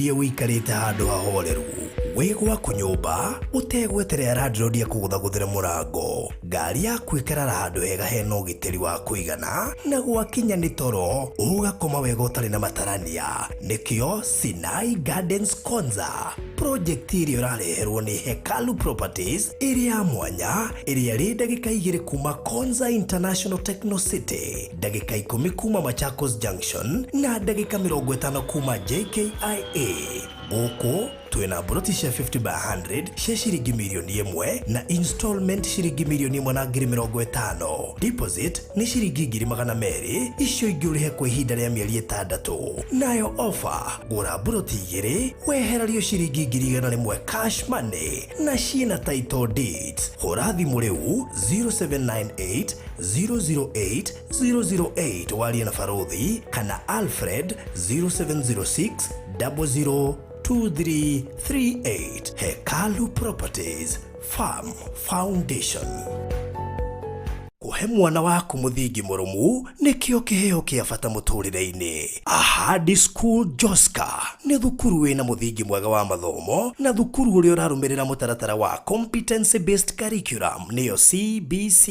Wĩcirie ũikarĩte handũ hahoreru wĩ gwaku nyũmba ũtegweterera landlord akũgũthagũthĩre mũrango. Ngari yaku ĩkarara handũ hega hena ũgitĩri wa kũigana na gwakinya nĩ toro ũgakoma wega ũtarĩ na matarania. Nĩkĩo Sinai Gardens Konza project ĩrĩa ũrareherwo nĩ Hekalu Properties ĩrĩ ya mwanya ĩrĩa ĩrĩ ndagĩka 2 kuma Konza International Techno City, ndagĩka 10 kuma Machakos Junction na ndagĩka 50 kuma JKIA. Gũkũ twĩna mburoti cia 50 by 100 cia ciringi mirioni 1 na installment ciringi mirioni 1 na ngiri 50. Deposit nĩ ciringi ngiri 200, icio ingĩ ũrĩhe kwa ihinda rĩa mĩeri 6. Nayo offer, gũra mburoti 2 wehererio ciringi ngiri 100 cash money na ciĩna title deeds. Hũra thimũ rĩu 0798 008 008 warie na Barothi kana Alfred 0706 00 2338. Hekalu Properties Farm Foundation. Kũhe mwana waku mũthingi mũrũmu nĩkĩo kĩheo kĩa bata mũtũrĩre-inĩ. Ahadi School Joska nĩ thukuru wĩna mũthingi mwega wa mathomo na thukuru ũrĩa ũrarũmĩrĩra mũtaratara wa Competency Based Curriculum nĩyo CBC.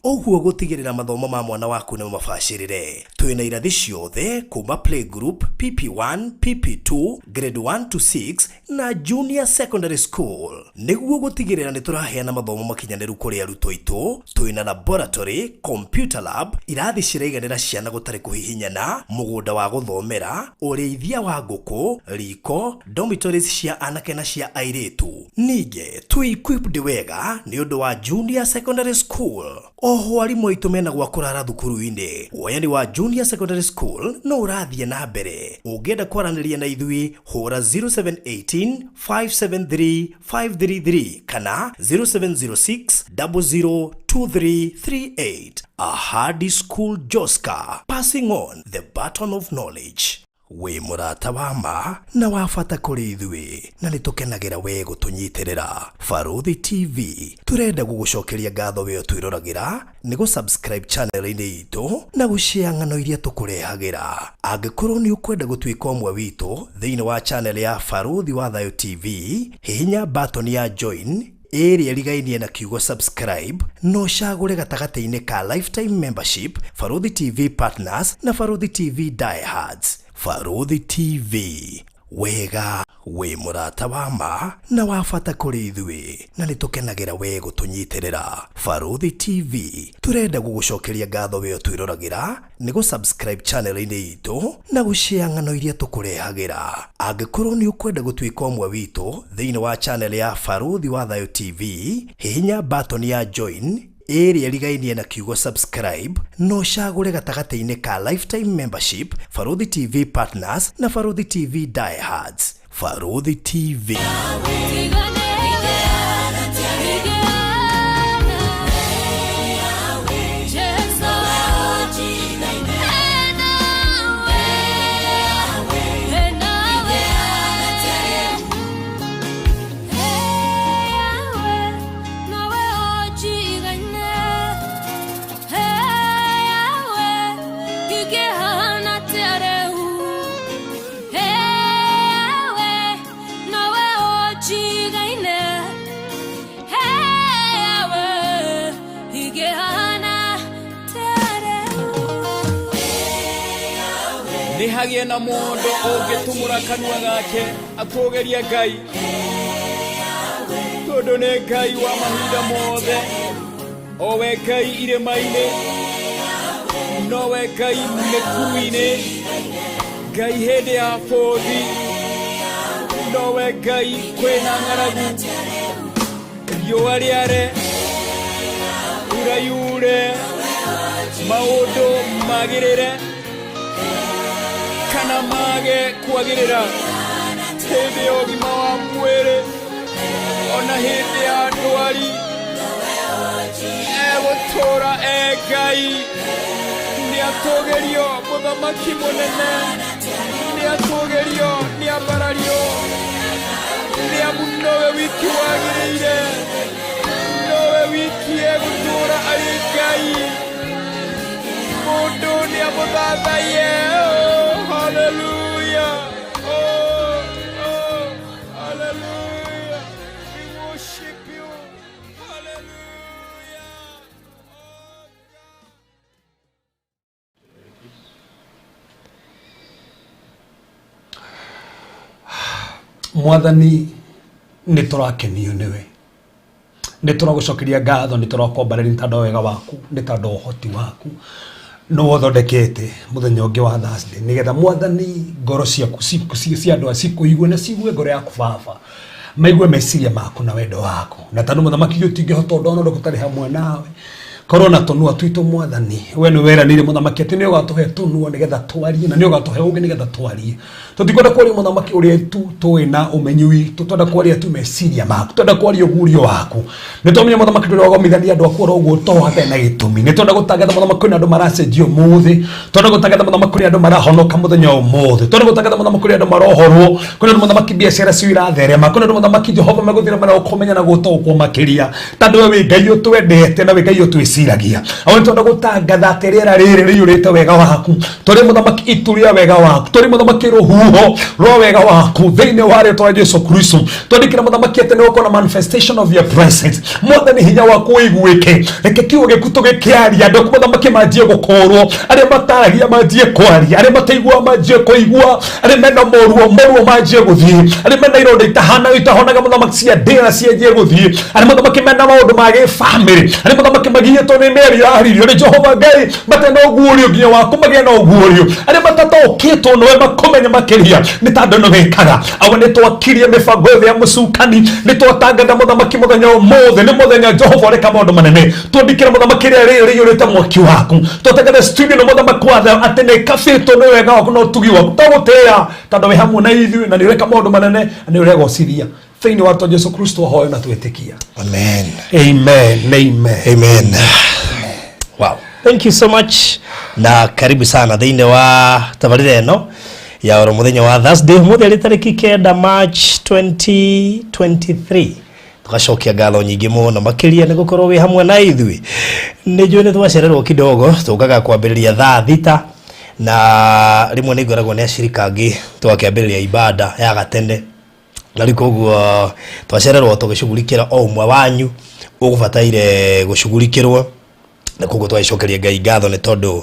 Ũguo gũtigĩrĩra mathomo ma mwana waku nĩ mabacĩrĩre. Twĩna irathi ciothe kuma playgroup, PP1, PP2, grade 1 to 6 na junior secondary school. Nĩguo gũtigĩrĩra nĩ tũraheana mathomo makinyanĩru kũrĩ arutwo aitũ, twĩna laboratory, computer lab, irathi ciraiganĩra ciana gũtarĩ kũhihinyana, mũgũnda wa gũthomera, ũrĩithia wa ngũkũ, riko, dormitories cia anake na cia airĩtu. Ningĩ twĩ equipped wega nĩ ũndũ wa junior secondary school. Oho arimũ aitũ mena gwa kũrara thukuru-inĩ. Woyani wa junior secondary school no ũrathiĩ na mbere. Ũngĩenda kwaranĩria na ithuĩ hũra 0718 573 533 kana 0706 002338. Ahadi School Joska, passing on the baton of knowledge. Wĩ mũrata wa ma na wa bata kũrĩ ithuĩ na nĩ tũkenagĩra we gũtũnyitĩrĩra. Barothi TV tũrenda gũgũcokeria ngatho we ũtwĩroragĩra nĩ gũ-subscribe channel-inĩ itũ na gũshare ng'ano iria tũkũrehagĩra. Angĩkorwo nĩ ũkwenda gũtuĩka ũmwe witũ thĩinĩ wa channel ya Barothi wa Thayo TV, hihinya button ya join ĩrĩa ĩrigainie na kiugo subscribe na ũcagũre gatagatĩ-inĩ ka lifetime membership, Barothi TV Partners na Barothi TV Diehards. Barothi TV, wega wĩ mũrata wa ma na wa bata kũrĩ ithuĩ na nĩ tũkenagĩra we gũtũnyitĩrĩra. Barothi TV tũrenda gũgũcokeria ngatho we ũtwĩroragĩra nĩ gũ-subscribe channel-inĩ itũ na gũshare ng'ano iria tũkũrehagĩra. Angĩkorwo nĩ ũkwenda gũtuĩka ũmwe witũ thĩinĩ wa channel ya Barothi wa Thayo TV, hihinya button ya join ĩrĩa ĩrigainie na kiugo subscribe na ũcagũre gatagatĩ-inĩ ka lifetime membership, Barothi TV Partners na Barothi TV Diehards. Barothi TV. Nĩ hagĩe na mũndũ ũngĩtumũra kanua gake atũgĩrie Ngai, tondũ nĩ Ngai wa mahinda mothe, o we Ngai irĩma-inĩ, nowe Ngai mĩkuru-inĩ, Ngai hĩndĩ ya bũthi, nowe Ngai kwĩna ng'aragu, riũa rĩare, mbura yure, maũndũ magĩrĩre kana mage kwagĩrĩra, hĩndĩ ya ũgima wa mwĩrĩ ona hĩndĩ ya ndwari, egũtũra e Ngai. Nĩatũgĩrio mũthamaki mũnene, nĩatũgĩrio, nĩambarario, nĩamu nowe wiki wagĩrĩire, nowe wiki egũtũra arĩ Ngai. Mũndũ nĩamũthathaiye. Oh, hallelujah. Oh, oh. Mwathani, nĩ tũrakenio nĩwe, nĩ tũragũcokeria ngatho, nĩ tũrakwambarĩria nĩ tondũ wa wega waku, nĩ tondũ wa ũhoti waku. Nĩ ũthondekete mũthenya ũngĩ wa Thursday nĩgetha Mwathani ngoro ciaku cia andũ aya cikũigue na cigue ngoro yaku Baba, maigue meciria maku na wendo waku. Na tondũ mũthamaki ithuĩ tũtingĩhota ũndũ ona ũrĩkũ ũtarĩ hamwe nawe, korwo na tũnua twitũ Mwathani. We nĩ weranĩire mũthamaki atĩ nĩ ũgatũhe tũnua nĩgetha twarie, na nĩ ũgatũhe ũũgĩ nĩgetha twarie. Tũtikwenda kwaria mũthamaki ũrĩa tu tũĩ na ũmenyi witũ, twenda kwaria tu meciria maku, twenda kwaria ũguũrio waku. Nĩ twamenya mũthamaki ndũrĩ wagomithania andũ aku oro ũguo to hatarĩ na gĩtũmi. Nĩ twenda gũtangatha mũthamaki kwĩna andũ maracenjio ũmũthĩ, twenda gũtangatha mũthamaki kũrĩ andũ marahonoka mũthenya wa ũmũthĩ, twenda gũtangatha mũthamaki kũrĩ andũ marohorwo, kwĩna andũ mũthamaki biacara cio iratherema, kwĩna andũ mũthamaki Jehova megũthira mena gũkũmenya na gũtaũkwo makĩria, tondũ we wĩ Ngai ũtwendete na wĩ Ngai ũtwĩciragia. Awe twenda gũtangatha atĩ rĩera rĩrĩ rĩiyũrĩte wega waku, tũrĩ mũthamaki itu rĩa wega waku, tũrĩ mũthamaki rũhuho rwa wega waku thĩinĩ wa rĩtwa rĩa Jesu Kristo. Twandĩkĩra mũthamaki atĩ nĩ ũkona manifestation of your presence. Mwathani, hinya waku ũiguĩke, reke kiugo gĩaku tũgĩkĩaria, andũ aku mũthamaki manjie gũkũrwo, arĩa mataragia manjie kwaria, arĩa mataiguaga manjie kũigua, arĩa mena moruo moruo manjie gũthiĩ, arĩa mena ironda itahana itahonaga mũthamaki cia ndĩra cianjie gũthiĩ, arĩa mũthamaki mena maũndũ ma gĩbamĩrĩ, arĩa mũthamaki magiĩtwo nĩ mĩario yaririo nĩ Jehova Ngai mate na ũguũrio nginya waku magĩe na ũguũrio, arĩa matataũkĩtwo nĩwe makũmenye makĩria nĩ ta andũ nĩ wĩkaga. Awa nĩ twakirie mĩbango yothe ya mũcukani, nĩ twatangatha mũthamaki mũthenya ũmũthĩ nĩ mũthenya Jehova ũreka maũndũ manene. Twandĩkĩra mũthamaki rĩrĩa rĩrĩ rĩiyũrĩte mwaki waku, twatangatha studio na mũthamaki wa thayũ atĩ nĩ ĩkabĩtwo nĩ wega waku na ũtugi waku. Twagũtĩĩa tondũ wĩ hamwe na ithuĩ na nĩ ũreka maũndũ manene na nĩ ũregocithia thĩinĩ wa rĩtwa Jesu Kristo ahoyo na twĩtĩkia. Amen. Amen, amen. Amen. Wow. Thank you so much na karibu sana thĩinĩ wa tabarĩra ĩno ya oro mũthenya wa Thursday, ũmũthĩ arĩ tarĩki 9 March 2023. Tũgacokia ngatho nyingĩ mũno makĩria nĩ gũkorwo wĩ hamwe na ithuĩ. Nĩ njũĩ nĩ twacererwo kidogo, tũkaga kwambĩrĩria thaa 6 na rĩmwe nĩ ngoragwo nĩ acirika angĩ twakĩambĩrĩria ibada ya gatene, na rĩu koguo twacererwo tũgĩcugurikĩra o ũmwe wanyu ũgũbataire gũcugurikĩrwo, na koguo twagĩcokeria Ngai ngatho nĩ tondũ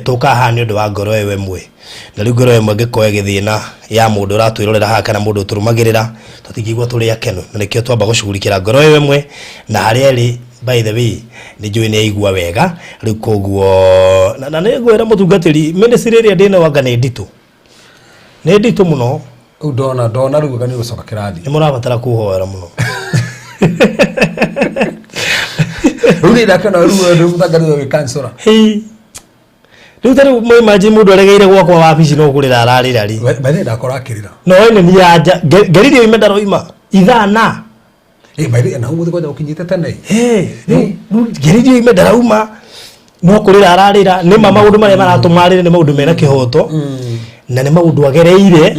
tũkaga haha nĩ ũndũ wa ngoro ĩyo ĩmwe. Na rĩu ngoro ĩmwe ĩngĩkorwo ĩgĩthĩna ya mũndũ ũratwĩrorera haha kana mũndũ ũtũrũmagĩrĩra, tũtingĩigua tũrĩ akenu, na nĩkĩo twamba gũcugurikĩra ngoro ĩyo ĩmwe na harĩa ĩrĩ. By the way, nĩ njũĩ nĩ aigua wega rĩu, koguo na nĩ ngwĩra mũtungatĩri, ministry ĩrĩa ndĩnayo anga nĩ nditũ, nĩ nditũ mũno. Rĩu ndona rĩu anga nĩ gũcoka kĩrathi. Nĩ mũrabatara kũhoera mũno. Rĩu nĩ ndakĩona rĩu rĩu mũtangathĩ wĩ kansora. Hĩ. Rĩu ta rĩu imagine mũndũ aregeire gwakwa wabici no kũrĩra ararĩra rĩ. By the way, ndakora akĩrĩra. No ĩno nĩ anja ngeririe oime ndaroima ithaa na Eh, by the way, na ũmũthĩ kwanja ũkinyĩte tene. Hey, rĩu ngeririe oime ndarauma no kũrĩra ararĩra. Nĩ ma maũndũ marĩa maratũma arĩre nĩ maũndũ mena kĩhoto na nĩ maũndũ agereire.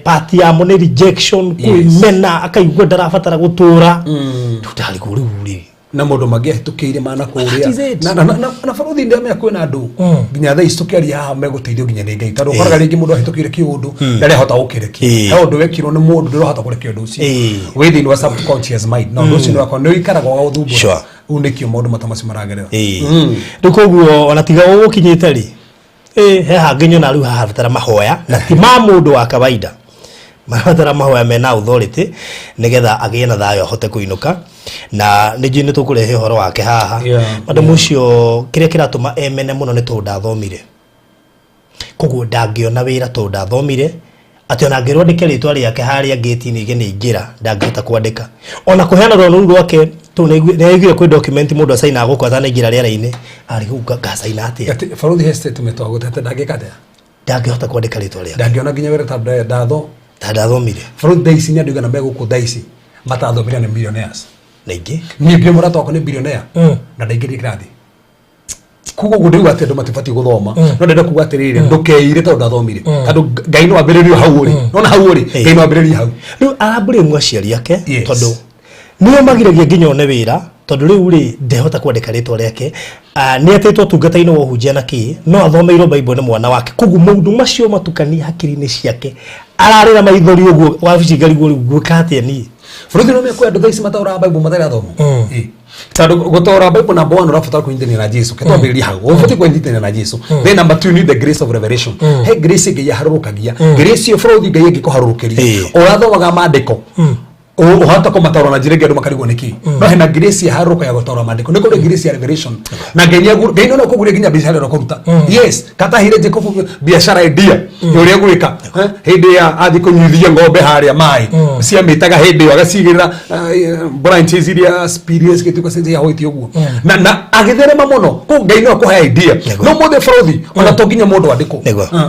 Part yamo nĩ rejection, kwĩmena, akaigua ndarabatara gũtũra. Rĩu ndarigwo rĩu rĩ Na maũndũ mangĩ ahĩtũkĩire mana That is kũrĩa it. na barothi ndamenya kwĩna andũ nginya thaa ici tũkĩaria haha megũteithio nginya nĩ Ngai, tondũ ũkoraga rĩngĩ mũndũ ahĩtũkĩire kĩũndũ ndarĩ ahota gũkĩrekia. He ũndũ wekirwo nĩ mũndũ ndũrahota kũrekia ũndũ ũcio wĩ thĩinĩ wa subconscious mind, na ũndũ ũcio nĩ wakwa nĩ ũikaraga ũgagũthumbũra. Rĩu nĩkĩo maũndũ mata macio maragerera. Rĩu koguo ona tiga ũgũkinyĩte rĩ, he hangĩ nyona rĩu harabatara mahoya na ti ma mũndũ wa kawaida, marabatara mahoya mena authority nĩgetha agĩe na thayũ ahote kũinũka, na nĩ njũĩ nĩ tũkũrehe ũhoro wake haha. Madam ũcio kĩrĩa kĩratũma emene mũno nĩ tondũ ndathomire, koguo ndangĩona wĩra tondũ ndathomire, atĩ ona angĩrwo andĩke rĩtwa rĩake harĩa ngĩti-inĩ ige nĩ ingĩra, ndangĩhota kwandĩka ona kũheana rũgano rũu rwake, tondũ nĩ aiguire kwĩ document mũndũ acainaga gũkũ atanaingĩra rĩera-inĩ, arĩ ngacaina atĩa? Atĩ barothi he statement wagũtete ndangĩka atĩa? Ndangĩhota kwandĩka rĩtwa rĩake. Ndangĩona nginya wĩra tondũ ndatho Ta ndathomire. Barothi, thaa ici nĩ andũ igana me gũkũ thaa ici matathomire nĩ millionaires. Na ingĩ Niĩ ngĩ mũrata wakwa nĩ billionaire na ndaingĩrire kĩrathi. Koguo ũguo ndĩuga atĩ andũ matibatiĩ gũthoma, no ndĩrenda kuga atĩrĩrĩ, ndũkeire tondũ ndathomire, tondũ Ngai no ambĩrĩrio hau ũrĩ, nona hau ũrĩ, Ngai no ambĩrĩrie hau. Rĩu arablame aciari ake tondũ nĩo magiragia nginya one wĩra, tondũ rĩu rĩ ndehota kwandĩka rĩtwa rĩake. Nĩ etĩtwo ũtungata-inĩ wa ũhunjia na kĩ, no athomeirwo Bible nĩ mwana wake, koguo maũndũ macio matukanie hakiri-inĩ ciake, ararĩra maithori ũguo wabici ngarigwo rĩu ngwĩka atĩa niĩ. Bũrũri no mekũĩ andũ thaa ici mataũraga Bible matarĩ athomu. Tondũ gũtaũra Bible, number one, ũrabatara kũnyitania na Jesu. Ketwambĩrĩria hau, ũbatiĩ kũnyitania na Jesu. Then number two, you need the grace of revelation. He grace Ngai aharũrũkagia. Grace ĩyo, bũrũthi, Ngai ĩngĩkũharũrũkĩria, ũrathomaga maandĩko, ũhota kũmataũra na njĩra ĩngĩ, andũ makarigwo nĩkĩ. No hena grace yaharũrũka ya gũtaũra maandĩko, nĩ kũrĩ grace ya revelation. Na Ngai Ngai no kũguria nginya biacara ĩrĩa ũkũruta. Yes, katahire Jacob biacara idea ya ũrĩa gwĩka. Hĩndĩ ya athiĩ kũnyuithia ng'ombe harĩa maĩ, ciamĩtaga hĩndĩ ĩyo agacigĩrĩra branches iria experience gĩtuĩka cia white ũguo, na agĩtherema mũno. Kũu Ngai no akũhe idea. No mũthĩ, bũrũthi, ona to nginya mũndũ andĩkwo.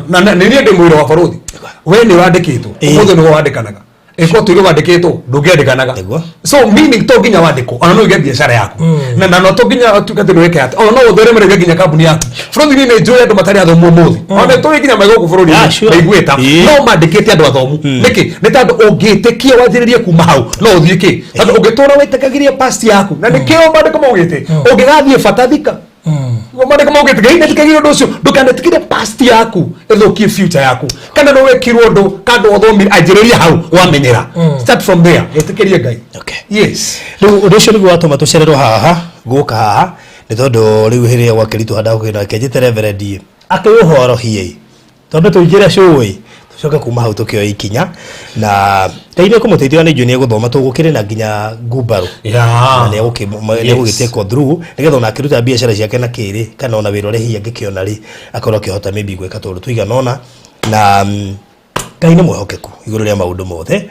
Na nĩ niĩ ndĩ mwĩra wa bũrũthi, we nĩ wandĩkĩtwo. Ũmũthĩ nĩguo wandĩkanaga, ĩkorwo tuge wandĩkĩtwo, ndũngĩandĩkanaga. So meaning to nginya wandĩkwo, ona no ũige biacara yaku, na no to nginya tuge atĩ nĩwĩke atĩ, ona no ũtheremere ũige nginya kambuni yaku. Bũrũri nĩ njũĩ andũ matarĩ athomu ũmũthĩ, ona tũĩ nginya me gũkũ bũrũri maiguĩta, no mandĩkĩte andũ athomu. Nĩkĩ? Nĩ tondũ ũngĩtĩkia wanjĩrĩrie kuma hau, no ũthiĩ kĩ, tondũ ũngĩtũra wĩtĩkagĩria past yaku, na nĩkĩo maandĩko maugĩte ũngĩgathiĩ bata thika. Maandĩko maugĩte Ngai ndetĩkagĩria ũndũ ũcio. Ndũkanetĩkĩre past yaku ĩthũkie future yaku. Kana nĩ wekirwo ũndũ kando ũthomire, anjĩrĩria hau wamenyera. Start from there, ĩtĩkĩrie Ngai. Yes. Rĩu ũndũ ũcio nĩguo watũma tũcererwo haha, gũka haha, nĩ tondũ rĩu hĩrĩ ĩrĩa gwakĩritũha, ndagũkĩra kenjĩte reverend akĩũhorohie, twambe tũingĩre cũĩ, tũcoke kuma hau tũkĩoya ikinya. Na Ngai nĩ ekũmũteithia, nĩ njũĩ nĩ egũthoma, tũgũkĩrĩ na nginya ngumbarũ na nĩ egũgĩtĩkwo through, nĩgetha ona akĩruta biacara ciake na kĩrĩ, kana ona wĩra ũrĩa hihi angĩkĩona rĩ, akorwo akĩhota maybe gwĩka tũndũ tũigana ũna. Na Ngai nĩ mwĩhokeku igũrũ rĩa maũndũ mothe.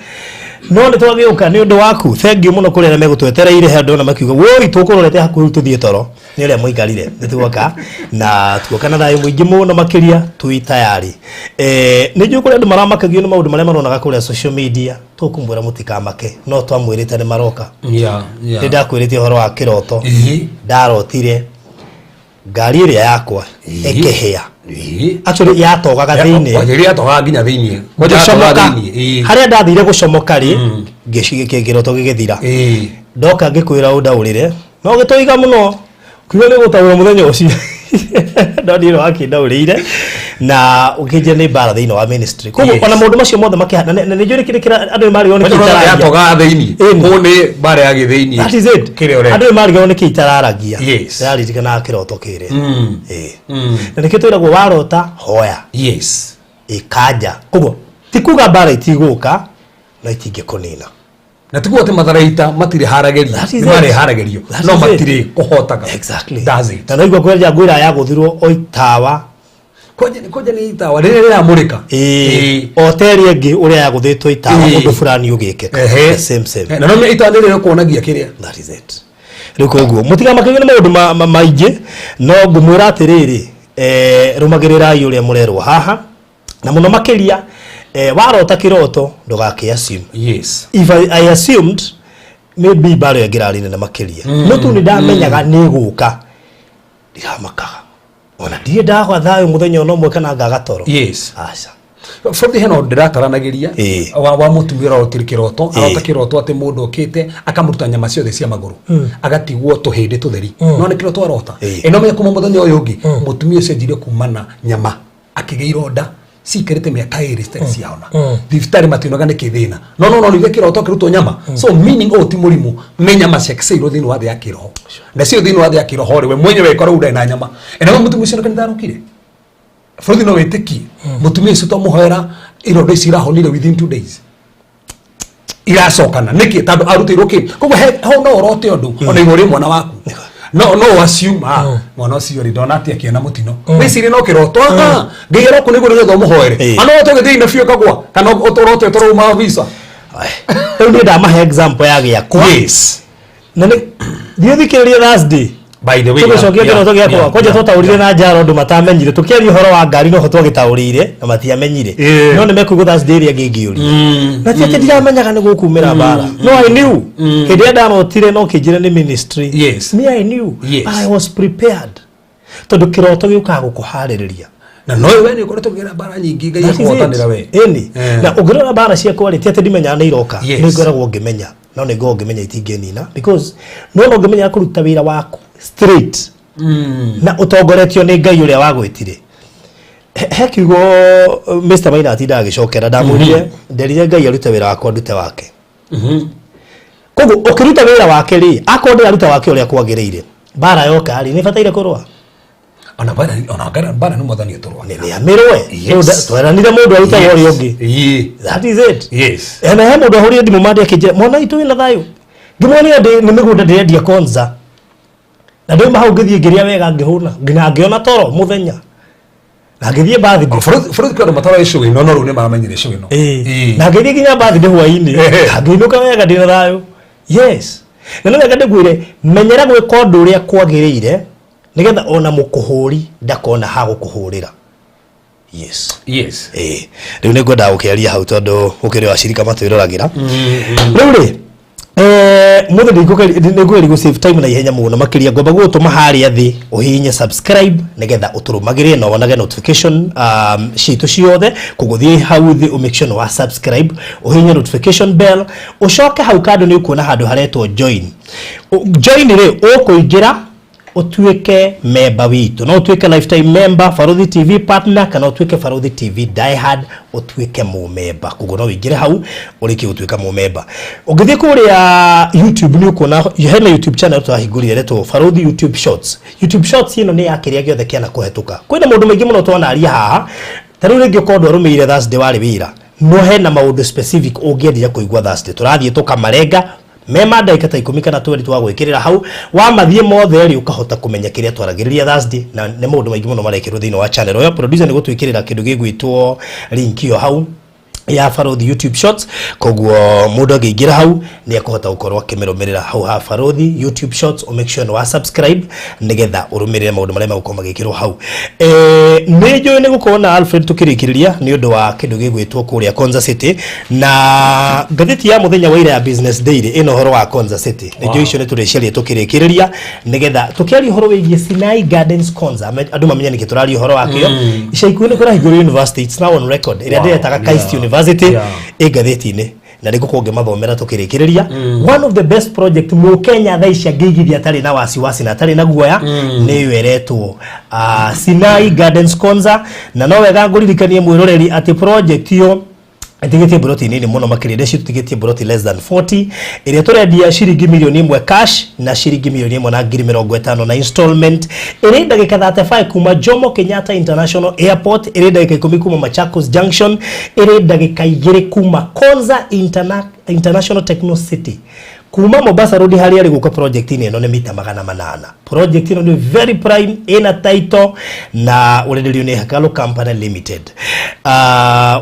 No nĩ twagĩũka nĩ ũndũ waku. Thank you mũno kũrĩ arĩa megũtwetereire. He andũ ona makiuga, "Woi, tũkũrorete hakuhĩ, rĩu tũthiĩ toro." Nĩ ũrĩa mũikarire, nĩ tuoka na tuoka na thayũ mũingĩ mũno makĩria, twĩ tayari. Nĩ njũĩ kũrĩ andũ maramakagio nĩ maũndũ marĩa maronaga kũrĩa social media. Tũkũmwĩra mũtikamake, no twamwĩrĩte nĩ maroka. Nĩ ndakwĩrĩte ũhoro wa kĩroto. Ndarotire ngari ĩrĩa yakwa ĩkĩhĩa. Actually yatogaga thĩinĩ. Kwanjĩrĩria yatogaga nginya thĩinĩ. Kwanja yatogaga ngĩcomoka. Thĩinĩ. Harĩa ndathire gũcomoka rĩ, kĩroto gĩgĩthira. Ndoka ngĩkwĩra ũndaũrĩre, no gĩtũiga mũno kiuga nĩ gũtaũra mũthenya ũcio, no niĩ wakĩndaũrĩire na ũkĩnjĩra nĩ mbara thĩinĩ wa ministry. Koguo ona maũndũ macio mothe makĩhana, na nĩ njũĩ kĩrĩa andũ nĩ marigagwo nĩkĩ Kwanja itararagia. yatogaga thĩinĩ. Kũu nĩ mbara ya gĩthĩinĩ. That is it. Kĩrĩa ũreka. Andũ nĩ marigagwo nĩkĩ itararagia. Ndĩraririkanaga kĩroto kĩrĩa. Na nĩkĩo twĩragwo warota, hoya. Ĩkanja koguo ti kuga mbara itigũka, no itingĩkũnina. Na tiguo atĩ matharaita matirĩ haragĩrio. That is nĩ it. marĩ haragĩrio, That no is it. matirĩ kũhotaga. That's it. Na naigua kwenja ngwĩra yagũthirwo o itawa. Kwanja nĩ itawa rĩrĩa rĩramũrĩka. O ta ĩrĩa ĩngĩ ũrĩa yagũthĩtwo itawa, ũndũ fulani ũgĩkĩka. The same same. Na no itawa rĩrĩa rĩkuonagia kĩrĩa. That is it. Rĩu koguo mũtigamakagio nĩ maũndũ maingĩ, no ngũmwĩra atĩrĩrĩ, rũmagĩrĩrai ũrĩa mũrerwo haha, na mũno makĩria, warota kĩroto, ndũgakĩ assume. If I assumed, maybe mbara ĩyo ĩngĩrarĩ nene makĩria, no tu nĩ ndamenyaga nĩ ĩgũka, ndiramakaga, ona ndirĩ ndagwa thayũ mũthenya ona ũmwe kana ngaga toro. Aca. Bũrũri, hena ũndũ ndĩrataranagĩria wa mũtumia ũrarotire kĩroto. Arota kĩroto atĩ mũndũ okĩte akamũruta nyama ciothe cia magũrũ, agatigwo tũhĩndĩ tũtheri. No nĩ kĩroto arota. Ĩno menya kuma mũthenya ũyũ ũngĩ, mũtumia ũcio anjirie kumana nyama, akĩgĩa ironda ciikarĩte mĩaka 2 citarĩ ciahona. Thibitarĩ mationaga nĩkĩ thĩna, no nĩge kĩroto kĩrutwo nyama. So meaning ũyũ ti mũrimũ, nĩ nyama ciakĩcĩirwo thĩinĩ wa thĩ ya kĩroho, na cio thĩinĩ wa thĩ ya kĩroho rĩ, we mwenyewe ĩkorwo ndarĩ na nyama. Ĩna mũtumia ũcio na kanitha arokire bũrũri, no wĩtĩkie mũtumia ũcio twamũhoera, ironda ici irahonire within 2 days, iracokana. Nĩkĩ? Tondũ arutĩirwo kĩ. Koguo ho no ũrote ũndũ ona igũrũ rĩ mwana waku, no assume, ah, mwana ũcio rĩ, ndona atĩ akĩona mũtino, wĩcirie no kĩroto. Ah, Ngai arokũ nĩguo nĩgetha ũmũhoere. Ana ũrote ũgĩthiĩ na biũ ĩkagwa, kana ũrote ũtarauma visa. Rĩu niĩ ndamahe example ya gĩakwa. Na nĩ thiĩ thikĩrĩrie Thursday. By the way, tũgĩcokia kĩroto gĩakwa, kwanja twataũrire na njara ũndũ matamenyire. Tũkĩaria ũhoro wa ngari, noho twagĩtaũrĩire na matiamenyire. No nĩ mekũigua Thursday ĩrĩa ĩngĩ ngĩũria. Na ti atĩ ndiramenyaga nĩ gũkumĩra mbara, no I knew hĩndĩ ĩrĩa ndarotire, no kĩnjĩre nĩ ministry. Me, I knew. But I was prepared, tondũ kĩroto gĩũkaga gũkũharĩrĩria. Na no we nĩ ũkoretwo ũkĩgera mbara nyingĩ, Ngai That is it. akũhotanĩra we. Ĩni. Na ũngĩrora mbara ciakwa rĩ, ti atĩ ndimenyaga nĩ iroka. Nĩ ngoragwo ngĩmenya, no nĩ ngoragwo ngĩmenya itingĩnina, because no ngĩmenya kũruta wĩra waku straight na ũtongoretio nĩ Ngai ũrĩa wagwĩtire. He kiugo Mr. Maina atindaga agĩcokera. Ndamwĩrire, nderire Ngai arute wĩra wakwa, ndute wake. Koguo ũkĩruta wĩra wake rĩ, akorwo ndĩraruta wake ũrĩa kwagĩrĩire, mbara yoka rĩ, nĩ bataire kũrũa. Ona bara, ona gara bara nĩ mwathani ũtũrũa. Nĩ amĩrũe. Tweranire mũndũ arutage ũrĩa ũngĩ. That is it. Ena he mũndũ ahũrire thimũ mande akĩnjĩra mwana witũ wĩna thayũ, ngĩmuonia nĩ mĩgũnda ndĩrendia Konza, na ndauma hau ngĩthiĩ ngĩrĩa wega, ngĩhũna nginya ngĩona toro mũthenya, na ngĩthiĩ birthday. Bũrũri kwĩ andũ matara icũgĩ ĩno, no rĩu nĩ maramenyire icũgĩ ĩno. Na ngĩthiĩ nginya birthday hwainĩ, ngĩinũka wega ndĩna thayũ. Yes, na nĩ wega ndĩkwĩre, menyera gwĩka ũndũ ũrĩa kwagĩrĩire nĩgetha ona mũkũhũri ndakona ha gũkũhũrĩra. Yes. Rĩu nĩ ngwendaga gũkĩaria hau tondũ gũkĩrĩ o acirika matwĩroragĩra. Rĩu rĩ, mũthĩ nĩngũgeria gũ save time na ihenya mũno makĩria. Ngwamba gũgũtũma harĩa thĩ ũhihinye subscribe nĩgetha ũtũrũmagĩrĩre na wonage notification citũ ciothe. Koguo thiĩ hau thĩ, ũ make sure nĩ wa subscribe, ũhihinye notification bell, ũcoke hau kando nĩ ũkuona handũ haretwo join. Join rĩ, ũkũingĩra ũtuĩke member witũ. No ũtuĩke lifetime member, Baruthi TV partner, kana ũtuĩke Baruthi TV diehard, ũtuĩke mũmemba. Koguo no ũingĩre hau ũrĩkie gũtuĩka mũmemba. Ũngĩthiĩ kũrĩa YouTube nĩ ũkuona hena YouTube channel twahingũrire ĩretwo Baruthi YouTube Shorts. YouTube Shorts ĩno nĩ ya kĩrĩa gĩothe kĩana kũhetũka. Kwĩna maũndũ maingĩ mũno twanaria haha. Ta rĩu rĩngĩ ũkorwo ndwarũmĩrĩire Thursday warĩ wĩra, no hena maũndũ specific ũngĩendire kũigua Thursday, tũrathiĩ tũkamarenga mema ndagĩka ta 10 kana 20, twagwĩkĩrĩra hau wamathiĩ mothe rĩ, ũkahota kũmenya kĩrĩa twaragĩrĩria Thursday. Na nĩ maũndũ maingĩ mũno marekĩrwo thĩinĩ wa channel ĩyo. Producer nĩ gũtwĩkĩrĩra kĩndũ gĩgwĩtwo link ĩyo hau ya Baruthi YouTube Shorts. Koguo mũndũ angĩingĩra hau nĩ ekũhota gũkorwo akĩmĩrũmĩrĩra hau ha Baruthi YouTube Shorts. O make sure nĩ wa subscribe nĩgetha ũrũmĩrĩre maũndũ marĩa megũkorwo magĩkĩrwo hau. Nĩ njũĩ nĩ gũkorwo na Alfred tũkĩrĩkĩrĩria nĩ ũndũ wa kĩndũ gĩgwĩtwo kũrĩa Konza City, na ngathĩti ya mũthenya wa ira ya Business Daily ĩna ũhoro wa Konza City. Nĩ njũĩ icio nĩ tũrĩciaria tũkĩrĩkĩrĩria nĩgetha tũkĩaria ũhoro wĩgiĩ Sinai Gardens Konza, andũ mamenye nĩkĩ tũraria ũhoro wakĩo. Ica ikuhĩ nĩ kũrahingũrwo university, it's now on record, ĩrĩa ndĩretaga KAIST University. Ĩ ngathĩti-inĩ na nĩ ngũkorwo ngĩmathomera tũkĩrĩkĩrĩria. One of the best project mũkenya thaa ici angĩigithia atarĩ na wasiwasi na atarĩ na guoya nĩ ĩyo ĩretwo Sinai Gardens Konza. Na no wega ngũririkanie mwĩroreri atĩ project ĩyo ĩtigĩtie mburoti nini mũno makĩria, iria citigĩtie mburoti less than 40, ĩrĩa tũrendia ciringi 1 million cash na ciringi 1,050,000 na installment. Ĩrĩ ndagĩka 35 kuma Jomo Kenyatta International Airport, ĩrĩ ndagĩka 10 kuma Machakos Junction, ĩrĩ ndagĩka 2 kuma Konza International Techno City. Kuma Mombasa Road harĩa arĩ gũka project-inĩ ĩno nĩ mita 800. Project ĩno nĩ very prime, ĩna title na ũrenderio nĩ Hekalu Company Limited.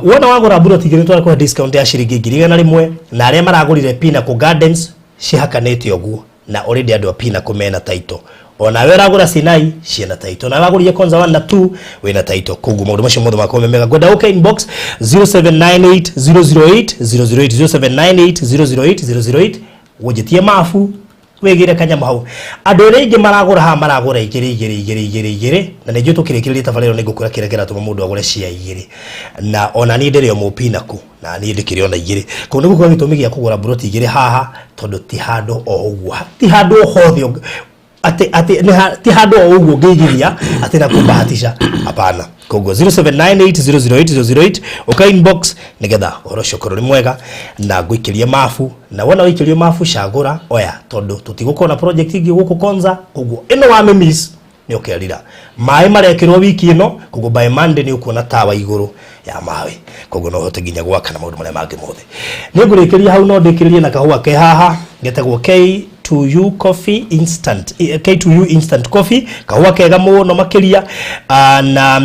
Wona wagũra mburoti igĩrĩ twarakũhe discount ya ciringi 100,000, na arĩa maragũrire Pinnacle Gardens cihakanĩte ũguo, na already andũ a Pinnacle mena title. Onawe ũragũra Sinai ciĩna title, nawe wagũrire Konza 1 na 2 wĩna title. Koguo maũndũ macio mothe makorwo me mega. Ngwenda ũke inbox 0798 008 008, 0798 008 008, wũnjĩtie mabu wĩgĩre kanyamũ hau. Andũ arĩa aingĩ maragũra haha maragũra igĩrĩ igĩrĩ igĩrĩ igĩrĩ igĩrĩ, na nĩ njũĩ tũkĩrĩkĩrĩria tabarĩra ĩno nĩ ngũkwĩra kĩrĩa kĩratũma mũndũ agũre cia igĩrĩ. Na ona niĩ ndĩrĩ o mũpinaku na niĩ ndĩkĩrĩ ona igĩrĩ. Koguo nĩ gũkorwo gĩtũmi gĩa kũgũra mburoti igĩrĩ haha, tondũ ti handũ o ũguo, ti handũ o hothe atĩ ti handũ o ũguo ũngĩigithia atĩ na kũbahatisha, hapana. Koguo 0798008008, ũka inbox nĩgetha ũhoro ũcio ũkorwo ũrĩ mwega na ngũikĩrie mabu. Na wona waikĩrio mabu, cagũra, oya, tondũ tũtigũkorwo na project ingĩ gũkũ Konza. Koguo ĩno wamĩmiss nĩ ũkerira. Maĩ marekĩrwo wiki ĩno, koguo by Monday nĩ ũkuona tawa igũrũ ya maĩ, koguo no ũhote nginya gwaka na maũndũ marĩa mangĩ mothe. Nĩ ngũrĩkĩria hau, no ndĩkĩrĩrie na kahũa ke haha getagwo K2U Coffee Instant, K2U Instant Coffee, kahũa kega mũno makĩria. Na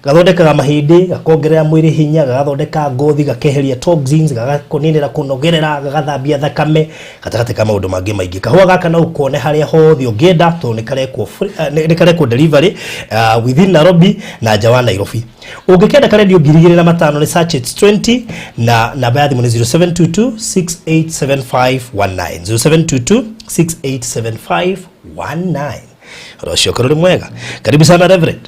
gathondekaga mahĩndĩ, gakongerera mwĩrĩ hinya, gagathondeka ngothi, gakeheria toxins, gagakũninĩra kũnogerera, gagathambia thakame, gatagatĩ ka maũndũ mangĩ maingĩ. Kahũa gaka no ũkone harĩa hothe ũngĩenda tondũ nĩ karekwo nĩ karekwo delivery within Nairobi na nja wa Nairobi. Ũngĩkenda karendio 2500, nĩ sachets 20, na namba ya thimũ nĩ 0722 687519, 0722 687519. Ũhoro ũcio ũkorwo ũrĩ mwega. Karibu sana, Reverend.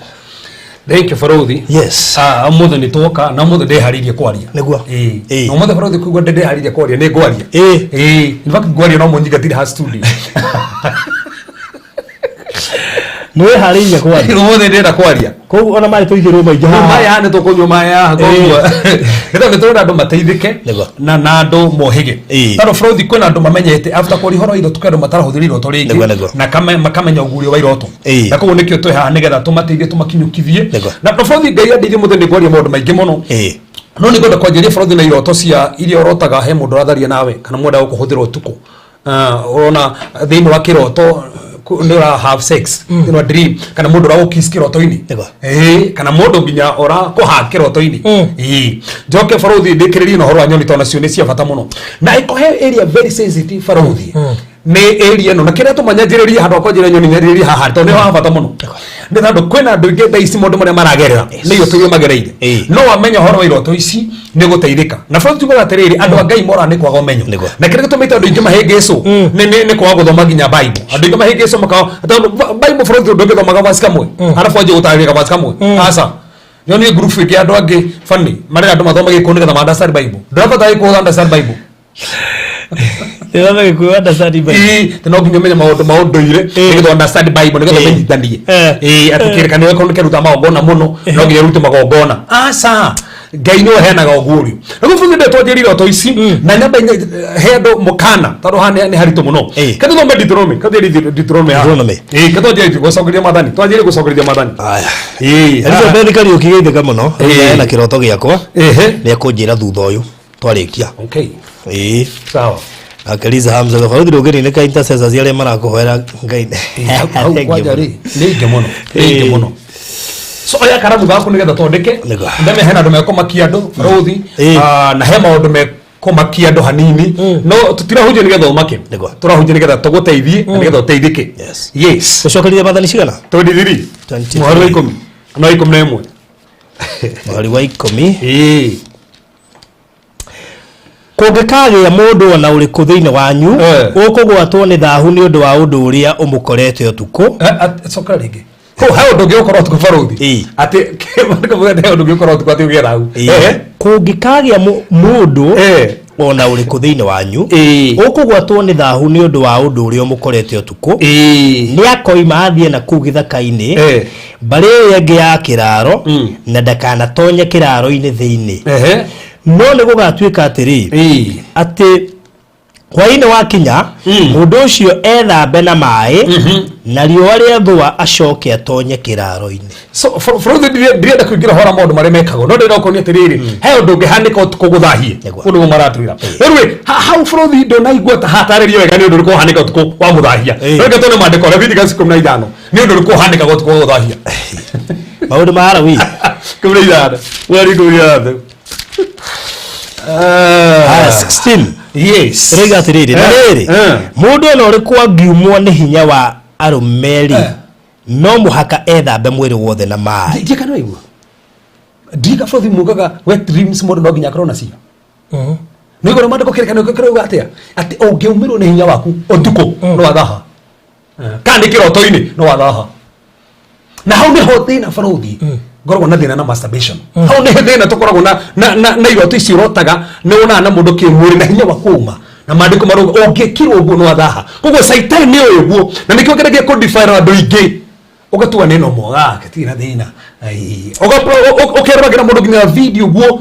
Thank you, Baruthi. Yes. Ah, ũmũthĩ nĩ twoka na ũmũthĩ ndĩharĩirie kwaria. Nĩguo. Ĩĩ. Ĩĩ. Na ũmũthĩ, Baruthi, kuigua ndĩharĩirie kwaria, nĩ ngwaria. Ĩĩ. Ĩĩ. In fact, ngwaria no mũnyingatire ha studio. Nĩ wĩharĩirie kwaria? Ũmũthĩ ndĩrenda kwaria. Koguo ona maĩ tũigĩrwo maingĩ haha. Maya nĩ tũkũnyua maya koguo nĩ tondũ tũrenda andũ mateithĩke na andũ mohĩge. Tondũ bũrũri kwĩna andũ mamenyete after kwaria ũhoro wa iroto, kwĩ andũ matarahũthĩra iroto rĩngĩ na makamenya ũguũrio wa iroto, na koguo nĩkĩo twĩ haha nĩgetha tũmateithie, tũmakinyũkithie. Na bũrũri Ngai andeithie mũthĩ nĩ ngwaria maũndũ maingĩ mũno, no nĩ ngwenda kwanjĩrĩria bũrũri na iroto cia iria ũrotaga he mũndũ ũratharia nawe kana mwenda gũkũhũthĩra ũtukũ. Ũrona thĩinĩ wa kĩroto nĩ ũra have sex thĩinĩ wa dream, kana mũndũ ũragũkiss kĩroto-inĩ, kana mũndũ nginya ũrakũha kĩroto-inĩ. Njoke barũthi ndĩkĩrĩrie na ũhoro wa nyoni, tondũ nacio nĩ cia bata mũno na ĩkohe area very sensitive. Barũthi nĩ area ĩno na kĩrĩa tũmanyanjĩrĩrie handũ ha kwanjĩrĩria nyoni, nyanjĩrĩrie haha tondũ nĩho ha bata mũno, nĩ tondũ kwĩna andũ aingĩ thaa ici maũndũ marĩa maragerera nĩ iroto iria magereire. No wamenya ũhoro wa iroto ici nĩ ũgũteithĩka. Na bũrũri tugaga atĩrĩrĩ, andũ a Ngai moraga nĩ kwaga ũmenyo, na kĩrĩa gĩtũmĩte andũ aingĩ mahĩngĩcwo nĩ kwaga gũthoma nginya Bible. Andũ aingĩ mahĩngĩcwo makaga tondũ Bible, bũrũri ndũngĩthoma gavaci kamwe arabu wanjie gũtarĩria gavaci kamwe. Aca, nyonie group ĩngĩ andũ angĩ funny marĩa andũ mathoma gĩkũyũ nĩgetha ma understand Bible. Ndũrabatara gĩkũyũ understand Bible. Ndĩrona gĩkũyũ understand Bible. Ĩĩ, no nginya ũmenye maũndũ ma ũndũire nĩgetha understand Bible, nĩgetha ũmenyithanie. Atĩ kĩrĩkanĩro gĩkorwo nĩkĩruta magongona mũno, no nginya ũrute magongona. Aca, Ngai nĩwe ũheanaga ũguũrio. Na rĩu bũrũri twanjĩrĩire iroto ici na nyamba he andũ mũkana, tondũ haha nĩ haritũ mũno. Ke tũthome Deuteronomy, ke tũthiĩ Deuteronomy haha. Deuteronomy. Ĩĩ, ke twanjĩrĩrie gũcokeria maathani, twanjĩrĩrie gũcokeria maathani. Aya. Haha. Elizabeth Kariũki geithĩka mũno. Ena kĩroto gĩakwa. Nĩ ekũnjĩra thutha ũyũ twarĩkia. Okay. Ĩĩ. Sawa. Nake Liza Hamza barũthi ndũngĩrinĩka intercessors arĩa marakũhoera Ngai. Hau Thank you kwanja mũno. rĩ nĩ ingĩ mũno, nĩ ingĩ mũno. So oya karamu gaku nĩgetha twandĩke. Ndeme hena andũ mekũmakia andũ barũthi, na he maũndũ mekũmakia andũ hanini, no tũtirahunjia nĩgetha ũmake, tũrahunjia nĩgetha tũgũteithie na nĩgetha ũteithĩke. Yes. Yes. Ũcokerie maathani cigana? 23. 23. Mũhari wa 10 na 11. Mũhari wa 10. Kũngĩkagĩa mũndũ ona ũrĩkũ thĩinĩ wanyu ũkũgwatwo nĩ thahu nĩ ũndũ wa ũndũ ũrĩa ũmũkorete ũtukũ. Cokera rĩngĩ. Kũu he ũndũ ũngĩ ũkorwo ũtukũ barũthi, atĩ he ũndũ ũngĩ ũkorwo ũtukũ atĩ ũgĩe thahu. Kũngĩkagĩa mũndũ ona ũrĩkũ thĩinĩ wanyu ũkũgwatwo nĩ thahu nĩ ũndũ wa ũndũ ũrĩa ũmũkorete ũtukũ, nĩ akoima athiĩ na kũu gĩthaka-inĩ mbarĩ ĩrĩa ĩngĩ ya kĩraro, na ndakanatonye kĩraro-inĩ thĩinĩ. No nĩ gũgatuĩka atĩrĩ, atĩ hwaĩ-inĩ wakinya, mũndũ ũcio ethambe na maĩ, na riũa rĩathũa acoke atonye kĩraro-inĩ. So bũrũri ndirenda kũingĩra ũhoro wa maũndũ marĩa mekagwo, no ndĩrenda gũkuonia atĩrĩrĩ, he ũndũ ũngĩhanĩka ũtukũ gũthahie. Ũguo nĩguo maratwĩra rĩu rĩ, hau bũrũri ndũnaigua ta hatarĩrio wega nĩ ũndũ ũrĩkũ ũhanĩka ũtukũ wa mũthahia. No reke tuone maandĩko Leviticus 15, nĩ ũndũ ũrĩkũ ũhanĩkaga ũtukũ wa gũthahia. Maũndũ ma Alawii. 15 mweri 16. Aya, 16. Yes. Ĩroiga atĩrĩrĩ, na rĩrĩ, mũndũ ona ũrĩkũ angiumwo nĩ hinya wa arũme-rĩ, no mũhaka ethambe mwĩrĩ wothe na maĩ. Ndiĩ kana waigua, ndiĩ bũrũri mugaga wet dreams mũndũ no nginya akorwo nacio. Nĩ igũrũ maandĩko kĩrĩkanĩro kĩrauga atĩa? Atĩ ũngĩumĩrwo nĩ hinya waku ũtukũ no wathaha, kana nĩ kĩroto-inĩ no wathaha. Na hau nĩho thĩna barũthi ngoragwo na thĩna na masturbation. Hau nĩho thĩna tũkoragwo na iroto ici ũrotaga nĩ wonaga na mũndũ kĩmwĩrĩ na hinya wa kũma, na maandĩko marauga ũngĩkirwo ũguo no wathaha. Koguo caitani nĩ ũyũ ũguo, na nĩkĩo ngeragia kũdefine andũ aingĩ ũgatua nĩ normal, gatirĩ na thĩna. Ai, ũkeroragĩra mũndũ nginya video guo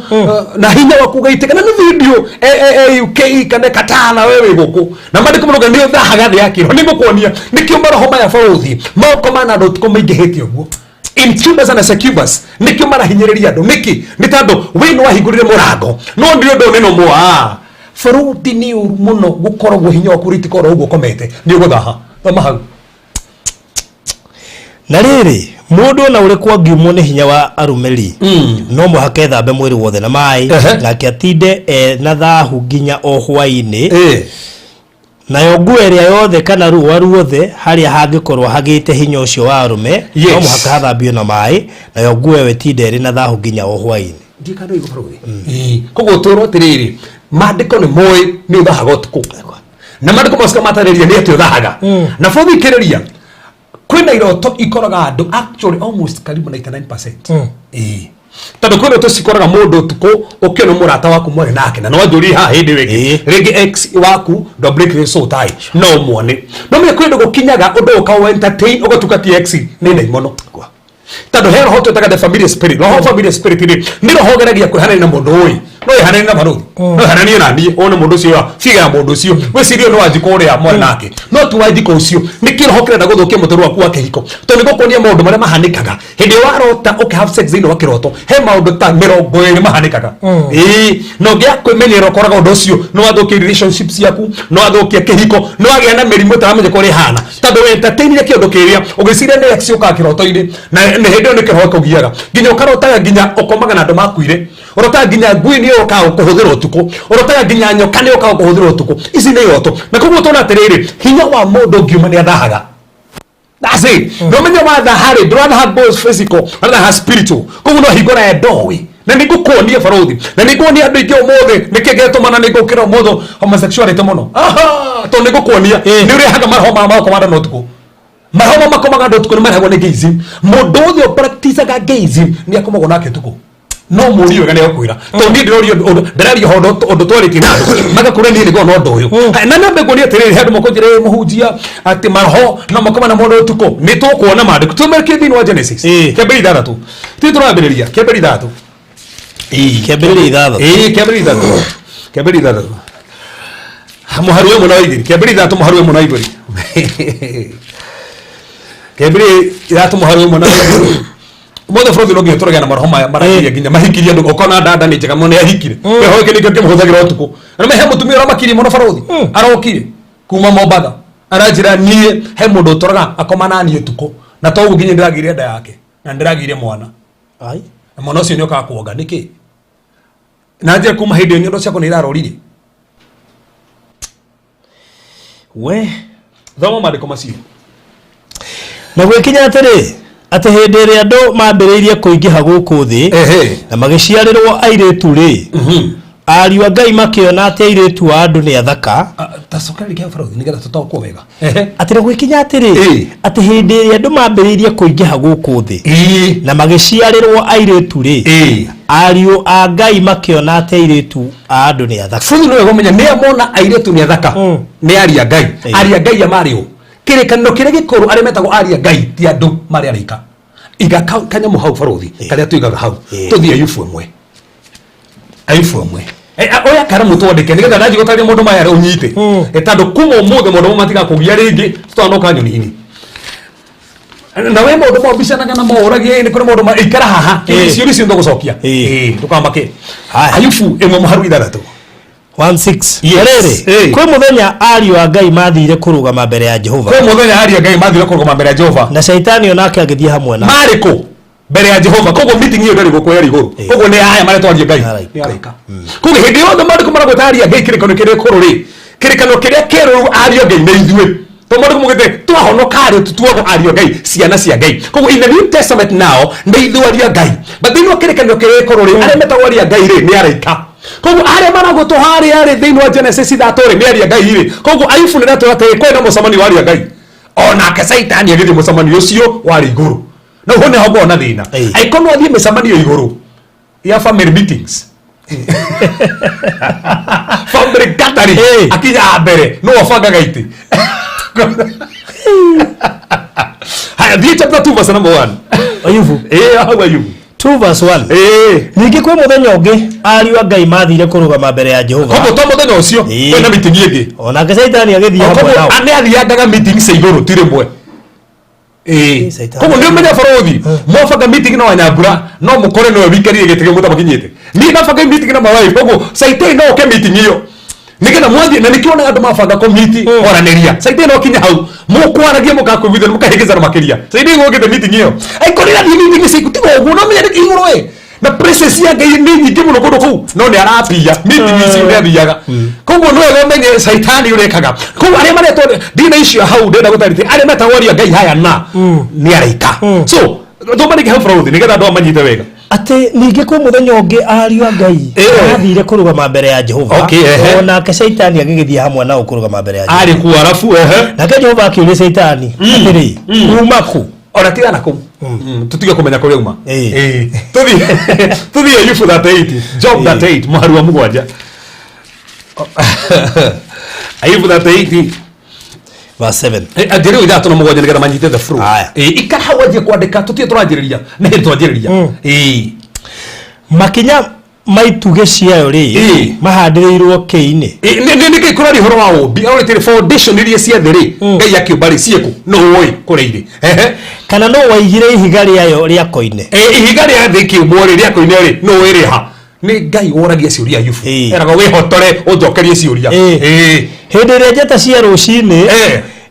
na hinya waku ũgaitĩka, na nĩ video e UK kana Qatar we wĩ gũkũ, na maandĩko marauga nĩ ũthahaga thĩ ya kĩroho. Nĩ ngũkuonia nĩkĩo maroho maya barũthi moko mana andũ ũtukũ maingĩhĩte ũguo, incubus and succubus, nĩkĩo marahinyĩrĩria andũ. Nĩkĩ? Nĩ tondũ we nĩ wahingũrire mũrango, no nĩ ũndũ nĩ normal. Barũthi nĩ ũru mũno gũkoragwo hinya waku ũrĩitĩka oro ũguo ũkomete nĩ ũgũthaha. Thoma hau. Na rĩrĩ, mũndũ ona ũrĩkũ angiumwo nĩ hinya wa arũme-rĩ, no mũhaka ethambe mwĩrĩ wothe na maĩ, nake atinde e na thahu nginya o hwaĩ-inĩ. Nayo nguo ĩrĩa yothe kana rũũa ruothe harĩa hangĩkorwo hagĩte hinya ũcio wa arũme, no mũhaka hathambio na maĩ, nayo nguo ĩyo ĩtinde ĩrĩ na thahu nginya o hwaĩ-inĩ. Ndiĩ kana ũigua bũrũri. Koguo twĩrwo atĩrĩrĩ, maandĩko nĩ moĩ nĩ ũthahaga ũtukũ, na maandĩko macoka matarĩria nĩ atĩ ũthahaga. Na bũthikĩrĩria, kwĩna iroto ikoraga andũ actually almost karibu 99%. Ĩĩ. Tondũ kwĩ ndoto cikoraga mũndũ ũtukũ ũkĩona mũrata waku mwarĩ nake na no anjũrie haha hĩndĩ ĩyo ĩngĩ. Rĩngĩ ex waku ndo break the soul tie no ũmuone. No menye kwĩ ũndũ gũkinyaga ũndũ ũkaũ entertain ũgatuĩka ti ex nĩ ndaimono. Tondũ he roho twĩtaga the familiar spirit. Roho familiar spirit rĩ nĩ roho ũgeragia kwĩhanania na mũndũ ũĩ. No ĩhananie na barũthi. No ĩhananie na niĩ wone mũndũ ũcio figa ya mũndũ ũcio. Wĩcirie nĩ Wanjikũ ũrĩa mwarĩ nake. No ti Wanjikũ ũcio. Nĩ kĩroho kĩrenda gũthũkia mũtũrĩre waku wa kĩhiko. Tondũ nĩ gũkuonia maũndũ marĩa mahanĩkaga. Hĩndĩ ĩrĩa warota ũkĩ have sex thĩinĩ wa kĩroto he maũndũ ta 20 mahanĩkaga. Ĩĩ na ũngĩaga kwĩmenyerera ũkoraga ũndũ ũcio nĩ wathũkia relationship ciaku, nĩ wathũkia kĩhiko, nĩ wagĩa na mĩrimũ ũtaramenya kũrĩa ĩhana. Tondũ entertainire kĩũndũ kĩrĩa ũgĩciria nĩ ex ũkaga kĩroto-inĩ na nĩ hĩndĩ ĩyo nĩ kĩroho kũgiaga. Nginya ũkarotaga nginya ũkomaga na andũ makuire. Ũrotaga nginya ngui nĩ yũkaga gũkũhũthĩra ũtukũ. Ũrotaga nginya nyoka nĩ yũkaga gũkũhũthĩra ũtukũ. Ici nĩ iroto. Na koguo tũrona atĩrĩrĩ, hinya wa mũndũ ũngiuma nĩ athahaga. That's it. No menye wathaha rĩ, ndũrathaha both physical, ũrathaha spiritual. Koguo no hingũra ya ndoĩ. Na nĩ ngũkuonia barũthi. Na nĩ nguonia andũ aingĩ ũmũthĩ nĩkĩ gĩatũma na nĩ ngũkĩra ũmũthĩ homosexuality mũno. Aha, tondũ nĩ ngũkuonia nĩ ũrehaga maroho ma makoma andũ ũtukũ. Maroho ma makomaga andũ ũtukũ nĩ marehagwo nĩ gayism. Mũndũ wothe ũpracticaga gayism nĩ akomagwo nake ũtukũ. No mũriũ wega nĩ egũkwĩra. Tondũ niĩ ndĩrorio ũndũ, ndĩraria ũndũ ũndũ twarĩtie na andũ. Magakũra niĩ nĩngoragwo na ũndũ ũyũ. Haya, na nambe nguonia atĩrĩrĩ, he andũ makũnjĩra ĩ mũhunjia atĩ maroho no makoma na mũndũ ũtukũ. Nĩ tũkuona maandĩko. Tũmerekie thĩinĩ wa Genesis. Kĩambĩrĩria 6. Ti tũrambĩrĩria, kĩambĩrĩria 6. Kĩambĩrĩria 6. Ĩĩ, kĩambĩrĩria 6. Kĩambĩrĩria 6. Mũhari wa 1 na wa 2. Kĩambĩrĩria 6 mũhari wa 1 na wa 2. Kĩambĩrĩria 6 mũhari wa 1 na wa 2. Ũmũthĩ bũrũri no nginya tũragĩa na maroho maya maragiria nginya mahikirie andũ ũkona dada nĩ njega mũno nĩ ahikire. Kĩroho gĩkĩ nĩkĩo kĩmũhũthagĩra ũtukũ. Na he mũtumia ũramakirie mũno barũthi. Arokire kuma Mombatha. Aranjĩra niĩ he mũndũ ũtũraga akoma na niĩ ũtukũ. Na toguo nginya ndĩragĩire nda yake na ndĩragĩire mwana. Ai. Na mwana ũcio nĩ okaga kuonga nĩkĩ? Na njĩra kuma hĩndĩ ĩyo nyondo ciakwa nĩ irarorire. We. Thoma maandĩko macio. Na gwĩkinya atĩrĩ, atĩ hĩndĩ ĩrĩa andũ mambĩrĩirie kũingĩha gũkũ thĩ, na magĩciarĩrwo airĩtu rĩ, ariũ a Ngai makĩona atĩ airĩtu a andũ nĩ athaka. Ta cokera rĩngĩ hau barũthi nĩgetha tũtaũkwo wega. Atĩ na gwĩkinya atĩrĩ, atĩ hĩndĩ ĩrĩa andũ mambĩrĩirie kũingĩha gũkũ thĩ, na magĩciarĩrwo airĩtu rĩ, ariũ a Ngai makĩona atĩ airĩtu a andũ nĩ athaka. Bũrũri nĩ wega ũmenye nĩ amona airĩtu nĩ athaka nĩ aria Ngai. Aria Ngai a marĩ ũ? Kĩrĩkanĩro kĩrĩa gĩkũrũ arĩa metagwo aria Ngai ti andũ marĩ araika. Iga kanyamũ hau barũthi karĩa tũigaga hau. Tũthiĩ Ayubu 1. Ayubu 1. Oya karamu twandĩke nĩgetha ndanjie gũtarĩria maũndũ maya ũnyite. Tondũ kuma ũmũthĩ maũndũ mau matigakũgia rĩngĩ tũtanoka nyoni-inĩ. Na we maũndũ mau mbicanaga na maũragia nĩ kũrĩ maũndũ ma ikara haha. Ciũria icio nĩtũgũcokia. Ndũkamake. Ayubu 1 mũharu 6. 1:6. Rĩrĩ, kwĩ mũthenya ariũ a Ngai mathire kũrũgama mbere ya Jehova. Kwĩ mũthenya ariũ a Ngai mathire kũrũgama mbere ya Jehova. Na Shaitani onake agĩthiĩ hamwe nao. Marĩ kũ? Mbere ya Jehova. Koguo meeting ĩyo ndĩrĩ gũkũ yarĩ igũrũ. Koguo nĩ aya maretwo ariũ a Ngai. Nĩ araika. Koguo hĩndĩ yothe maandĩko maragweta ariũ a Ngai kĩrĩkanĩro kĩrĩa gĩkũrũ rĩ, kĩrĩkanĩro kĩrĩa kĩerũ ariũ a Ngai nĩ ithuĩ. Tondũ maandĩko maugĩte twahonoka rĩ tũtuagwo ariũ a Ngai, ciana cia Ngai. Koguo in the New Testament now nĩ ithuĩ ariũ a Ngai. But thĩinĩ wa kĩrĩkanĩro kĩrĩa gĩkũrũ rĩ, arĩa metagwo ariũ a Ngai rĩ nĩ araika. Koguo arĩa maragwetwo harĩa rĩ thĩinĩ wa Genesis 3 rĩ nĩ ariũ a Ngai rĩ. Koguo Ayubu nĩ aratwĩra atĩrĩ kwĩ na mũcemanio wa ariũ a Ngai. Onake Caitani agĩthiĩ mũcemanio ũcio warĩ igũrũ. Na ho nĩho ngoragwo na thĩna. Angĩkorwo no athiĩ mĩcemanio igũrũ ya family meetings. Family gathering. Akinya mbere no abangaga itĩ. Haya, thiĩ chapter 2 verse number 1. Ayubu. Hau Ayubu. 2 verse 1. Ningĩ kwĩ mũthenya ũngĩ ariũ a Ngai mathire kũrũgama mbere ya Jehova. Koguo to mũthenya ũcio kwĩna meeting ĩngĩ. Onake Caitani agĩthiĩ hamwe nao. Koguo nĩ athiangaga meeting cia igũrũ ti rĩmwe. Koguo nĩ ũmenya barũthi mwabanga meeting na Wanyambura no mũkore nĩwe wĩikarire gĩtĩ kĩu mũtamakinyĩte. Niĩ ndabanga meeting na my wife koguo Caitani no oke meeting ĩyo nĩgetha mwathiĩ na nĩkĩo onaga andũ mabanga komiti kwaranĩria Caitani no kinye hau mũkwaragia mũkakũiguithania mũkahĩngĩcana makĩria Caitani gũkĩte meeting ĩyo angĩkorwo ĩrathiĩ meeting ici tiga ũguo no menya nĩkĩ igũrũ ĩ na presence ya Ngai nĩ nyingĩ mũno kũndũ kũu no nĩ arapia meeting ici nĩ athiaga koguo nĩ wega ũmenye Caitani ũrekaga koguo arĩa maretwo ndina icio hau ndĩrenda gũtarĩria arĩa metagwo aria Ngai haya na nĩ araika so thoma rĩngĩ hau barũthi nĩgetha andũ aya manyite wega Atĩ ningĩ kwĩ mũthenya ũngĩ ariũ a Ngai mathire kũrũgama mbere ya Jehova. Onake Caitani agĩgĩthiĩ hamwe nao kũrũgama mbere ya Jehova. Arĩ kuo arabu Nake Jehova akĩũria Caitani atĩrĩ, uma kũ? Ona tigana kũu. Tũtige kũmenya kũrĩa uma. Ĩĩ. Ĩĩ. Tũthiĩ tũthiĩ Ayubu 38, Job 38, mũhari wa 7. Ayubu 38. Verse 7. Anjĩrĩ 6 na 7 nĩgetha manyite the flow. Aya. Ĩĩ, ikara hau wanjie kwandĩka, tũtige tũranjĩrĩria nĩ hĩndĩ twanjĩrĩria. Ĩĩ. Makinya ma itugĩ ciayo rĩ, mahandĩrĩirwo kĩinĩ? Nĩ kĩ kũraria ũhoro wa ũmbi arorĩtĩrĩ foundation iria cia thĩ rĩ, Ngai akĩũmba rĩ, ciĩkũ no ũĩ kũrĩa irĩ? Ehe. Kana no waigire ihiga rĩayo rĩa koine? Ihiga rĩa thĩ kĩũmbwo rĩ, rĩa koine rĩ, no ũĩ rĩ ha? Nĩ Ngai woragia ciũria Ayubu. Eraga wĩhotore ũnjokerie ciũria. Hĩndĩ ĩrĩa njata cia rũcinĩ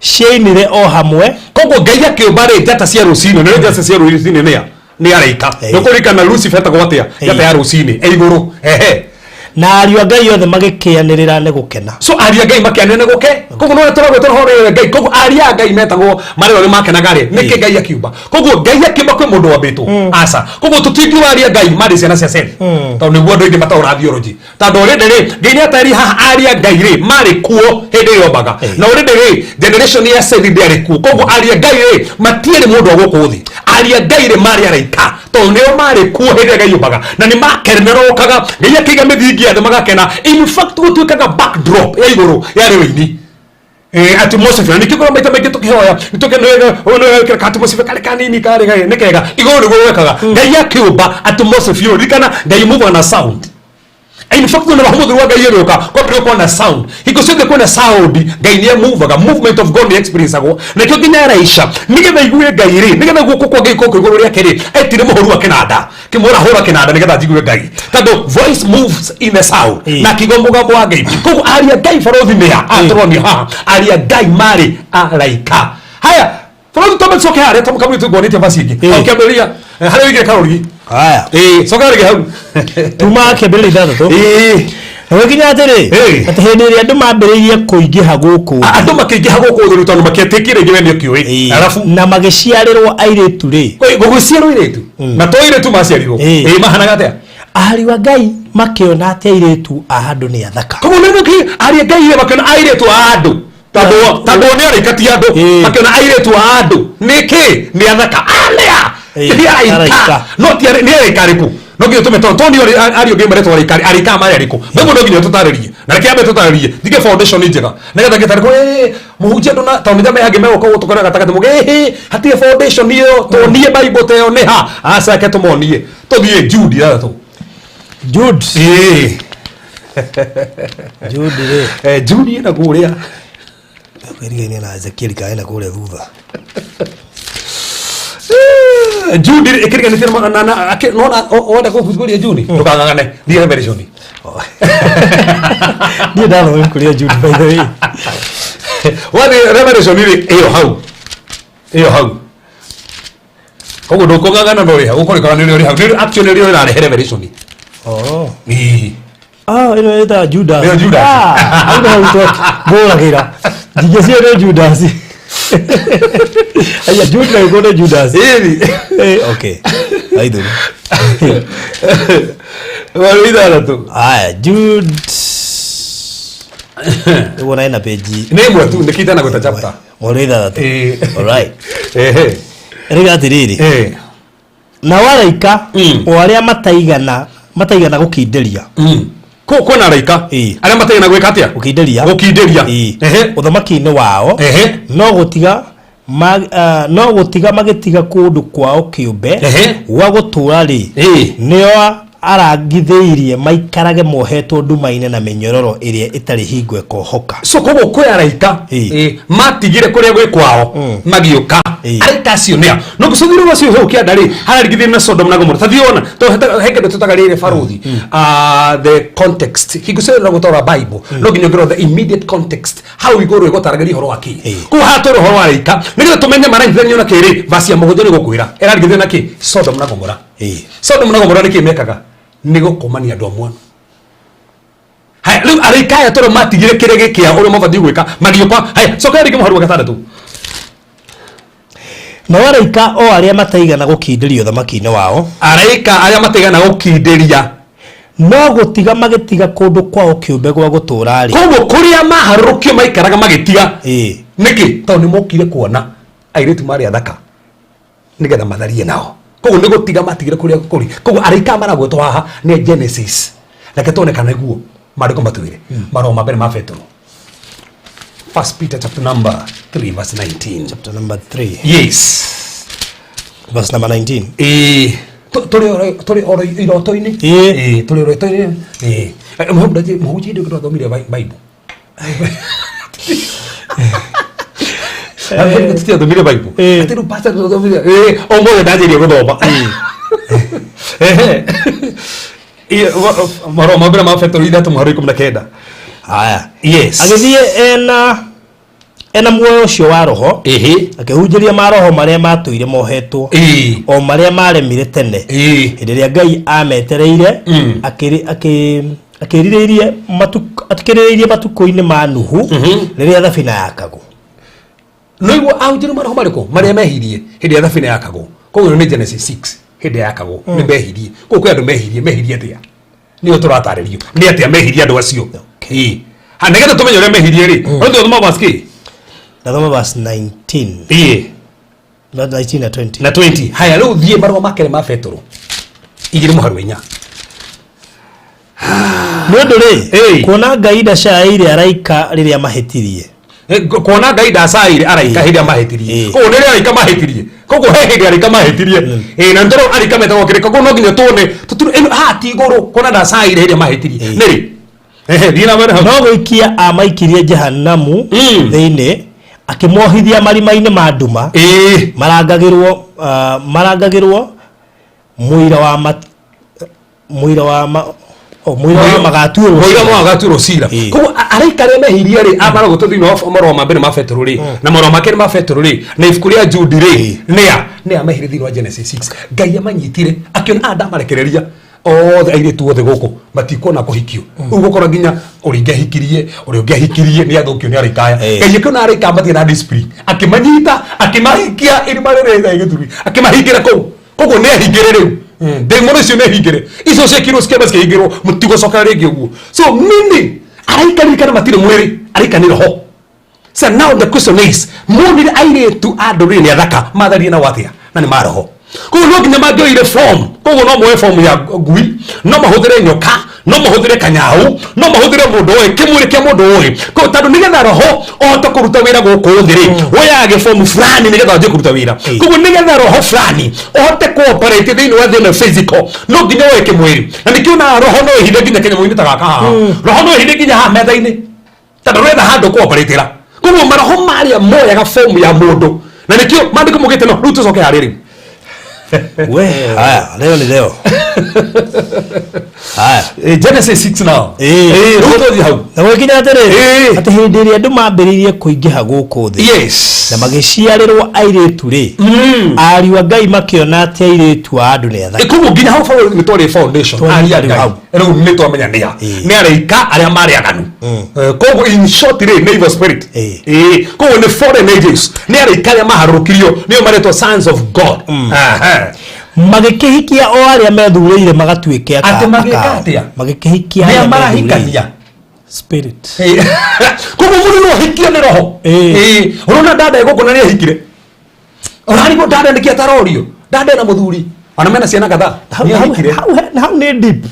ciainire o hamwe. Koguo Ngai akĩũmba rĩ, njata cia rũcinĩ, nĩ njata cia rũcinĩ nĩa nĩ araika. Nĩ kũririkana Lucifer etagwo atĩa? Njata ya rũcinĩ e igũrũ. Ehe. Na ariũ a Ngai othe magĩkĩanĩrĩra nĩ gũkena. So ariũ a Ngai makĩanĩrĩra nĩ gũke, koguo no tũragwetera ũhoro ũyũ Ngai, koguo ariũ a Ngai metagwo marĩo nĩ makenaga rĩ, nĩkĩ Ngai akiumba? Koguo Ngai akiumba kwĩ mũndũ wambĩtwo? Aca. Koguo tũtingiuga ariũ a Ngai marĩ ciana cia Seth, tondũ nĩguo andũ aingĩ mataũra theology, tondũ already rĩ, Ngai nĩ atari haha ariũ a Ngai rĩ marĩ kuo hĩndĩ ĩrĩa ombaga, na already rĩ, generation ya Seth ndĩarĩ kuo. Koguo ariũ a Ngai rĩ matiarĩ mũndũ wa gũkũ thĩ, ariũ a Ngai rĩ marĩ araika, tondũ nĩo marĩ kuo hĩndĩ ĩrĩa Ngai ombaga, na nĩ makenerokaga Ngai akĩiga mĩthingi ya thĩ magakena. In fact, gũtuĩkaga backdrop ya igũrũ yarĩ wĩini. Atmosphere nĩkĩo kũrĩa maita maingĩ tũkĩhoya nĩtũkenwĩkĩra ka atmosphere karĩ kanini karĩ nĩ kega igũrũ nĩguo gwekaga Ngai akĩũmba atmosphere. Ririkana Ngai move na sound. In fact, ona roho mũtheru wa Ngai ũgĩũka kwambĩrĩria gũkorwo na sound. Hingo ciothe kwĩna sound, Ngai nĩ amuvaga, movement of God nĩ experience-agwo. Nĩkĩo nginya Elisha, nĩgetha aigue Ngai rĩ, nĩgetha guoko kwa Ngai gũkorwo igũrũ rĩake rĩ, etire mũhũri wa kĩnanda, kĩmwĩra, "Hũra kĩnanda nĩgetha njigue Ngai," tondũ voice moves in the sound. Na akiigua mũgambo wa Ngai. Koguo aria Ngai, barothi, nĩa atũronia haha? Aria Ngai marĩ araika. Haya, barothi, twambe tucoke harĩa kamũtĩ tuonĩtie verse ĩngĩ. Hau kĩambĩrĩria, harĩa wĩigire karũrigi. Haya. Ĩĩ, coka rĩngĩ hau. Tuma kĩambĩrĩria 6. Na gũgĩkinya atĩrĩ, atĩ hĩndĩ ĩrĩa andũ mambĩrĩirie kũingĩha gũkũ thĩ, Andũ makĩingĩha gũkũ thĩ rĩu, tondũ matietĩkire rĩngĩ we nĩ ũkĩũĩ, arabu na magĩciarĩrwo airĩtu rĩ, Gũgĩciarwo airĩtu, na to airĩtu maciarirwo. Ĩĩ, mahanaga atĩa? Ariũ a Ngai makĩona atĩ airĩtu a andũ nĩ athaka. Koguo nĩ nĩkĩ ariũ a Ngai makĩona airĩtu a andũ, tondũ nĩ araika ti andũ, makĩona airĩtu a andũ nĩkĩ nĩ athaka anĩa? Nĩ araika. Araika. No ti nĩ araika arĩkũ? No nginya tũme, tondũ nĩ ariũ Ngai maretwo araika, araika marĩ arĩkũ? Bible no nginya tũtarĩrie, na reke yambe tũtarĩrie thige foundation njega nĩgetha ngĩtarĩko mũhunjia andũ na tondũ nĩja mehangĩ megũka gũtũkora gatagatĩ mũge ĩhĩ hatirĩ foundation ĩyo. Tuonie Bible ta ĩyo nĩ ha? Aca, reke tũmonie. Tũthiĩ Jude 6. Jude. Ĩĩ. Jude rĩ? Jude ĩna kũrĩa. Kwĩrigainie na Ezekiel kana ĩna kũrĩa thutha? Jude ĩkĩriganĩtie na nona wenda kũhingũria Jude, ndũkang'ang'ane, thiĩ Revelation. Niĩ ndathoma ibuku rĩa Jude, by the way. Wathiĩ Revelation rĩ, ĩyo hau, ĩyo hau. Koguo ndũkũng'ang'ana, no rĩ hau ũkũrĩkora nĩ rĩo rĩ hau, nĩ actually nĩrĩo rĩrarehe Revelation. Oh. Ĩĩ. Ah, ĩno ĩtaga Judas. Ĩyo Judas. Ah, hau nĩ hau ngũragĩra. Njingĩ cio nĩ Judas. Aya, Jude na gĩkũyũ nĩ Judas. Ĩni. Okay. Aithũri. Mweri 6. Aya, Jude. Nĩguo na ĩna page. Nĩ ĩmwe tu, nĩkĩ itanagweta chapter. Mweri 6. Ĩĩ. Alright. Ehe. Rĩga atĩrĩrĩ. Nao araika o arĩa mataigana gũkindĩria. Kwĩna araika arĩa mataigana gwĩka atĩa? Gũkindĩria. Gũkindĩria. Ĩĩ. Ũthamaki-inĩ wao, Ehe. no gũtiga magĩtiga kũndũ kwao kĩũmbe gwa gũtũũra rĩ, nĩo arangithĩirie maikarage mohetwo nduma-inĩ na mĩnyororo ĩrĩa ĩtarĩ hingo ĩkohoka. So koguo kwĩ araika matigire kũrĩa gwĩ kwao magĩũka. Araika acio nĩa? No gũcũthĩrĩria acio hau kĩanda rĩ, hararigithĩrio na Sodom na Gomora. Tathiĩ wona to he kĩndũ tũtaga rĩrĩ, barothi, the context. Hingo ciothe na gũtaũra Bible no nginya ũngĩrora the immediate context. Hau igũrũ ĩgũtaragĩria ũhoro wa kĩ? Kũu haratwĩra ũhoro wa araika nĩgetha tũmenye maranyitithanio na kĩrĩ. Verse ya 7 nĩ gũkwĩra ĩrarigithĩrio na kĩ? Sodom na Gomora. Sodom na Gomora nĩkĩ mekaga? Nĩ gũkomania andũ a mwana. Haya, rĩu araika aya tondũ matigire kĩrĩa gĩkĩa ũrĩa mabatiĩ gwĩka magĩũka. Haya, coka rĩngĩ mũhari wa 6. Nao araika o arĩa mataigana gũkindĩria ũthamaki-inĩ wao, Araika arĩa mataigana gũkindĩria, no gũtiga magĩtiga kũndũ kwao kĩũmbe gwa gũtũũra rĩ, Koguo kũrĩa maharũrũkio maikaraga magĩtiga. Nĩkĩ? Tondũ nĩ mokire kuona airĩtu marĩ athaka. Nĩgetha matharie nao. Koguo nĩ gũtiga matigire kũrĩa kũrĩ. Koguo araika maragwetwo haha nĩ Genesis. Reke tuone kana nĩguo maandĩko matwĩre. Marũa ma mbere ma Petero. First Peter chapter number 3 verse 19. Chapter number 3 Yes. verse number 19. Ĩĩ. Tũrĩ oro iroto-inĩ. Ĩĩ. Ĩĩ, tũrĩ iroto-inĩ. Ĩĩ. Mũhunjia hĩndĩ ĩyo twathomire Bible. Tũtiathomire Bible. Ĩĩ. Atĩ rĩu pastor tũthomire. Ĩĩ, ũmũthĩ ndanjĩrie gũthoma. Ehe. Ĩĩ, marũa ma mbere ma Petero 3:19. Haya. Yes. Agĩthiĩ ena muoyo ũcio wa roho, Ĩhĩ. akĩhunjĩria maroho marĩa matũire mohetwo, Ĩĩ. o marĩa maremire tene, Ĩĩ. hĩndĩ ĩrĩa Ngai ametereire, akĩrirĩirie matukũ-inĩ ma Nuhu, rĩrĩa thabina yakagwo. Noiguo ahunjĩrio maroho marĩkũ marĩa mehirie hĩndĩ ya thabina yakagwo. Koguo ĩno nĩ Genesis 6 hĩndĩ yakagwo nĩ mehirie. Koguo kwĩ andũ mehirie, mehirie atĩa? Nĩyo tũratarĩrio nĩ atĩa mehirie andũ acio. Ĩĩ. Ha, nĩgetha tũmenye ũrĩa mehirie rĩ, no tũthoma verse kĩ? Ndathoma verse 19. Ĩĩ. 19 na 20. Na 20. Haya, rĩu thiĩ marũa ma kerĩ ma Petero 2:4. Nĩ ũndũ rĩ, Ĩĩ. kuona Ngai ndacaĩire araika rĩrĩa mahĩtirie. Kuona Ngai ndacaĩire araika hĩndĩ ĩrĩa mahĩtirie. Koguo nĩ rĩrĩa araika mahĩtirie. Koguo he hĩndĩ araika mahĩtirie. Ĩĩ, na nĩtũrona araika metagwo kĩrĩ. Koguo no nginya tuone tũturu ĩno haha ti igũrũ, kuona ndacaĩire hĩndĩ ĩrĩa mahĩtirie. Nĩ rĩ? Ehe, thiĩ na mbere hau. No gũikia amaikirie Jehanamu thĩinĩ, akĩmohithia marima-inĩ ma nduma, marangagĩrwo mũira wa mũira wa magatuĩrwo Mũira cira. wa magatuĩrwo cira. Koguo araika arĩa mehirie rĩ, amaragwetwo thĩinĩ wa marũa ma mbere ma Petero rĩ, na marũa ma kerĩ ma Petero rĩ, na ibuku rĩa Jude rĩ, nĩa nĩa mehirie thĩinĩ wa Genesis 6. Ngai amanyitire akĩona aya ndamarekereria othe airĩtu othe gũkũ matikuona kũhikio. Rĩu gũkorwo nginya ũrĩa ũngĩahikirie, ũrĩa ũngĩahikirie nĩ athũkio nĩ araika aya. Ngai akĩona araika matirĩ na discipline, akĩmanyita, akĩmahikia irima rĩrĩ rĩa gĩthũri, akĩmahingĩra kũu. Koguo nĩ ahingĩre rĩu. Ndaimono icio nĩ hingĩre. Icio ciekirwo cikĩamba cikĩhingĩrwo, mũtigũcokera rĩngĩ ũguo. So meaning araika ririkana matirĩ mwĩrĩ, araika nĩ roho. So now the question is, monire airĩtu a ndũrĩrĩ nĩ athaka, matharie nao atĩa? Na nĩ maroho. Koguo no nginya mangĩoire form. Koguo no moe form ya ngui, no mahũthĩre nyoka, no mahũthĩre kanyau, no mahũthĩre mũndũ ũĩ, kĩmwĩrĩ kĩa mũndũ ũĩ. Koguo tondũ nĩgetha roho ũhote kũruta wĩra gũkũ thĩ rĩ, woyaga gĩbomu fulani nĩgetha wanjie kũruta wĩra. Koguo nĩgetha roho fulani ũhote kũoperate thĩinĩ wa thĩ ĩno physical, no nginya woe kĩmwĩrĩ. Na nĩkĩo onaga roho no ĩhithe nginya kĩnyamũ-inĩ ta gaka haha. Roho no ĩhithe nginya haha metha-inĩ. Tondũ ndũretha handũ kũoperatĩra. Koguo maroho marĩa moyaga fomu ya mũndũ. Na nĩkĩo maandĩko maugĩte no, rĩu tũcoke harĩa rĩu. We, haya, leo ni leo. Haya. Genesis 6 now. Rĩu tũthiĩ hau. Na gwĩkinya atĩrĩrĩ, atĩ hĩndĩ ĩrĩa andũ mambĩrĩirie kũingĩha gũkũ thĩ, Yes. na magĩciarĩrwo airĩtu rĩ, ariũ a Ngai makĩona atĩ airĩtu a andũ nĩ athaka. Koguo nginya hau nĩ twarĩ foundation. Twarĩ Ariũ a rĩu Ngai. hau. Rĩu nĩ twamenya nĩ a. Nĩ araika arĩa marĩ aganu. Koguo in short rĩ, nĩ evil spirit. Koguo nĩ fallen angels. Nĩ araika arĩa maharũrũkirio, nĩo maretwo sons of God. Aha. Magĩkĩhikia o arĩa methurĩire magatuĩke Atĩ magĩka akao. atĩa? Magĩkĩhikia Nĩa arĩa methurĩire. marahikania. Spirit. Koguo mũndũ no ahikio nĩ roho. Ũrona dada ĩgũkũ na nĩ ahikire. Ũrarigwo dada nĩkĩ atarorio? Dada ena mũthuri. Ona mena ciana kadhaa. Nĩ ahikire. Hau nĩ deep.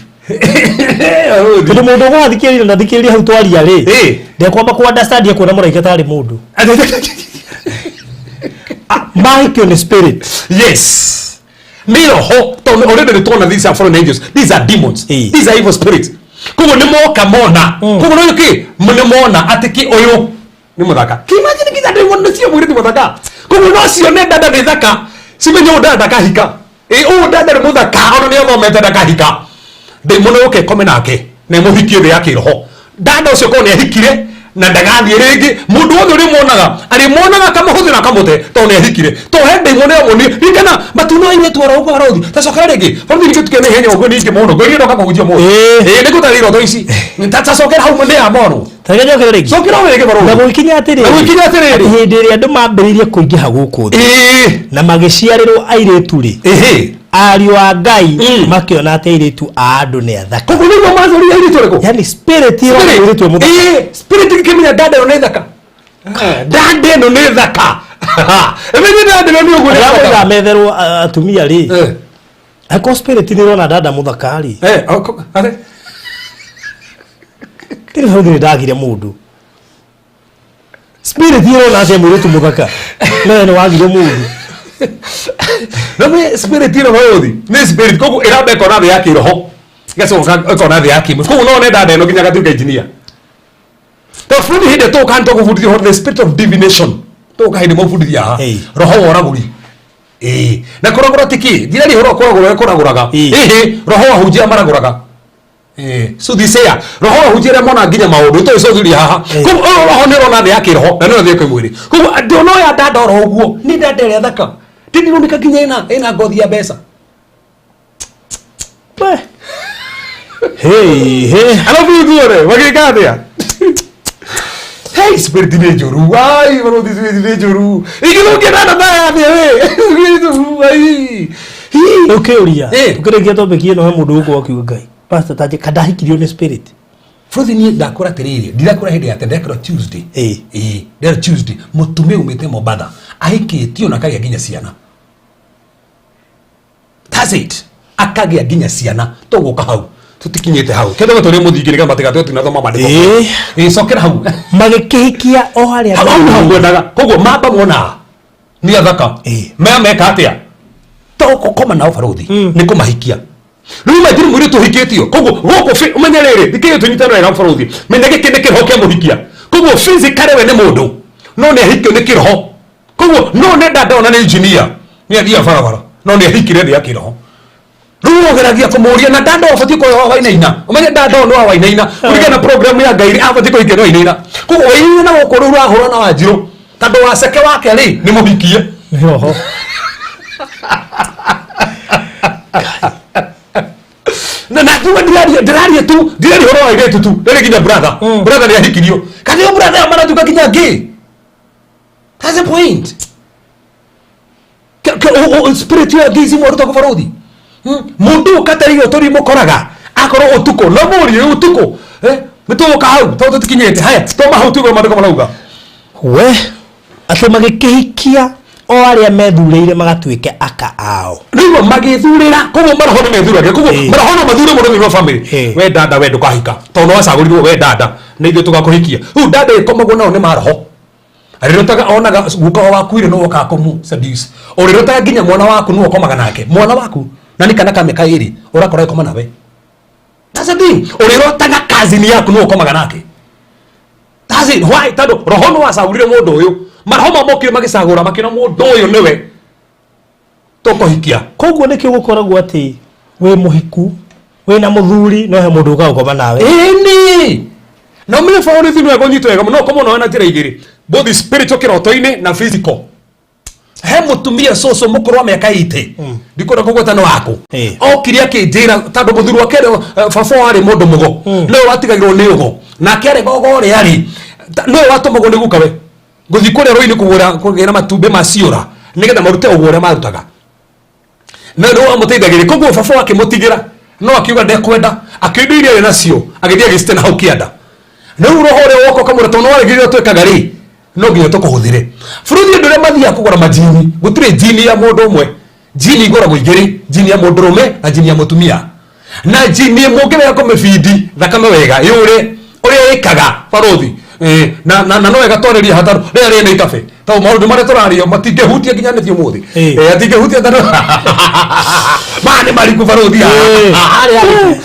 Tondũ mũndũ ũgũgathikĩrĩria na thikĩrĩria hau twaria rĩ, ndekwamba kũ understand ekuona mũraika tarĩ mũndũ. Mahikio nĩ spirit. Yes. Nĩ roho. Tondũ already nĩ tuona these are fallen angels. These are demons. These are evil spirits. Koguo nĩ moka mona. Koguo nĩ kĩ? Nĩ mona atĩ kĩ ũyũ nĩ mũthaka. Kĩ imagine nginya ndĩmona nĩ cio mũirĩtu mũthaka. Koguo no cione dada nĩ thaka. Cimenye ũyũ dada ndakahika. Ũyũ dada nĩ mũthaka ona nĩ athomete ndakahika. Ndĩmona ũke ĩkome nake na ĩmũhikie thĩ ya kĩroho. Dada ũcio korwo nĩ ahikire na ndagathiĩ rĩngĩ, mũndũ wothe ũrĩmuonaga arĩmuonaga akamũhũthĩra akamũte tondũ nĩ ahikire. Tondũ he ndaimono yamũonire, ririkana matuno airĩtu oro ũguo barothi. Ta cokera rĩngĩ, barothi ningĩ tũkĩona ihenya ũguo ningĩ mũno, ngwĩrire ndoka kũhunjia mũndũ. Nĩ ngũtarĩria iroto ici. Ta cokera hau nĩ ya monwo. Ta reke njokere rĩngĩ. Cokera o rĩngĩ barothi. Na gũgĩkinya atĩrĩrĩ, Na gũgĩkinya atĩrĩrĩ. atĩ hĩndĩ ĩrĩa andũ mambĩrĩirie kũingĩha gũkũ thĩ, na magĩciarĩrwo airĩtu rĩ, ariũ a Ngai makĩona atĩ airĩtu a andũ nĩ athaka. Koguo nĩguo mathurire airĩtu arĩkũ? Yani spirit ĩrona mũirĩtu e mũthaka. Spirit ĩkĩmenya dada ĩno nĩ thaka. Dada ĩno nĩ thaka. Ĩmenye ndanda ĩno nĩ ũguo Ndĩramwĩra metherwo atumia rĩ. Angĩkorwo spirit nĩ ĩrona dada mũthaka rĩ. Ate? Tiri bau nĩ ndagire mũndũ. Spirit ĩrona atĩa mũirĩtu mũthaka. No we nĩ wagire mũndũ. No nĩ spirit ĩno bũrũri nĩ spirit, koguo ĩramba ĩkona thĩ ya kĩroho, ĩgacoka ĩkona thĩ ya kĩmwĩrĩ. Koguo no one dada ĩno nginya agatuĩka engineer. To bũrũri hĩndĩ tũka nĩ tũkũbundithia ũhoro the spirit of divination, tũka hĩndĩ mũbundithia haha. Roho wa ũragũri. Ĩĩ, na kũragũra ti kĩ ndirari ũhoro wa kũragũra ũrĩa kũragũraga. Ĩhĩ, roho wa hunjia maragũraga. Soothsayer, roho wa hunjia arĩa mona nginya maũndũ tũĩ soothsayer haha. Koguo ũyũ roho nĩ ũrona thĩ ya kĩroho na nĩ thĩ ya kĩmwĩrĩ. Koguo andũ no ya dada oro ũguo nĩ dada ĩrĩa thaka ndĩroneka nginya ĩna ngothi ya mbeca. We. Hey, hey. Alafu ithuore magĩka atĩa? Hey, spirit nĩ njũru. Ai, barũthi, spirit nĩ njũru, ingĩthũkia dada ta atĩa we? Ai. Ũkĩũria. Ũkĩrĩkia topic ĩno, he mũndũ ũgũkorwo akiuga, "Ngai, pastor, tanje kandahikirio nĩ spirit." Bũrũthi, niĩ ndakũra atĩrĩrĩ, ndirakũra hĩndĩ ya tene, ndakũra Tuesday. Ĩĩ, ndĩra Tuesday mũtumia umĩte Mombatha ahikĩtio na akagĩa nginya ciana. That's it, akagĩa nginya ciana. Tũgũka hau, tũtikinyĩte hau, kethoga tũrĩ mũthingi nĩgetha matigatue tinathoma mandĩko. Ĩĩ, cokera hau. Magĩkĩhikia o harĩa. Hau hau ngwendaga. Koguo mamba mona nĩ athaka. Maya meka atĩa to gũkoma nao barũthi, nĩ kũmahikia. Rĩu maitiri mũirĩtu ũhikĩtio, koguo gũkũ ũmenye rĩrĩ, thikĩrĩria tũnyitane wega barũthi, menya gĩkĩ nĩ kĩroho kĩa mũhikia. Koguo physically we nĩ mũndũ, no nĩ ahikio nĩ kĩroho. Koguo no nĩ ndandona nĩ engineer, nĩ athiaga barabara, no nĩ ahikire thĩ ya kĩroho. Rĩu ũgeragia kũmũria na ndanda ũbatiĩ kũhe wainaina. Ũmenye ndanda nĩ wa wainaina kũringana na program ya Ngai rĩ, abatiĩ kũhikia nĩ wainaina. Koguo wainaina na gũkũ rĩu ũrahũra na Wanjirũ tondũ waceke wake rĩ nĩ mũhikie. Nĩ roho. Na tuga ndiraria tu, ndiraria ũhoro wa airĩtu tu, ndĩrĩ nginya brother. Brother nĩ ahikirio kana ĩyo brother ĩyo maratuĩka nginya ngĩ. That's the point. Spirit ya ngizi mwaruta kũ barũthi? Mũndũ ũkatarĩirio tũri mũkoraga akorwo ũtukũ no mũrie ũtukũ. Nĩ tũgũka hau tondũ tũtikinyĩte haya, toma hau tuge maandĩko marauga. We atĩ magĩkĩhikia o arĩa methurĩire magatuĩke aka ao. Rĩu magĩthurĩra, koguo maroho nĩ methuragĩra. Koguo maroho no mathure mũndũ thĩinĩ wa family. We dada, we ndũkahika tondũ nĩ wacagũrirwo. We dada, nĩ ithuĩ tũgakũhikia. Rĩu dada ĩkomagwo nao nĩ maroho. Rĩrotaga onaga guka wakuire nĩ wokaga kũmũ seduce. Ũrĩrotaga nginya mwana waku nĩ ũkomaga nake, mwana waku na nĩ kana ka mĩaka 2 ũrakora ĩkoma nawe. That's the thing. Ũrĩrotaga cousin yaku nĩ ũkomaga nake. That's it. Why? Tondũ roho nĩ wacagũrire mũndũ ũyũ. Maroho mamokire magĩcagũra, makĩona mũndũ ũyũ nĩwe tũkũhikia. Koguo nĩkĩo gũkoragwo atĩ wĩ mũhiku, wĩna mũthuri, no he mũndũ ũkaga gũkoma nawe. Ĩni na ũmenye bũrũri nĩ wega ũnyitwo wega mũno, ũkomwo nawe na njĩra igĩrĩ, both spiritual kĩroto-inĩ na physical. He mũtumia cũcũ mũkũrũ wa mĩaka 80, ndikwenda kũgweta nĩ waku, okire akĩnjĩra tondũ mũthuri wake baba warĩ mũndũ mũgo, nĩwe watigagĩrwo nĩ ũgo, nake arega ũgo ũrĩa rĩ, nĩwe watũmagwo nĩ gukawe gũthiĩ kũrĩa rũĩ-inĩ kũgũra kũgĩra matumbĩ ma ciũra nĩgetha marute ũguo ũrĩa marutaga, na nĩ wamũteithagĩrĩria. Koguo baba wake mũtigĩra no akiuga ndekwenda, akĩindo iria arĩ nacio agĩthiĩ agĩcite na hau kĩanda. Rĩu roho ũrĩa woka ũkamwĩra, tondũ nĩwaregire ũrĩa twĩkaga rĩ, no nginya tũkũhũthĩre. Bũrũri andũ arĩa mathiaga kũgũra majini, gũtirĩ jini ya mũndũ ũmwe, jini igũragwo igĩrĩ, jini ya mũndũrũme na jini ya mũtumia. Na jini ĩmwe ũngĩrega kũmĩbindi thakame wega yũre ũrĩa ĩkaga barũthi. Na no wega twarĩrie hatarũ rĩrĩa rĩna ikabe, tondũ maũndũ marĩa tũraria matingĩhutia nginya nĩthiĩ ũmũthĩ. Atingĩhutia tondũ maya nĩ mariku barũthi harĩa ariku.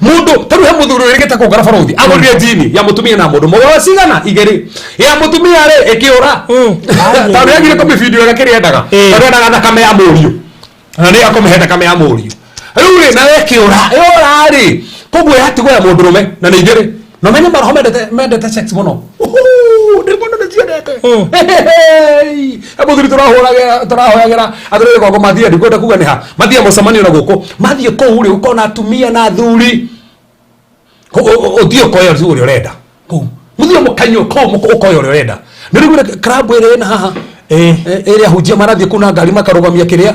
Mũndũ tarĩu he mũthuri wĩrĩgĩte kũngara barũthi, agũrire jini ya mũtumia na mũndũ mũgwa cigana igĩrĩ, ya mũtumia rĩ ĩkĩũra tondũ yagire kũmĩbindi wega kĩrĩa endaga, tondũ endaga thakame ya mũriũ na nĩ akũmĩhe thakame ya mũriũ. Rĩu rĩ nayo ĩkĩũra, yũra rĩ, koguo yatigwo ya mũndũrũme na nĩ igĩrĩ. Na ũmenye maroho mendete sex mũno. Ndĩ mũno nĩ ciendete. He mũthuri tũrahoyagĩra atĩrĩrĩ gwakwa, mathiĩ, ndikwenda kuga nĩ ha mathiĩ mũcemanio na gũkũ, mathiĩ kũu rĩ, ũkona atumia na athuri. Ũthiĩ ũkoya ũrĩa ũrenda kũu, mũthiĩ mũkanyue kũu, ũkoya ũrĩa ũrenda. Nĩ rĩu club ĩrĩa ĩna haha, ĩrĩa hunjia marathiĩ kũu na ngari makarũgamia kĩrĩa,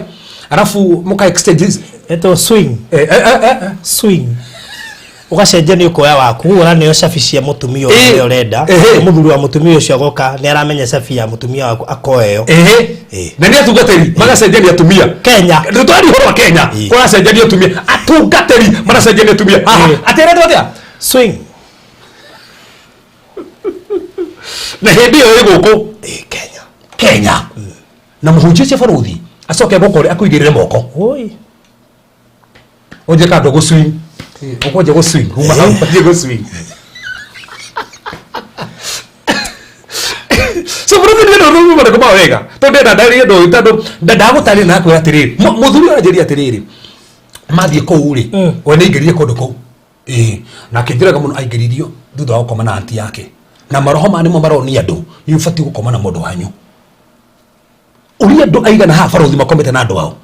arabu mũka exchange. Etwo swing. Swing. Ũgacenjania ũkoya waku ũraneo cabi cia mũtumia ũrĩa ũrenda. Mũthuri wa mũtumia ũcio agoka nĩ aramenya cabi ya mũtumia waku akoya ĩyo. Na nĩ atungatĩri magacenjania atumia. Kenya. Tũtwari ũhoro wa Kenya. Kũracenjania atumia. Atungatĩri maracenjania atumia. Atĩretwo atĩa? Swing. Na hĩndĩ ĩyo ĩ gũkũ. Kenya. Kenya. Na mũhunjia ũcio barũthi acoke gũkore akũigĩrĩre moko. Oi. Ũnjie kando gũ swing. Ũkwanjia gũ swing. Kuma hau ũnjie gũ swing. So bũrũri nĩ ndũ rũu marĩkũ ma wega. Tondũ ndenda ndarie ndũ tondũ ndagũtarĩria na akwĩra atĩrĩrĩ. Mũthuri aranjĩria atĩrĩrĩ. Mathiĩ kũu rĩ. We nĩ aingĩrire kũndũ kũu. Na akĩnjĩraga mũno aingĩririo thutha wa gũkoma na anti yake. Na maroho ma nĩmo maronia andũ nĩ ũbatiĩ gũkoma na mũndũ wanyu. Ũrĩa andũ aigana haha barũthi makomete na andũ ao.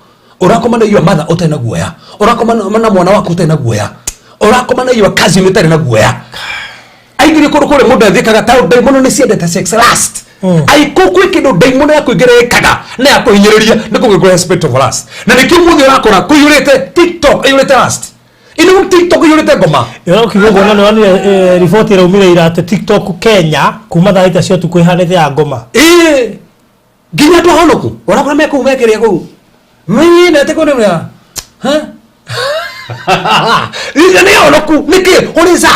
Ũrakoma na your mother ũtarĩ na guoya. Ũrakoma na mwana waku ũtarĩ na guoya. Ũrakoma na your cousin ũtarĩ na guoya. Aingĩrie kũndũ kũrĩa mũndũ athĩkaga ta ndaimono nĩ ciendete sex last. Aikũ kwĩ kĩndũ ndaimono ya kũingĩra ĩkaga na ya kũhinyĩrĩria nĩ kũgĩkũhe spirit of lust. Na nĩkĩo mũthĩ ũrakora kũiyũrĩte TikTok ĩiyũrĩte lust. Ino TikTok ĩiyũrĩte ngoma. Ĩyo ũkiuga ũguo na nĩwonire riboti ĩraumire ira atĩ TikTok Kenya kuma thaa thita cia ũtukũ ĩhanĩte ya ngoma. Nginya andũ ahonoku ũrakora me kũu mekĩrĩa kũu. Mĩnyinete kũndũ ya. Ha? Nĩ nĩ ahonoku nĩkĩ ũrĩca.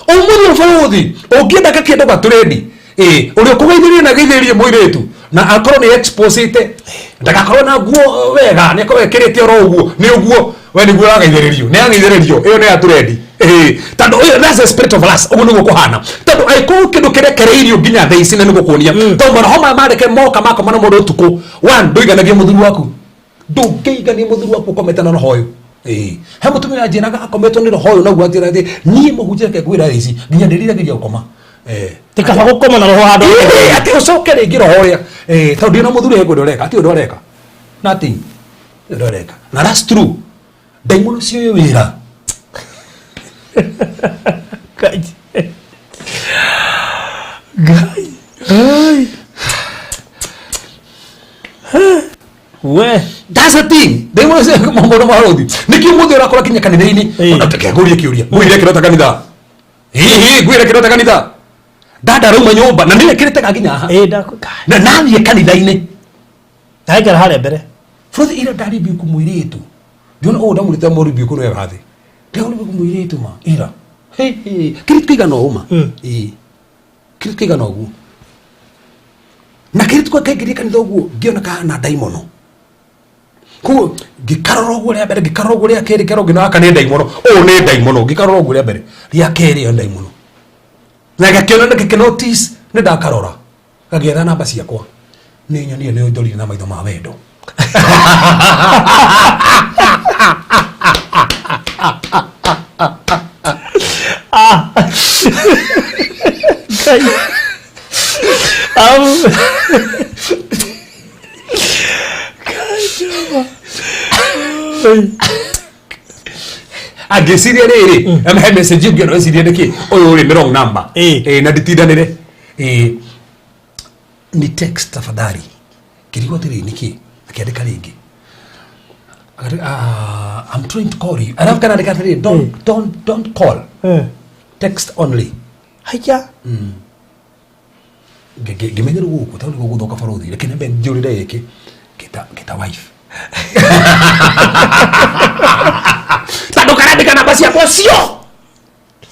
Ũmũthĩ ũbũrũthi ũngĩenda gakĩndũ gatũrendi. Ũrĩa ũkũgeithĩrĩria na geithĩrĩrie mũirĩtu na akorwo nĩ exposite ndagakorwo na nguo wega nĩ akorwo ekĩrĩte oro ũguo nĩ ũguo we nĩguo ũrageithĩrĩrio nĩ ageithĩrĩrio ĩyo nĩ ya tũrendi. Tondũ ũyũ that's the spirit of lust ũguo nĩguo kũhana tondũ angĩkorwo kĩndũ kĩrekereirio nginya thaa ici na nĩgũkuonia tondũ maroho maya mareke moka makoma na mũndũ ũtukũ one ndũiganagia mũthuri waku ndũngĩigania mũthuri waku ũkomete na roho ũyũ. He mũtumia anjĩraga akometwo nĩ roho ũyũ naguo anjĩra atĩ niĩ mũhunjia reke ngwĩra thaa ici nginya ndĩriragĩria gũkoma. Ti kaba gũkoma na roho handũ. Atĩ ũcoke rĩngĩ roho ũrĩa. Tondũ ndĩ na mũthuri he kũndũ ũreka atĩ ũndũ areka. Nothing. Ũndũ areka. Na that's true. Ndaimono ciũĩ wĩra. Ngai. Ngai. Ai. We. That's the thing. Ndaimono ciũĩ maũndũ ma rũthi. Nĩkĩo mũthĩ ũrakora kinya kanitha-inĩ. Ona reke ngũrie kĩũria. Ngũire kĩrota kanitha. Hihi ngwĩre kĩrota kanitha. Dada rauma nyũmba na nĩ ekĩrĩte nginya haha. Na nathiĩ kanitha-inĩ. Ndaikara harĩa mbere. Bũrũthi ira ndaribiku mũirĩtu. Ndiona ũũ ndamũrĩte mũribiku nĩ wega thĩ. Ndamũribiku mũirĩtu ma ira. Kĩrĩtu kĩigana ũũ ma. Kĩrĩtu kĩigana ũguo. Na kĩrĩtu kaingĩria kanitha ũguo ngĩona kahana ndaimono. Koguo ngĩkarora ũguo rĩa mbere ngĩkarora ũguo rĩa kerĩ kerwo ngĩona gaka nĩ ndaimono. Ũũ nĩ ndaimono ngĩkarora ũguo rĩa mbere rĩa kerĩ ĩyo ndaimono. Na gakĩona na gĩkĩnotice nĩ ndakarora. Gagĩetha namba ciakwa. Nĩ nyonire nĩ ndorire na maitho ma wendo. Ngai. Angĩciria rĩrĩ he message ũngĩona wecirie nĩkĩ ũyũ rĩ nĩ wrong number. Na nditindanĩre. Ni text tafadhali. Ngĩrigwo atĩrĩrĩ nĩkĩ akĩandĩka rĩngĩ. I'm trying to call you. Alafu kana andĩka atĩrĩrĩ don't call. Text only. Haya. Ngĩmenya rĩu gũkũ tondũ nĩguo gũthũka barũthi reke nyambe njũrĩre gĩkĩ ngĩta wife. Tondũ karandĩka namba ciakwa cio.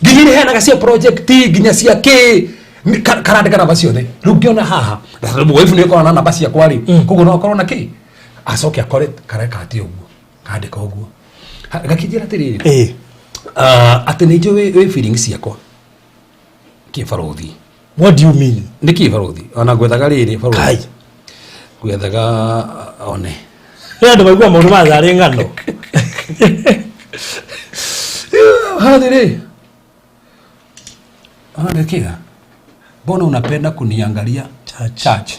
Nginya iria heanaga cia project nginya cia kĩ karandĩka namba ciothe. Rĩu ngĩona haha na tondũ wife nĩ ĩkoragwo na namba ciakwa rĩ koguo no akorwo na kĩ acoke akore kareka atĩ ũguo kandĩka ũguo. Gakĩnjĩra atĩrĩrĩ atĩ nĩ njũĩ wĩ feelings ciakwa kĩ barũthi. What do you mean? Nĩ kĩ barũthi? Ona ngwethaga rĩrĩ barũthi. Kai. Ngwethaga one. Nĩ andũ maigua maũndũ ma tharĩ ng'ano. Barũthi rĩ. Ona nĩ kĩga. Mbona unapenda kuniangalia Church. Church.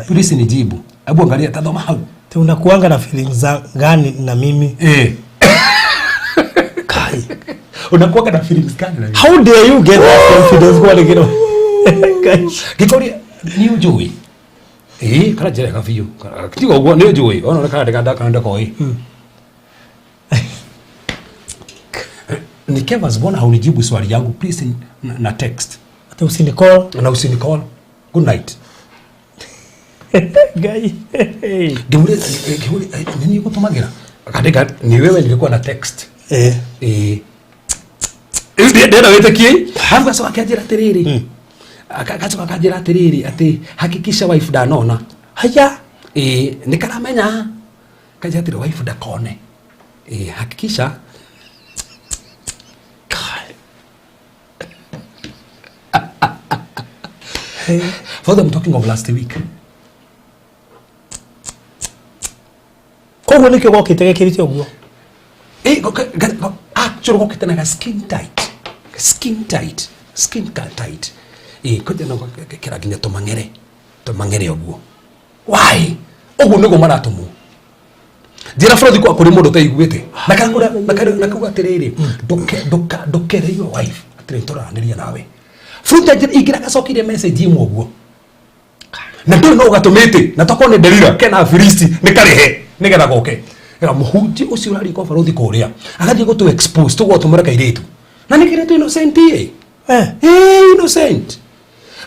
Please nijibu. Hebu angalia tazama hau. Te unakuanga na feelings za gani na mimi? Kai. Unakuanga na feelings gani na mimi? How dare you get that confidence kwa ligiro? Kai. Gikoria ni ujui. Kana njera ka biũ. Tiga ũguo nĩ ũnjũĩ. Ona ũrĩa karandĩka ndakanda koi. Ni Kevas, mbona haunijibu swali yangu? Please na text. Ati usinicall. Na usinicall. Good night. Ngai. Ngĩmũria, nĩ niĩ ngũtũmagĩra? Akandĩka ni wewe nilikuwa na text. Eh. Rĩu ndĩrenda wĩtĩkie. Arabu gacoka akĩanjĩra atĩrĩrĩ. Gacoka akanjĩra atĩrĩrĩ atĩ hakikisha wife ndanona. Haya. Ĩĩ nĩ karamenya. Kanjĩra atĩrĩ wife ndakone. Ĩĩ hakikisha. For them talking of last week. Koguo nĩkĩo gokĩte gekĩrĩte ũguo. Eh, actually gokĩte na ga skin tight. Skin tight. Skin tight. Eh, kũjya no gekĩra nginya tũmang'ere. Tũmang'ere ũguo. Why? Ũguo nĩguo maratũmwo. Njĩra bũrũri kwa kũrĩ mũndũ ũtaiguĩte. Na kakũra na kauga atĩrĩrĩ, ndũke ndũka ndũkere your wife atĩrĩ tũraranĩria nawe. Bũrũri ingĩra gacokire message imwe ũguo. Na ndũrĩ no ũgatũmĩte na tokorwo nĩ nderira kena Filisti nĩ karĩhe nĩgetha goke. Ega mũhunjia ũcio ũraria kwa barũthi kũrĩa agathiĩ gũtũ expose tũgwatũmĩra kairĩtu. Na nĩ kairĩtu innocent ĩ. Eh. Innocent.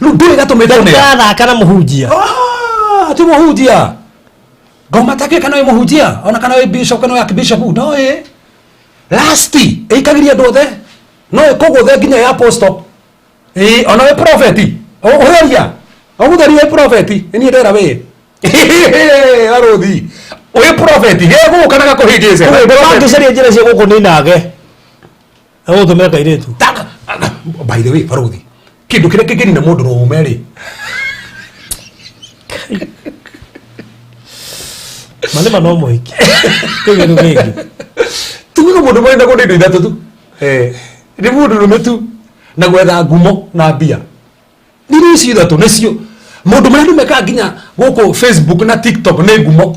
Rĩu ndũrĩ gatũmĩte nĩ. Ndathaka na mũhunjia. Ah, ti mũhunjia. Ngoma take kana wĩ mũhunjia ona kana wĩ bishop kana wĩ archbishop no ĩ. Last ĩikagiria andũ othe. No ĩkũgũthe nginya ya apostle. Ĩ ona wĩ prophet. Ũgũtheria. Ũgũtheria wĩ prophet. Niĩ ndera wĩ. Arũthi. Wĩ prophet gegũka na gakũhĩngĩce. Mangĩcaria njĩra cia gũkũninage. Agũtũmĩra kairĩtu. By the way, barũthi. Kĩndũ kĩrĩa kĩngĩnina mũndũ rũme rĩ. Manĩma no mũhiki. Kĩu kĩndũ kĩngĩ. Tugaga mũndũ marĩ naguo nĩ indo ithatũ tu. Nĩ mũndũ rũme tu na gwetha ngumo na mbia. Nĩ icio ithatũ nĩcio mũndũ marĩa andũ mekaga nginya gũkũ Facebook na TikTok nĩ ngumo.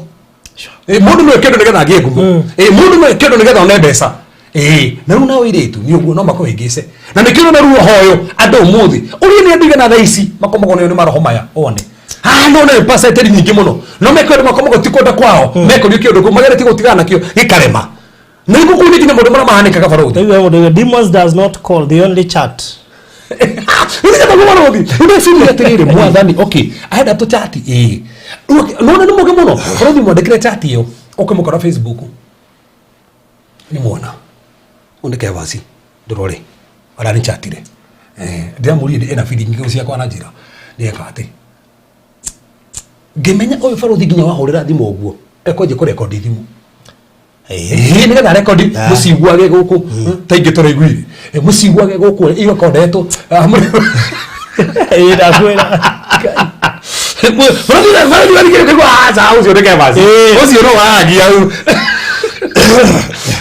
Mũndũ no eke ũndũ nĩgetha agĩe ngumo. Mũndũ no eke ũndũ nĩgetha one mbeca. Na rĩu nao airĩtu nĩ ũguo no makũhĩngĩce. Na nĩkĩo ũrona ruo hoyo andũ ũmũthĩ. Ũrĩa nĩ andũ igana thaa ici makomagwo nĩo nĩ maroho maya one. Ah, no nĩ percentage nyingĩ mũno. No meke ũndũ makomagwo ti kwenda kwao. Mekorio kĩũndũ kĩu mageretie gũtigana nakĩo gĩkarema. Nĩ ngũkũ nĩ nginya maũndũ marĩa mahanĩkaga barũthi. Rĩu mũndũ demons does not call, they only chat. Nĩ maguo barũthi. Nĩ atĩrĩrĩ mwathani, okay, arenda tũ chat ĩĩ. Nona nĩ mũgĩ mũno. Barũthi mwandĩkĩre chat ĩyo ũkĩmũkora Facebook. Nĩ mwona. Ũyũ nĩ Kevasi ndũrore. Arani chatire. Ndĩramũririe ena feeling ciakwa na njĩra. Nĩ eka atĩ. Ngĩmenya ũyũ barũthi nginya wahũrĩra thimũ ũguo. Ekwanjia kũrekondi thimũ. Nĩgetha rekondi mũciguage gũkũ ta ingĩ tũraiguire. Mũciguage gũkũ irekondetwo. Ndakwĩra. Barũthi barũthi kũigua aca ũcio nĩ Kevasi. Ũcio no waragia hau.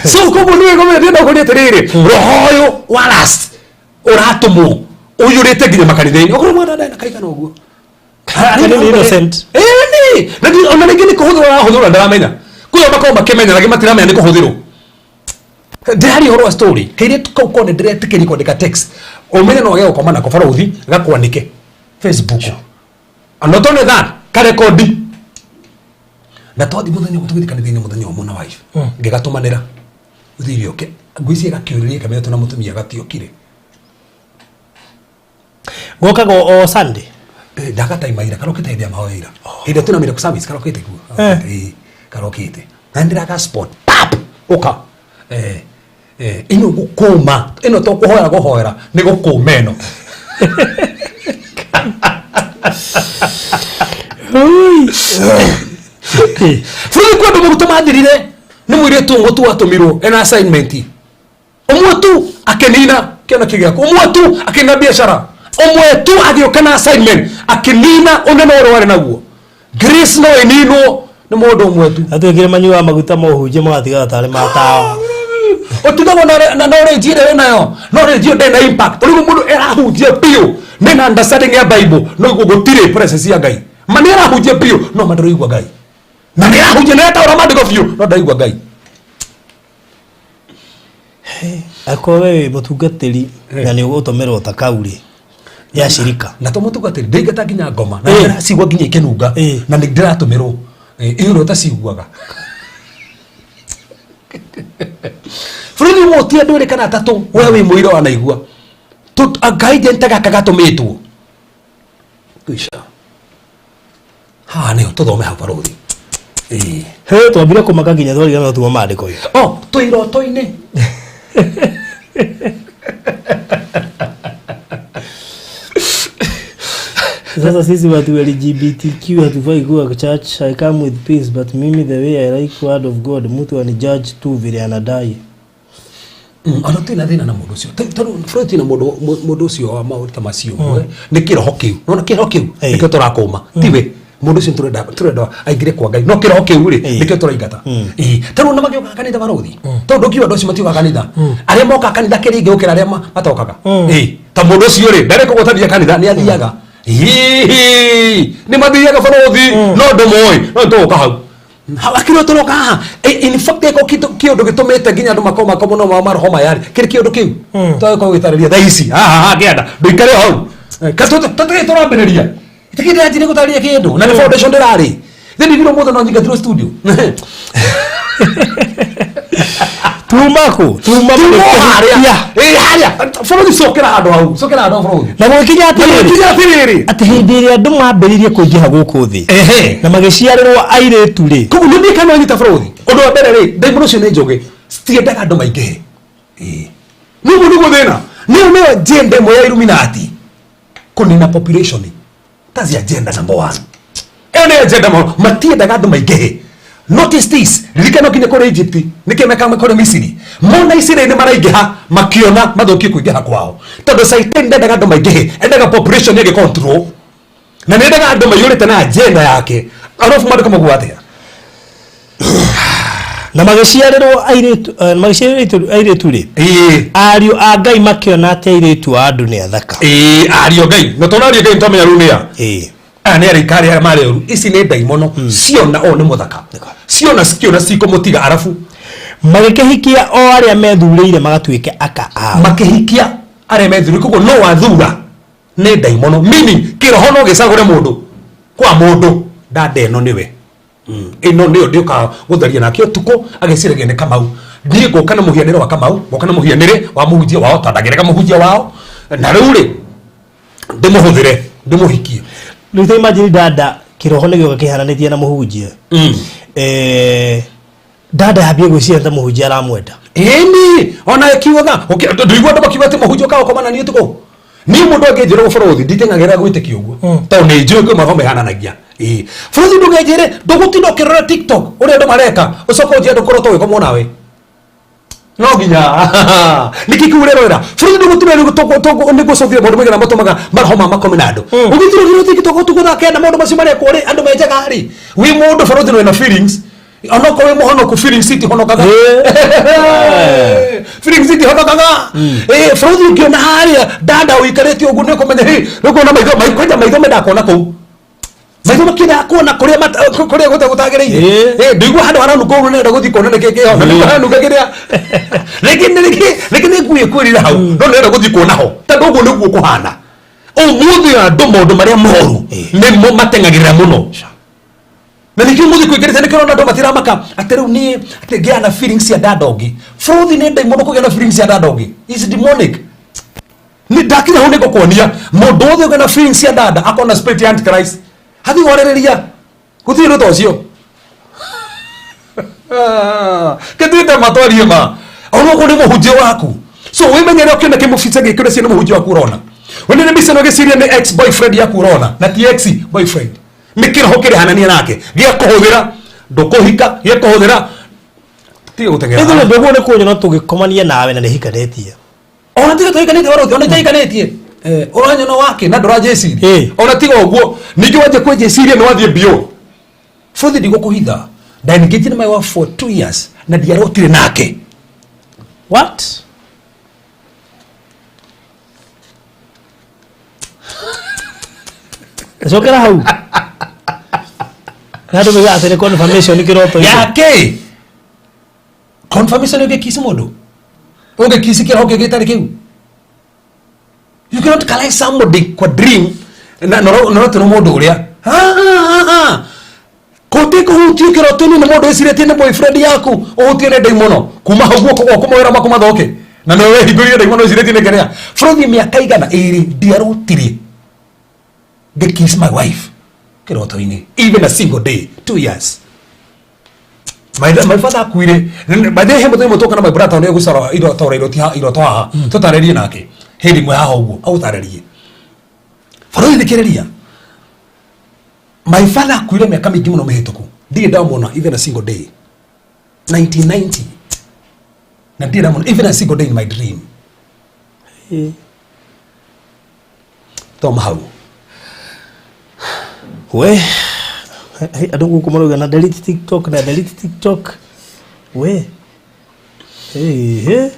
So koguo nĩ wega ndĩrenda kũria atĩrĩrĩ roho ũyũ wa last ũratũmwo ũiyũrĩte nginya makanitha-inĩ. Okorwo mwana ndarĩ na kaigana ũguo. Nĩ innocent. Ĩni, na ona rĩngĩ nĩ kũhũthĩrwo arahũthĩrwo na ndaramenya. Kwĩyo makoragwo makĩmenya na matiramenya nĩ kũhũthĩrwo. Ndĩraria ũhoro wa story. Kairĩtu kau kone ndĩretĩkĩria kwandĩka text. Ũmenye no age gũkoma nako barũthi gakwandĩke Facebook. And not only that, karekondi. Na twathi mũthenya ũmwe tũgĩthiĩ kanitha-inĩ mũthenya ũmwe na wife. Ngĩgatũmanĩra. Ũthire ũke. Ngwĩciria gakĩũrĩria kamenya tũna mũtumia gatiokire. Gokaga o Sunday. Ndagataima ira karokĩte hĩndĩ ya mahoya ira. Hĩndĩ ĩrĩa twĩna miracle service karokĩte kuo. Karokĩte. Na ndĩraga spot. Pap! Ũka. Ĩno gũkũma. Ĩno to kũhoera kũhoera nĩ gũkũma ĩno. Bũrũri kwa andũ mũrutwo mathirire nĩ mũirĩtu ũmwe tu watũmirwo ena assignment. Ũmwe tu akĩnina kĩoneki gĩaku. Ũmwe tu akĩnina biacara. Ũmwe tu agĩũka na assignment akĩnina ũnene ũrĩa warĩ naguo. Grace no ĩninwo nĩ mũndũ ũmwe tu. Atuĩkire manyuaga maguta ma ũhunjia magatigara tarĩ ma tawa. Ũtigagwo na knowledge ĩrĩa wĩnayo. Knowledge ĩyo ndĩrĩ na impact. Rĩu mũndũ arahunjia biũ nĩ na understanding ya Bible no gũtirĩ presence ya Ngai. Ma nĩ arahunjia biũ no ma ndũraigua Ngai. Na nĩ arahunjia nĩ arataũra maandĩko biũ no ndaraigua Ngai. Akorwo we wĩ mũtungatĩri na nĩ ũgũtũmĩrwo ta kau rĩ ya shirika. Na to mũtungatĩri ndĩingata nginya ngoma na ndĩracigua nginya ikĩnunga na nĩ ndĩratũmĩrwo. Ĩyo ũrĩa ũtaciguaga. Bũrũri ũmwe ti andũ erĩ kana atatũ, we wĩ mũira wanaigua kaagent gaka gatũmĩtwo kwisha haha nĩho tũthome hau barũthi. Ĩĩ. He twambire kũmaka nginya twariganĩrwo tuma maandĩko ĩ. Oh, twĩ iroto-inĩ. Sasa sisi watu wa LGBTQ hatufai kuwa church. I come with peace, but mimi the way I like word of God, mtu anijudge tu vile anadai. Ona twĩna thĩna na mũndũ ũcio. Tondũ Freud na mũndũ ũcio wa maũndũ ta macio nĩ kĩroho kĩu. Nona kĩroho kĩu nĩkĩo tũrakũma. Tiwe mũndũ ũcio tũrenda aingĩre kwa Ngai. No kĩroho kĩu rĩ nĩkĩo tũraingata. Ĩĩ. Tondũ na magĩũkaga kanitha barũthi. Tondũ ndũngiuga andũ acio matiũkaga kanitha. Arĩa mokaga kanitha kĩrĩa gũkĩra arĩa matokaga. Ĩĩ. Ta mũndũ ũcio rĩ ndarĩ kũgũtania kanitha nĩ athiaga. Hihi nĩ mathiaga barũthi no ndũmoĩ no tũgũka hau. Akĩrwo tũroka haha. In fact eko kĩũndũ gĩtũmĩte nginya andũ makorwo makorwo mũno ma maroho maya rĩ kĩrĩ kĩũndũ kĩu tũgĩkorwo gĩtarĩria thaa ici haha haha kĩanda ndũikare hau. Tũtũgĩ tũrambĩrĩria tikĩ ndĩranjire gũtarĩria kĩndũ na nĩ foundation ndĩrarĩ thĩ ndigirwo mũthĩ no nyingatirwo studio. Tuma kũ? Tuma harĩa. Ĩ harĩa bũrũri cokera handũ hau, cokera handũ hau bũrũri. Na gũgĩkinya atĩrĩrĩ. Gũgĩkinya atĩrĩrĩ. Atĩ hĩndĩ ĩrĩa andũ mambĩrĩirie kũingĩha gũkũ thĩ na magĩciarĩrwo airĩtu rĩ. Koguo nĩ ndiĩ kana wanyita bũrũri. Ũndũ wa mbere rĩ, ndaimono ũcio nĩ njũgĩ, citiendaga andũ maingĩhe. Ĩĩ. Nĩ ũguo nĩguo thĩna. Nĩyo nĩyo agenda ĩmwe ya Illuminati. Kũnina population. That's the agenda number one. Ĩyo nĩyo agenda number one. Matiendaga andũ maingĩhe. Notice this, ririkana nginya kũrĩ Egypt, nĩkĩo mekaga kũrĩ Misiri. Mona Isiraeli nĩ maraingĩha, makiona mathũkie kũingĩha kwao. Tondũ Satan ndendaga andũ maingĩhe, endaga population ĩgĩ control. Na nĩ endaga andũ maiyũrĩte na agenda yake. Arabu maandĩko maguo atĩa? Na magĩciarĩrwo airĩtu, magĩciarĩrwo airĩtu rĩ. Ĩĩ. Ariũ a Ngai makĩona atĩ airĩtu a andũ nĩ athaka. Ĩĩ, ariũ a Ngai. Na tondũ ariũ a Ngai nĩtwamenya rĩu nĩ a. Ĩĩ. Aya nĩ araika arĩa marĩ oru. Ici nĩ ndaimono. Ciona ũyũ nĩ mũthaka. Ciona cikiona cikũmũtiga arabu. Magĩkĩhikia o arĩa methurĩire magatuĩke aka ao. Makĩhikia arĩa methurĩire, koguo no wathura nĩ ndaimono. Meaning kĩroho no gĩcagũre mũndũ kwa mũndũ. Dada ĩno nĩwe. Ĩno nĩyo ndĩũkaga gũtharia nake ũtukũ agĩciragia nĩ Kamau. Niĩ ngũka na mũhianĩre wa Kamau, ngũka na mũhianĩre wa mũhunjia wao, tondũ ndangĩrega mũhunjia wao. Na rĩu rĩ ndĩmũhũthĩre, ndĩmũhikie. Rĩu ta imagine dada kĩroho nĩ gĩoka kĩhananĩtie na mũhunjia. Dada yambie gwĩciria ta mũhunjia aramwenda. Ĩni, ona ĩkiugaga, ndũigua andũ makiuga atĩ mũhunjia ũkaga gũkoma na niĩ ũtukũ. Niĩ mũndũ angĩnjĩra ũguo bũrũri, nditeng'agĩrĩra gwĩtĩkia ũguo. Tondũ nĩ njũĩ kwĩ maroho mehananagia. Ĩĩ. Bũrũri ndũkenjĩre, ndũgũtinda ũkĩrora TikTok ũrĩa andũ mareka, ũcoke ũnjĩre ndũkorwo tũgĩkomwo nawe. No nginya. Nĩkĩ kĩu ũrerorera? Bũrũri ndũgũtinda rĩu nĩ gũcũthia maũndũ maigana matũmaga maroho ma makome na andũ. Ũgĩtira ũgĩrora TikTok ũtukũ thaa kenda maũndũ macio marekwo rĩ, andũ menjaga rĩ. Wĩ mũndũ bũrũri wĩna feelings. Onokorwo wĩ mũhonoku feelings itihonokaga. Feelings itihonokaga. Bũrũri ũngĩona harĩa dada ũikarĩte ũguo nĩ ũkũmenya, hĩ, nĩ ũkuona maitho, kwanja maitho mendaga kuona kũu. Maitho makĩendaga kuona kũrĩa kũrĩa gũtagĩrĩire. Ndũigua handũ haranunga ũguo nĩenda gũthiĩ kuona nĩkĩ kĩho. Na nĩguo haranunga kĩrĩa. Rĩngĩ nĩ nguo ĩkwĩrire hau, no nĩenda gũthiĩ kuona ho. Tondũ ũguo nĩguo kũhana. Ũmũthĩ andũ maũndũ marĩa moru nĩmo mateng'agĩrĩra mũno. Na nĩkĩo ũmũthĩ kũingĩrĩte nĩkĩo ũrona andũ matiramaka atĩ rĩu niĩ atĩ ngĩaga na feelings cia dada ũngĩ. Bũrũthi nĩ ndaimono kũgĩa na feelings cia dada ũngĩ. Is demonic. Nĩ ndakinya hau nĩngũkuonia mũndũ wothe ũgĩa na feelings cia dada akorwo na spirit ya Antichrist. Hathiĩ warĩrĩria. Gũtirĩ ũndũ ta ũcio. Kĩtuĩte matwarie ma. Ona ũguo nĩ mũhunjia waku. So wĩmenyere ũkĩona kĩmũbica gĩkĩ ũreciria nĩ mũhunjia waku ũrona. Wĩnene mbica ĩno ũgĩciria nĩ ex boyfriend yaku ũrona na ti ex boyfriend. Nĩ kĩroho kĩrehanania nake gĩa kũhũthĩra ndũkũhika gĩa kũhũthĩra tiga gũteng'era. Ithuĩ ndũguo nĩ kũnyona tũgĩkomania nawe na nĩhikanĩtie. Ona tiga tũhikanĩtie warũthi, ona itahikanĩtie. Ũranyona wake na ndũranjĩciria. Ona tiga ũguo, ningĩ wanjia kwĩnjĩciria nĩ wathiĩ biũ. Bũrũthi ndigũkũhitha. Ndaengaged na my wife for 2 years na ndiarotire nake. What? Cokera hau. Na andũ moigaga atĩ nĩ confirmation kĩroto-inĩ. Yake. Confirmation ũngĩkici mũndũ? Ũngĩkici kĩroho kĩngĩ gĩtarĩ kĩu? You cannot collect somebody kwa dream na norotwo nĩ mũndũ ũrĩa. Kũti kũhutio kĩroto-inĩ nĩ mũndũ wĩcirĩtie nĩ boyfriend yaku, ũhutio nĩ ndaimono kuma hau guoko gwaku mawĩra maku mathoke na nĩwe wehingũrire ndaimono wĩcirĩtie nĩ kĩrĩa. Bũrũthi mĩaka igana ĩrĩ ndiarotire ngĩ-kiss my wife kĩroto-inĩ even a single day, 2 years. My father akuire by the way, he mũthenya ũmwe twoka na my brother nĩ gũcora iroto iroto haha tũtarĩrie nake hĩndĩ ĩmwe haha ũguo aũtarĩrie. Bũrũthi thikĩrĩria, my father akuire mĩaka mĩingĩ mũno mĩhĩtũku, ndirĩ ndamwona even a single day, 1990, na ndirĩ ndamwona even a single day in my dream. Thoma hau. We andũ gũkũ marauga na delete TikTok, na delete TikTok we. Hey, hey.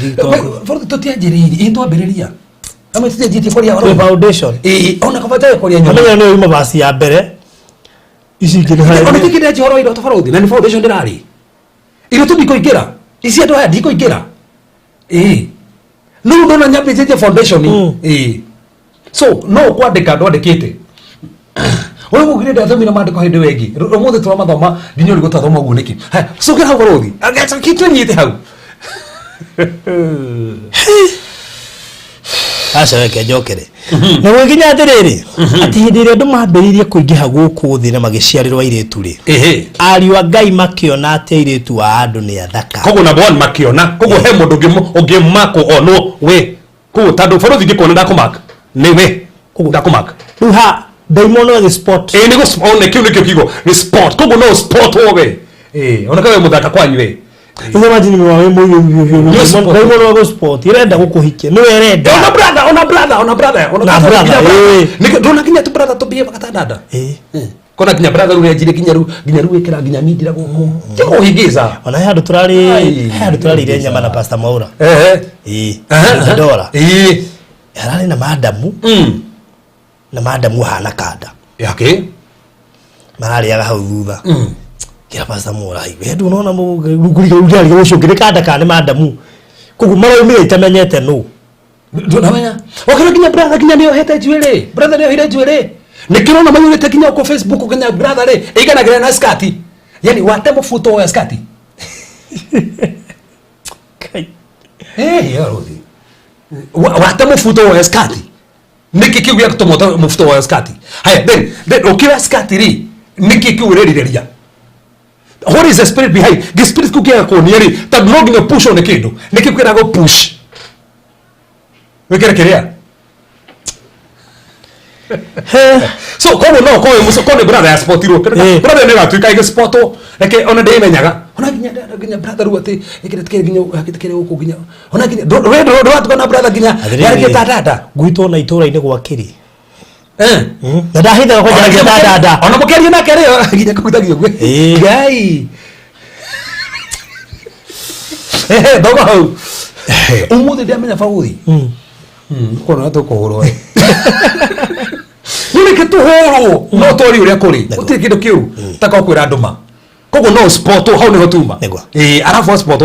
TikTok. Bũrũthi tũtianjĩrĩirie ĩ twambĩrĩria amwe tũtianjĩtie kwaria Kwĩ ũhoro foundation. Ĩ ona kabata kwaria nyũmba. Amenya nĩyo yuma basi ya mbere, ici ingĩ nĩ Ona harĩ. tikinde njihoro wa iroto barũthi na nĩ foundation ndĩrarĩ iroto ndikũingĩra ici andũ aya ndikũingĩra ĩ no ndona nyambĩtie foundation. Ĩ so no kwandĩka ndwandĩkĩte ũrĩa gũkire ndathomire maandĩko hĩndĩ ĩyo ĩngĩ. Ũmũthĩ tũramathoma nginya ũrĩ gũtathoma ũguo nĩkĩ? Haya, cokera hau barũthi kitũnyite hau. Aca reke njokere na gwĩkinya atĩrĩrĩ, atĩ hĩndĩ ĩrĩa andũ mambĩrĩirie kũingĩha gũkũ thĩ na magĩciarĩrwo airĩtu rĩ, Ehe. ariũ a Ngai makĩona atĩ airĩtu a andũ nĩ athaka. Koguo number one makiona koguo he mũndũ ũngĩmakwo onwo we koguo tondũ barũthi ngĩkuona ndakũmaka nĩ we ndakũmaka. Rĩu ha ndaimono ĩgĩ spot. Ĩ nĩ one kĩu nĩkĩo kiugo nĩ spot, koguo no spot wowe ĩ ona kawe mũthaka kwanyu ĩ. Rĩu imagine nĩ wawe mũirũ Yes, spot. ndaimono ĩgũ spot ĩrenda gũkũhikia nĩwe ĩrenda. Ona brother, ona brother, ona brother, ona Na brother, ĩ. nĩkĩo ndona nginya tu brother tũbie bakatandanda. Ĩ. Kona nginya brother rĩu enjire nginya rĩu ĩkĩra nginya mindira gũkũ kĩkũhĩngĩca. Ona he handũ tũrarĩ Ai. he handũ tũrarĩire nyama na Pastor Maura. Ehe. Ĩ. Ehe. Ndora ĩ. hararĩ na madamu na madamu ahana kanda. Yake. Mararĩaga hau thutha. Kĩra Pastor Maura, we ndũnona mũgũrika ũrarĩa ũcio ũngĩ nĩ kanda kana nĩ madamu, koguo maraumire itamenyete nũ. Ndũnamenya okĩra nginya brother nginya nĩ ohete njuĩrĩ, brother nĩ ohire njuĩrĩ nĩkĩrona maiyũrĩte nginya gũkũ Facebook nginya brother rĩ ĩiganagĩra na skati yani wate mũbuto wa skati. Kai. Eh, ya rũthi wate mũbuto wa skati nĩkĩ kĩu gĩa gũtũma ũte mũbuto wa skati? Haya, then ũkĩoya skati rĩ nĩkĩ kĩu ũrerirĩria? What is the spirit behind the spirit kĩu kĩaga kuonia rĩ tondũ no nginya push one kĩndũ nĩkĩ kĩraga push wĩkĩre kĩrĩa? So koguo no koe muco koguo nĩ brother ya spotirwo. Eh. Brother nĩ gatuĩka ĩgĩ spotwo reke ona ndĩmenyaga ona nginya brother rĩu atĩ ĩkĩrĩ tikĩrĩ nginya tikĩrĩ gũkũ nginya ona nginya we ndũratuka na brother nginya yarĩkĩte ta dada. Gwitũ ona itũra-inĩ gwa kĩrĩ Eh. Na ndahithaga kwanjaragia ta dada. Ona mũkĩaria nake rĩ nginya kũhutagia ũguo. Eh. Ngai. Ehe, thoma hau ũmũthĩ ndiamenya baũthi kona tũkũhũrwo nĩ rĩngĩ tũhũrwo no twari ũrĩa kũrĩ gũtirĩ kĩndũ kĩũru ta korwo kwĩra andũ ma koguo no spot hau nĩho tuma. Nĩguo. Ĩĩ arabu spot.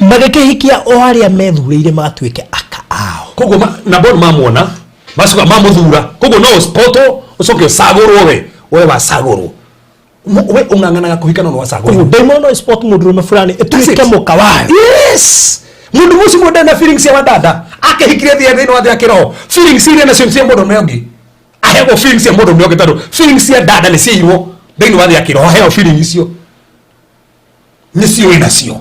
Magĩkĩhikia o arĩa methurĩire magatuĩke aka ao. Koguo na mbona mamuona macoka mamũthura koguo no spot ũcoke ũcagũrwo we wacagũrwo we ũng'ang'anaga kũhika no nĩwacagũrwo. Koguo ndaimono spot mũndũrũme fulani ĩtuĩke mũka wayo. Yes, mundu mucio mundu na feelings cia wadada akehikire thia thĩinĩ wa thĩ ya kĩroho feelings iria nacio cia mũndũ ũmwe ũngĩ aheagwo feelings cia mũndũ ũmwe ũngĩ tondũ feelings cia dada nĩ ciairwo thĩinĩ wa thĩ ya kĩroho aheagwo feeling icio nĩcio wĩ nacio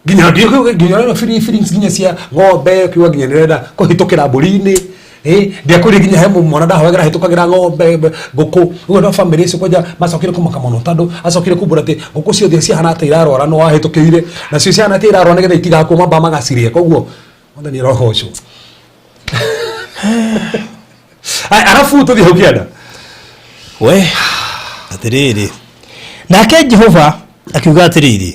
nginya nginya ũrona feelings nginya cia ng'ombe kiuga nginya nĩrenda kũhĩtũkĩra mbũri-inĩ. Eh, ndiakwĩrire nginya he mwana ndahoyagĩra hĩtũkagĩra ng'ombe ngũkũ ũguo no family icio kwanja macokire kũmaka mũno tondũ acokire kumbũra atĩ ngũkũ ciothe ciahana ta irarwara no wahĩtũkĩire nacio ciahana ta irarwara nĩgetha itigakue mamba magacirĩe koguo mwathani arogocwo. Aya, arabu tũthiĩ hau kĩanda. We atĩrĩrĩ, nake Jehova akiuga atĩrĩrĩ,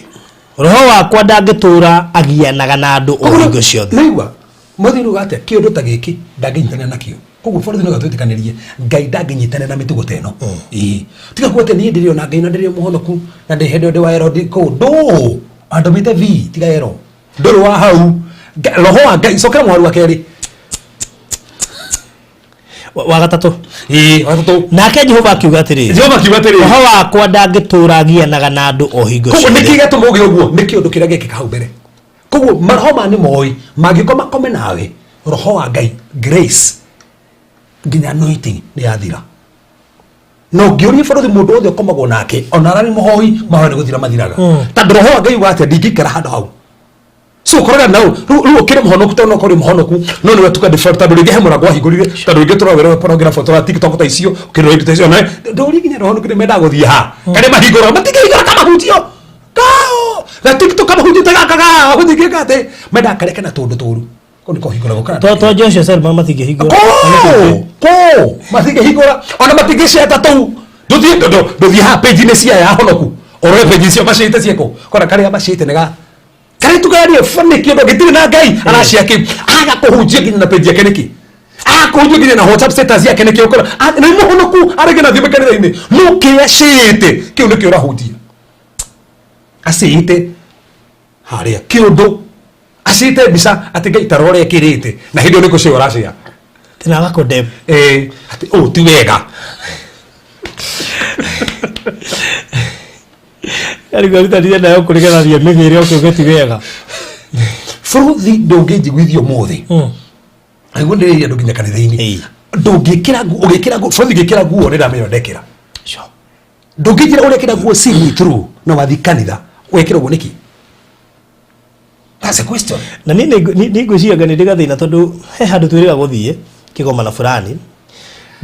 roho wakwa ndangĩtũra agianaga na andũ o hingo ciothe. Naigua mwathani uga atĩa kĩũndũ ta gĩkĩ ndangĩnyitanĩra nakĩo koguo borithi no gatwĩtĩkanĩrie Ngai ndangĩnyitanĩra na mĩtugo ta ĩno. Ĩĩ tiga kuga atĩ niĩ ndĩrĩ ona Ngai na ndĩrĩ mũhonoku na ndĩ hĩndĩ ndĩ wa ero ndĩ kũu ndũ andũmĩte vi tiga ero ndũrĩ wa hau. Roho wa Ngai cokera mũhari wa kerĩ. Wa gatatũ. Ĩĩ, wa gatatũ. Nake Jehova akiuga atĩrĩrĩ, Jehova akiuga atĩrĩrĩ, roho wakwa ndangĩtũũra agianaga na andũ o hingo koguo nĩkĩ ciothe. gĩatũma ũgĩe ũguo? Nĩ kĩũndũ kĩrĩa gĩekĩka hau mbere. Koguo maroho ma nĩ moĩ mangĩũka makome nawe, roho wa Ngai, grace nginya anointing nĩ yathira. Na ũngĩũria bũrũri, mũndũ wothe ũkomagwo nake ona ararĩ mũhoi, mahoya nĩ gũthira mathiraga, tondũ roho wa Ngai uga atĩa? Ndingĩikara handũ hau. So ũkoraga nau rĩu ũkĩrĩ mũhonoku, tondũ no ũkorwo ũrĩ mũhonoku, no nĩ watuka default, tondũ rĩngĩ he mũrango wahingũrire, tondũ rĩngĩ tũrawĩra pornography, tũra TikTok ta icio, ũkĩrora indo ta icio, na ndũri nginya roho nĩ mendaga gũthiĩ ha karĩa mahingũraga matingĩhingũra kamahunjio kao ga TikTok, kamahunjio ta gaka ga gũthingĩka atĩ mendaga karĩa kena tũndũ tũru, kũu nĩko hingũragwo kana To Joshua Selman matingĩhingũra. Kũ kũ matingĩhingũra, ona matingĩceta tũu. Ndũthiĩ ndũthiĩ haha page-inĩ cia ya honoku, ũrore page cio macĩte ciĩkũ, kona karĩa macĩte nĩ ga karĩa tugarie funny kĩndũ gĩtirĩ na Ngai aracia kĩ aga kũhunjia nginya na page yake nĩkĩ, aga kũhunjia nginya na WhatsApp status yake nĩkĩ? Ũkora nĩ mũhonoku arĩngĩ na thiĩ kanitha-inĩ, no kĩrĩa acĩte kĩu nĩkĩo ũrahunjia. Acĩte harĩa kĩũndũ, acĩte mbica atĩ Ngai tarora ũrĩa ĩkĩrĩte, na hĩndĩ ĩyo nĩ kũcĩa ũracĩa. Tena agakondem. Atĩ ũũ ti wega. Arigwo arutanire nayo kũrĩgethania mĩgĩre ũkĩuge ti wega. Bũrũthi ndũngĩnjiguithia ũmũthĩ aiguo ndĩrĩria andũ nginya kanitha-inĩ. Ndũngĩkĩra nguo, ũgĩkĩra nguo, bũrũthi ngĩkĩra nguo nĩ ndamenya ndekĩra. Ndũngĩnjĩra ũrekĩra nguo see me through na wathiĩ kanitha wekĩra ũguo nĩkĩ? That's a question. Na niĩ nĩ ngwĩciria nĩ ndĩ gathĩna, tondũ he handũ twĩrĩga gũthiĩ kĩgomano fulani,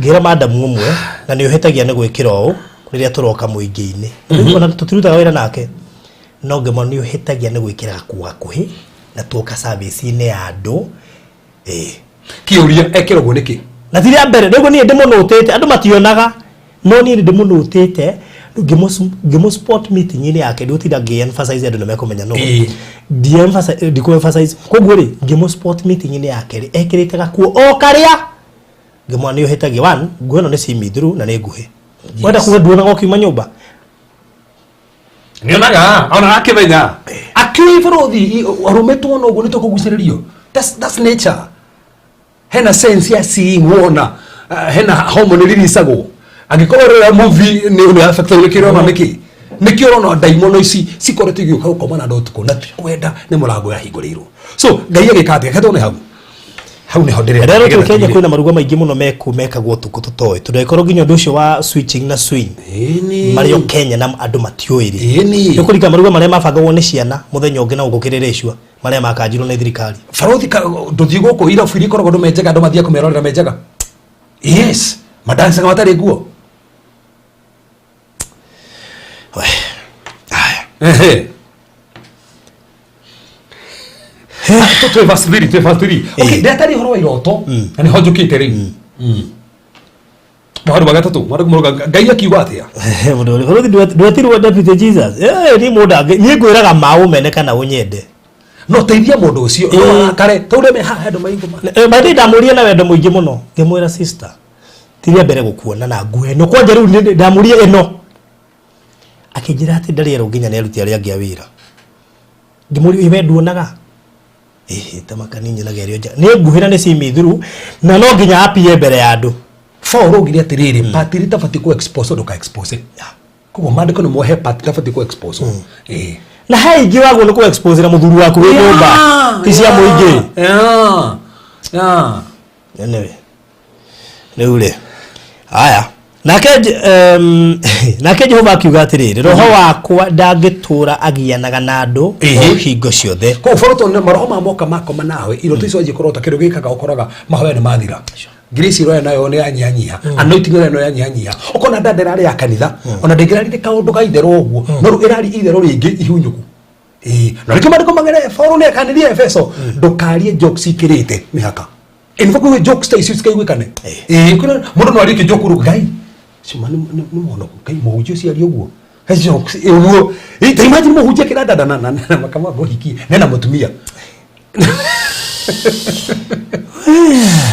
ngĩra madamu ũmwe na nĩ ũhĩtagia nĩ gwĩkĩra ũũ rĩrĩa tũroka mũingĩ-inĩ. Rĩu ona tũtirutaga wĩra nake, no ngĩmwĩra nĩ ũhĩtagia nĩ gwĩkĩra gakuo gakuhĩ na tuoka service-inĩ ya andũ, ĩĩ. Kĩũria, ekĩra ũguo nĩkĩ? Na ti rĩa mbere rĩu niĩ ndĩmũnũtĩte, andũ mationaga, no niĩ ndĩmũnũtĩte. Rĩu ngĩmũ spot meeting-inĩ yake, ndĩgũtinda ngĩ emphasize, andũ nĩ mekũmenya no ndikũ emphasize. Koguo rĩ, ngĩmũ spot meeting-inĩ yake rĩ, ekĩrĩte gakuo o karĩa ngĩmwĩra nĩ ũhĩtagia. One, nguo ĩno nĩ see through na nĩ nguhĩ, wenda kuga nduonaga ũkiuma nyũmba. Nĩonaga ona akĩmenya akĩũĩ bũrũthi arũme tuona ũguo nĩ tũkũgucĩrĩrio. That's nature. Hena sense ya seeing, wona hena hormone releasagwo angĩkorwo rĩrĩa movie nĩ affect nĩkĩ ũrona, nĩkĩ ũrona ndaimono ici cikoretwo igĩũka gũkoma na andũ ũtukũ na ti kwenda, nĩ mũrango yahingũrĩirwo. So Ngai agĩka atĩa? Ketwo nĩ hau hau nĩho ndĩrenda. Rero nĩgetha Kenya tugire. Kwĩna maruga maingĩ mũno meku mekagwo ũtukũ tũtoĩ, tondũ angĩkorwo nginya ũndũ ũcio wa switching na swing marĩ o Kenya na andũ matiũĩ rĩ, nĩ kũringa maruga marĩa mabangagwo nĩ ciana mũthenya ũngĩ na gũkĩrĩrĩcua marĩa makanjirwo nĩ thirikari. Barothi ndũthiĩ gũkũ irabu iria ikoragwo andũ menjaga, andũ mathiaga kũmerorera menjaga, yes, madancaga matarĩ nguo. We, aya. Ehe. Twĩ verse 3, twĩ verse 3. Okay, ndĩratari ũhoro wa iroto na nĩho njũkĩte rĩu. Mũhari wa gatatũ, mũhari mũrũga, Ngai akiuga atĩa? Mũndũ ũrĩ bũrũri ndwetirwo deputy Jesus. Niĩ mũndũ angĩ niĩ ngwĩraga ma ũmene kana ũnyende. No teithia mũndũ ũcio no arakare tondũ ũrĩa me haha andũ maingũ Maithe ndamũria na wendo mũingĩ mũno, ngĩmwĩra, "Sister, ti rĩa mbere gũkuona na nguo ĩno kwanja." Rĩu ndamũria ĩno, akĩnjĩra atĩ ndarĩ erwo nginya nĩ aruti arĩa angĩ a wĩra. Ngĩmũria, "We nduonaga?" "Ĩhĩ, tamaka nĩ nyonaga ĩrĩ o njega, nĩ nguhĩ na nĩ see through na no nginya apie mbere ya andũ." Paul augire atĩrĩrĩ, part iria itabatiĩ kũ expose ndũka expose. Koguo maandĩko nĩ mohe part itabatiĩ kũ expose. Na he ingĩ wagwo nĩ kũ expose na mũthuri waku wĩ nyũmba, ti cia mũingĩ. Anyway, rĩu rĩ, aya, nake Jehova akiuga atĩrĩrĩ, roho wakwa ndangĩtũũra agianaga na andũ o hingo ciothe. Koguo boro tondũ maroho ma moka makoma nawe, iroto icio wanjia kũrota, kĩndũ gĩkaga ũkoraga mahoya nĩ mathira, grace ĩroya nayo nĩ yanyihanyiha, anointing ĩroya nayo yanyihanyiha, ũkona ndanda ĩrarĩ ya kanitha ona ndĩngĩrarire kaũndũ ga itherũ ũguo, no rĩu ĩrari itherũ rĩngĩ ihunyũku. Ĩĩ, na nĩkĩo maandĩko magere Paul nĩ akanirie Efeso, ndũkarie jokes ikĩrĩte mĩhaka. In fact, kwĩ jokes ta icio cikaiguĩkane. Ĩĩ, kwĩna mũndũ no arie kĩjoku rĩu, Ngai cuma nĩ mũhonoku, Ngai mũhunjia ũcio arie ũguo he jokes ũguo. Ĩ, ta imagine mũhunjia kĩrandanda na makama ngũhikie nena mũtumia.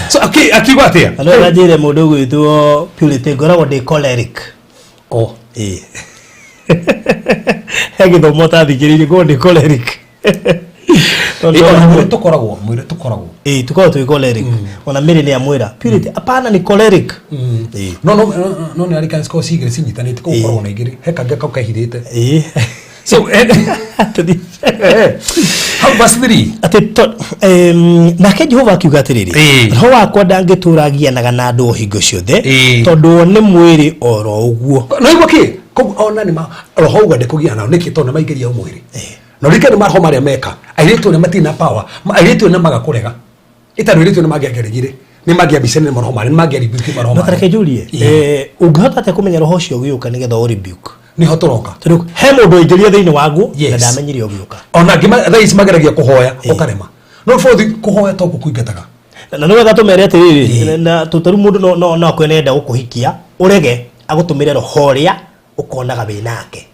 So akiuga atĩa? Andũ arĩa njĩre mũndũ ũgwĩtwo Purity, ngoragwo ndĩ choleric. Oh. Ĩĩ, he gĩthomo ũtathikĩrĩirie, ngoragwo ndĩ choleric. Tondũ Ona mwĩrĩ tũkoragwo, mwĩrĩ tũkoragwo. Ĩĩ, tũkoragwo twĩ choleric. Ona Mary nĩ amwĩra purity apana nĩ choleric. Ĩĩ. No nĩ arikana cikoragwo ci igĩrĩ cinyitanĩte, koguo ũkoragwo na igĩrĩ, he kangĩ kau kehithĩte. So Tũthiĩ. Hau verse 3. Atĩ nake Jehova akiuga atĩrĩrĩ, roho wakwa ndangĩtũũra agianaga na andũ o hingo ciothe, tondũ o nĩ mwĩrĩ oro ũguo. No igua kĩ? Koguo ona nĩ ma roho uga ndĩkũgiana nao nĩkĩ? Tondũ nĩ maingĩria mwĩrĩ. Na ũririkane maroho marĩa meka, airĩtu arĩa matirĩ na power, airĩtu arĩa nĩ magakũrega. Ĩtandũ airĩtu nĩ mangĩakĩregire, nĩ mangĩambicanire maroho marĩa, nĩ mangĩaribuke maroho No marĩa. tareke njurie, ũngĩhota atĩa kũmenya roho ũcio ũgĩũka nĩgetha ũ rebuke? Nĩho tũroka. Tondũ he mũndũ waingĩrire thĩinĩ waguo na ndamenyire ũgĩũka. Ona angĩ thaa ici mageragia kũhoya, ũkarema. No bũthi kũhoya to gũkũingataga. Na nĩ wega tũmere atĩrĩrĩ, na tũtaru mũndũ no akwĩre nĩarenda gũkũhikia, ũrege agũtũmĩre roho ũrĩa ũkonaga wĩ nake.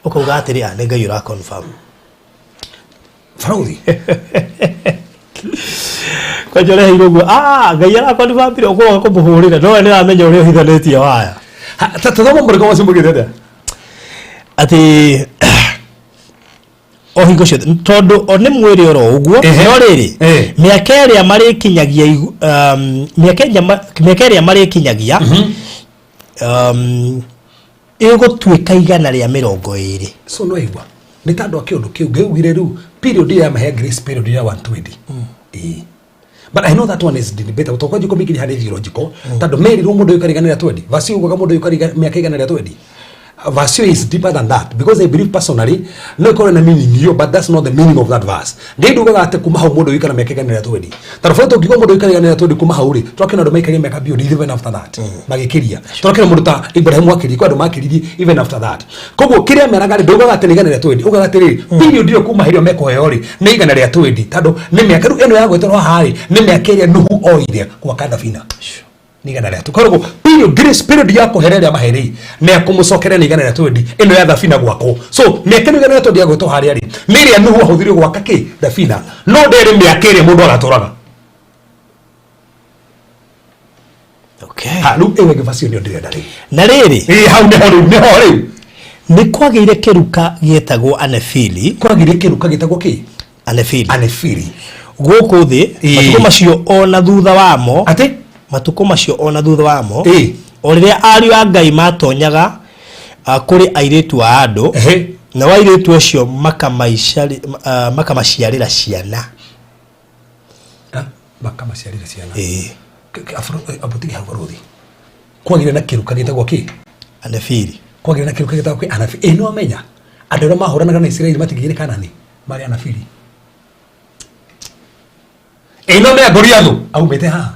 Ũkauga atĩrĩ, nĩ Ngai ũra confirm. Barũthi. Kwanja ũreheirwo ũguo, Ngai ara confirm ũkoga kũmũhũrĩra, no we nĩaramenya ũrĩa ũhithanĩtie waya. Tũthoma mũrĩko wacio mũgĩte atĩa? Atĩ o hingo ciothe tondũ o nĩ mwĩrĩ oro ũguo, no rĩrĩ, mĩaka ĩrĩa marĩkinyagia mĩaka ĩrĩa marĩkinyagia, ĩgũtuĩka 120. So no igua nĩ ta andũ a kĩũndũ kĩu ngĩugire rĩu period ya mahe grace period ya 120. Ĩĩ. But I know that one is debatable. Tokwa jiko bigiri harĩ theological. Tondũ merirwo mũndũ ũyũ karigana rĩa 20. Verse yugaga mũndũ ũyũ karigana mĩaka 120. Verse is deeper than that because I believe personally no ikorwo na meaning iyo, but that's not the meaning of that verse. Ngai ndugaga atĩ kuma hau mũndũ ũyũ ikara mĩaka 120. Tondũ bũrũri tũngiuga mũndũ ũyũ ikara 120 kuma hau rĩ, twakĩona andũ maikarie mĩaka beyond even after that. Magĩkĩria. Twakĩona mũndũ ta Ibrahim akĩria, kwĩ andũ makĩririe even after that. Koguo kĩrĩa meraga rĩ, ndaugaga atĩ nĩ 120, ugaga atĩrĩrĩ, period ĩyo kuma hĩndĩ ĩyo mekũheo rĩ, nĩ 120, tondũ nĩ mĩaka rĩu ĩno ya gwĩtwo haha rĩ, nĩ mĩaka ĩrĩa Nuhu oire gwaka thabina. Nĩ 120. Koguo period, grace period ya kũhera ĩrĩa maherĩ, nĩ ya kũmũcokeria nĩ 120, ĩno ya thabina gwakwo. So mĩaka ĩno 120 ya gwĩtwo harĩa rĩ, nĩ ĩrĩa Nuhu ahũthĩrire gwaka kĩ? Thabina. No ndĩrĩ mĩaka ĩrĩa mũndũ agatũraga. Okay. Ha, rĩu ĩyo ĩngĩ verse ĩyo nĩyo ndĩrenda rĩu. Na rĩrĩ, Ĩĩ, hau nĩho rĩu, nĩho rĩu. Nĩ kwagĩire kĩruka gĩetagwo Anefili. Kwagĩire kĩruka gĩtagwo kĩ? Anefili. Anefili. Gũkũ thĩ, matukũ macio ona thutha wamo. Atĩ? Matukũ macio ona thutha wamo. O rĩrĩa ariũ a Ngai matonyaga, kũrĩ airĩtu a andũ, nao airĩtu acio makamaciarĩra ciana. Makamaciarĩra ciana. Abũtige hau barũthi. Kwagĩire na kĩruka gĩtagwo kĩ? Anefili. Kwagĩire na kĩruka gĩtagwo kĩ? Anefili. Ĩĩ, nĩ wamenya. Andũ arĩa mahũranaga na Isiraeli matingĩgĩre Kanani, marĩ Anefili. Ĩĩ, nĩ wamenya Goliathũ aumĩte haha.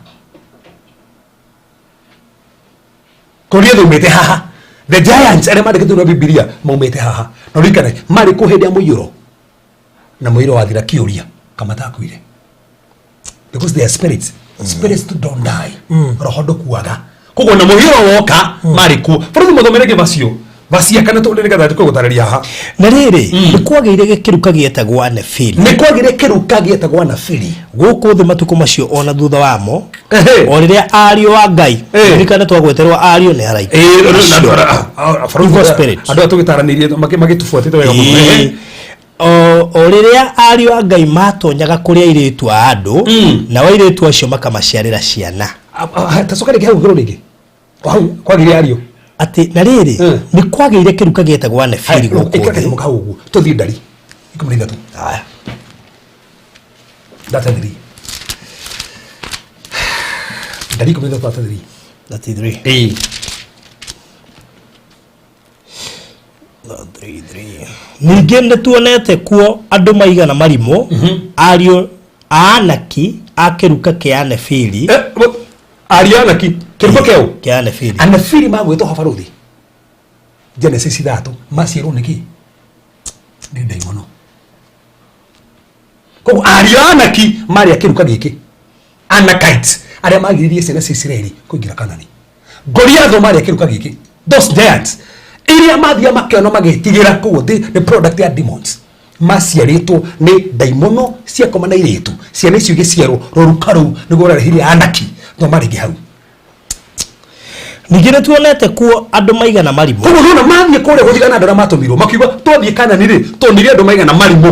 Goliathũ aumĩte haha. The giants arĩa mandĩkĩtwo na Bibilia maumĩte haha. Na ũririkane, marĩ kũ hĩndĩ ya mũiyũro? Na mũiyũro wathira kĩũria, kamatakuire. Because they are spirits. Spirits don't die. Roho ndũkuaga. Koguo na mũiyũro woka, marĩ kuo. Bũrũri mũthomere kĩ vacio? Vacia kana tũndĩ nĩgetha tũkwe gũtarĩria haha. Na rĩrĩ, nĩ kwagĩire gĩkĩruka gĩetagwo Anefili. Nĩ kwagĩire kĩruka gĩetagwo Anefili. Gũkũ thĩ matukũ macio ona thutha wamo, o rĩrĩa ariũ a Ngai, ririkana twagweterwo ariũ nĩ araika. Na andũ Evil spirit. Andũ aya tũgĩtaranĩirie magĩtũbuatĩte wega mũno. O rĩrĩa ariũ a Ngai matonyaga kũrĩ airĩtu a andũ, nao airĩtu acio makamaciarĩra ciana. Tacoka rĩngĩ hau igũrũ rĩngĩ. O hau kwagĩire ariũ. Atĩ na rĩrĩ, nĩ kwagĩire kĩruka gĩetagwo Anefili Haya, gũkũ ĩkĩra thĩ. kanyamũ kau ũguo. Tũthiĩ ndari. 13. Haya. 33. Ndari 13, 33. 33. Ĩĩ. 33. Ningĩ nĩ tuonete kuo andũ maigana marimũ, ariũ a Anaki a kĩruka kĩa Anefili. Ariũ a Anaki, kĩruka kĩa ũ? Kĩa Anefili. Anefili magwĩtwo ha barũthi. Genesis 3, maciarwo nĩ kĩ? Nĩ ndaimono. Koguo ariũ a Anaki marĩ a kĩruka gĩkĩ. Anakites, arĩa magiririe ciana cia Isiraeli kũingĩra Kanani. Goliath marĩ a kĩruka gĩkĩ. Those giants iria mathiaga makĩona magĩtigĩra, koguo the product ya demons. Maciarĩtwo nĩ ndaimono ciakoma na irĩtu, ciana icio igĩciarwo rũruka rũu nĩguo rũrarehire Anaki, no marĩ hau. Ningĩ nĩ tuonete kuo andũ maigana marimũ. Koguo nona mathiĩ kũrĩa gũthigana andũ arĩa matũmirwo makiuga twathiĩ Kanani rĩ, tuonire andũ maigana marimũ.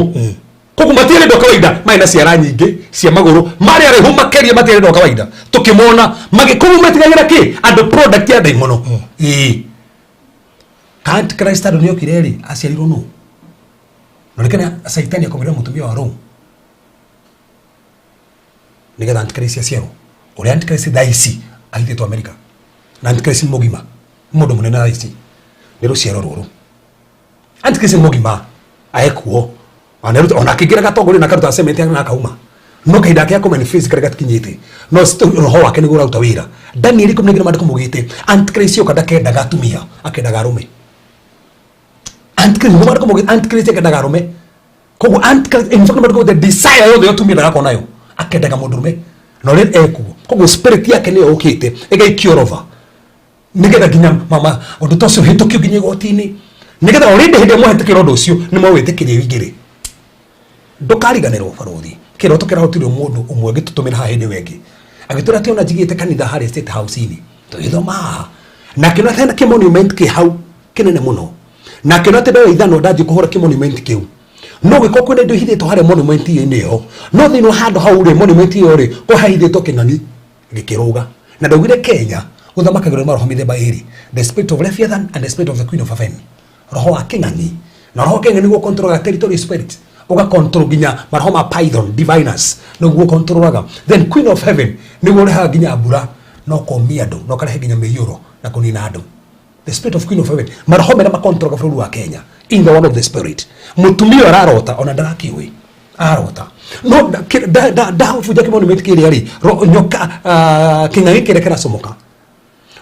Koguo matiarĩ andũ a kawaida, marĩ na ciara nyingĩ cia magũrũ, marĩ araihu makĩria, matiarĩ andũ a kawaida. Tũkĩmona magĩkoguo metigagĩra kĩ? Andũ product ya ndaimono. Ĩĩ. Antichrist andũ nĩokire rĩ, aciarirwo nũ? Na rĩkana Saitani akomerera mũtumia wa Rome nĩgetha Antichrist aciarwo. Ũrĩa Antichrist thaa ici ahithĩtwo Amerika, na Antichrist nĩ mũgima, nĩ mũndũ mũnene thaa ici, nĩ rũciaro rũrũ. Antichrist nĩ mũgima, aekuo ona akĩingĩra gatongoria na akaruta cement na akauma, no kahinda gake kũ manifest karĩa gatikinyĩte, no roho wake nĩguo ũraruta wĩra. Daniel 12 maandĩko maugĩte Antichrist oka ndakendaga atumia, akendaga arũme. Antichrist nĩguo maandĩko maugĩte Antichrist akendaga arũme. Koguo Antichrist, in fact, maandĩko maugĩte desire yothe ya atumia ndagakorwo nayo, akendaga mũndũrũme na ũrĩa ekuo. Koguo spirit yake nĩyo ũkĩte ĩgaikio rova nĩgetha nginya mama ũndũ ta ũcio ũhĩtũkio nginya igoti-inĩ, nĩgetha already hĩndĩ ĩrĩa mwahĩtũkĩra ũndũ ũcio nĩ mwawĩtĩkĩria ũingĩre. Ndũkariganĩrwo barothi, kĩroto kĩrahotirwo mũndũ ũmwe gĩtũtũmĩra haha hĩndĩ ĩyo ĩngĩ agĩtwĩra atĩ ona njigĩte kanitha harĩa State House-inĩ tũgĩthoma haha, na akĩona hena kĩmonument kĩ hau kĩnene mũno, na akĩona atĩ ndoya ithanwa ndathiĩ kũhũra kĩmonument kĩu, no gĩkorwo kwĩna indo ihithĩtwo harĩa monument-inĩ ĩyo, no thĩinĩ wa handũ hau rĩ, monument ĩyo rĩ, kwĩ hahithĩtwo kĩng'ang'i gĩkĩrũga. Na ndaugire Kenya gũthamakagĩrwo nĩ maroho mĩthemba ĩrĩ, the spirit of Leviathan and the spirit of the Queen of Heaven. Roho wa kĩng'ang'i, na roho wa kĩng'ang'i nĩguo controlaga territory spirit, ũga control nginya maroho ma python diviners nĩguo controlaga. Then Queen of Heaven nĩguo ũrehaga nginya mbura na ũkomia andũ na ũkarehe nginya mĩiyũro na kũnina andũ. The spirit of Queen of Heaven, maroho merĩa makontrolaga bũrũri wa Kenya in the world of the spirit. Mũtumia ũyũ ararota ona ndarakĩũĩ arota, no ndabunja kĩmonument kĩrĩa rĩ, nyoka kĩng'ang'i kĩrĩa kĩracomoka,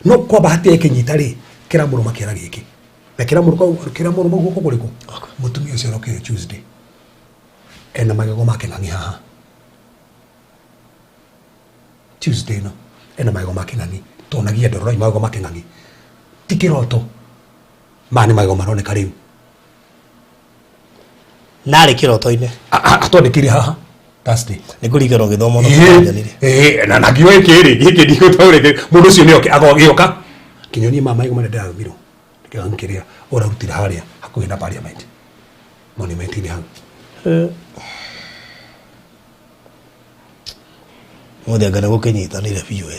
no kwa bahati ĩkĩnyita rĩ, kĩramũrũma kĩara gĩkĩ na kĩramũrũma guoko kũrĩkũ. Mũtumia ũcio arokire Tuesday ena magego ma kĩng'ang'i haha. Tuesday no ena magego ma kĩng'ang'i, tonagia ndororai magego ma kĩng'ang'i, ti kĩroto, maya nĩ magego maroneka rĩu. Narĩ kĩroto-inĩ. Atwandĩkĩire haha Thursday. Nĩ kũringana ũgĩthoma na tũranjanire. Na na ngiuga gĩkĩ rĩ, gĩkĩ ndigũtaũrĩke, mũndũ ũcio nĩoke agĩũka kĩnyonie ma magego marĩa ndĩrarũmirwo, kĩng'ang'i kĩrĩa ũrarutire harĩa hakuhĩ na parliament monument-inĩ hau. Mũthĩ anga nĩ gũkĩnyitanire biũ ĩ.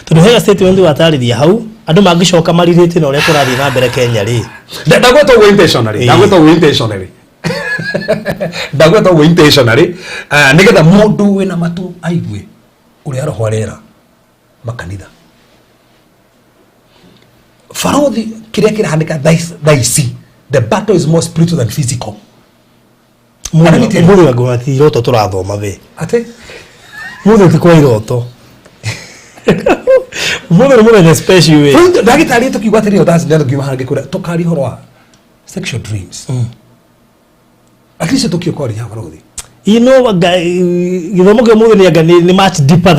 Tondũ hena statement watarĩria hau andũ mangĩcoka marirĩte na ũrĩa kũrathiĩ na mbere Kenya rĩ. Ndagweta ũguo intentionally, ndagweta ũguo intentionally, ndagweta ũguo intentionally, nĩgetha mũndũ wĩna matu aigue ũrĩa roho arera makanitha. Barothi, kĩrĩa kĩrahanĩka thaa ici, the battle is more spiritual than physical. Mũthĩ anga ti iroto tũrathoma we. Atĩ? Mũthĩ ti kwa iroto. Mũthĩ nĩ mũthenya special we. Ndagĩtarĩ tũkiuga atĩrĩrĩ, Thursday ngiuma haha ngĩkwĩra tũkaria ũhoro wa sexual dreams. At least tũkio kwaria barothi. You know, gĩthomo kĩa mũthĩ nĩ anga nĩ much deeper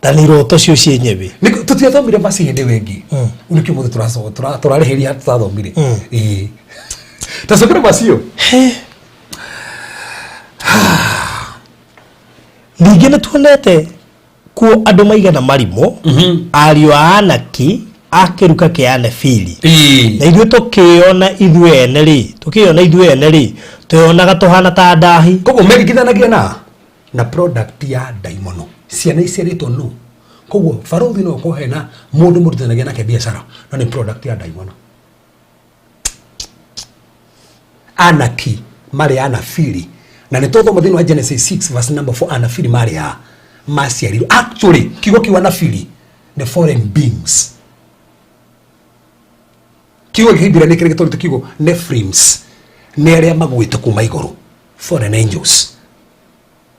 than iroto cio cienyewe. Tũtiathomire basi hĩndĩ ĩyo ĩngĩ. Rĩu nĩkĩo mũthĩ tũrarĩhĩria tũtathomire. Ĩĩ. Tacokera basi ĩyo. Ningĩ nĩ tuonete kuo andũ maigana marimũ, ariũ a Anaki a kĩruka kĩa Anefili. Na ithuĩ tũkĩona ithuĩ ene rĩ, tũkĩona ithuĩ ene rĩ, twĩonaga tũhana ta ndahi. Koguo meringithanagia na product ya ndaimono, ciana iciarĩtwo no. Koguo barothi no ũkorwo hena mũndũ mũrutithanagia nake biacara, no nĩ product ya ndaimono. Anaki marĩ anafili, na nĩ tũthoma thĩinĩ wa Genesis 6 verse number 4, anafili marĩ a maciarirwo. Actually kiugo kiu anafili nĩ foreign beings. Kiugo gĩkĩingĩra nĩ kĩrĩa gĩtũrĩte kiugo Nephilims, nĩ arĩa magwĩte kuma igũrũ, foreign angels.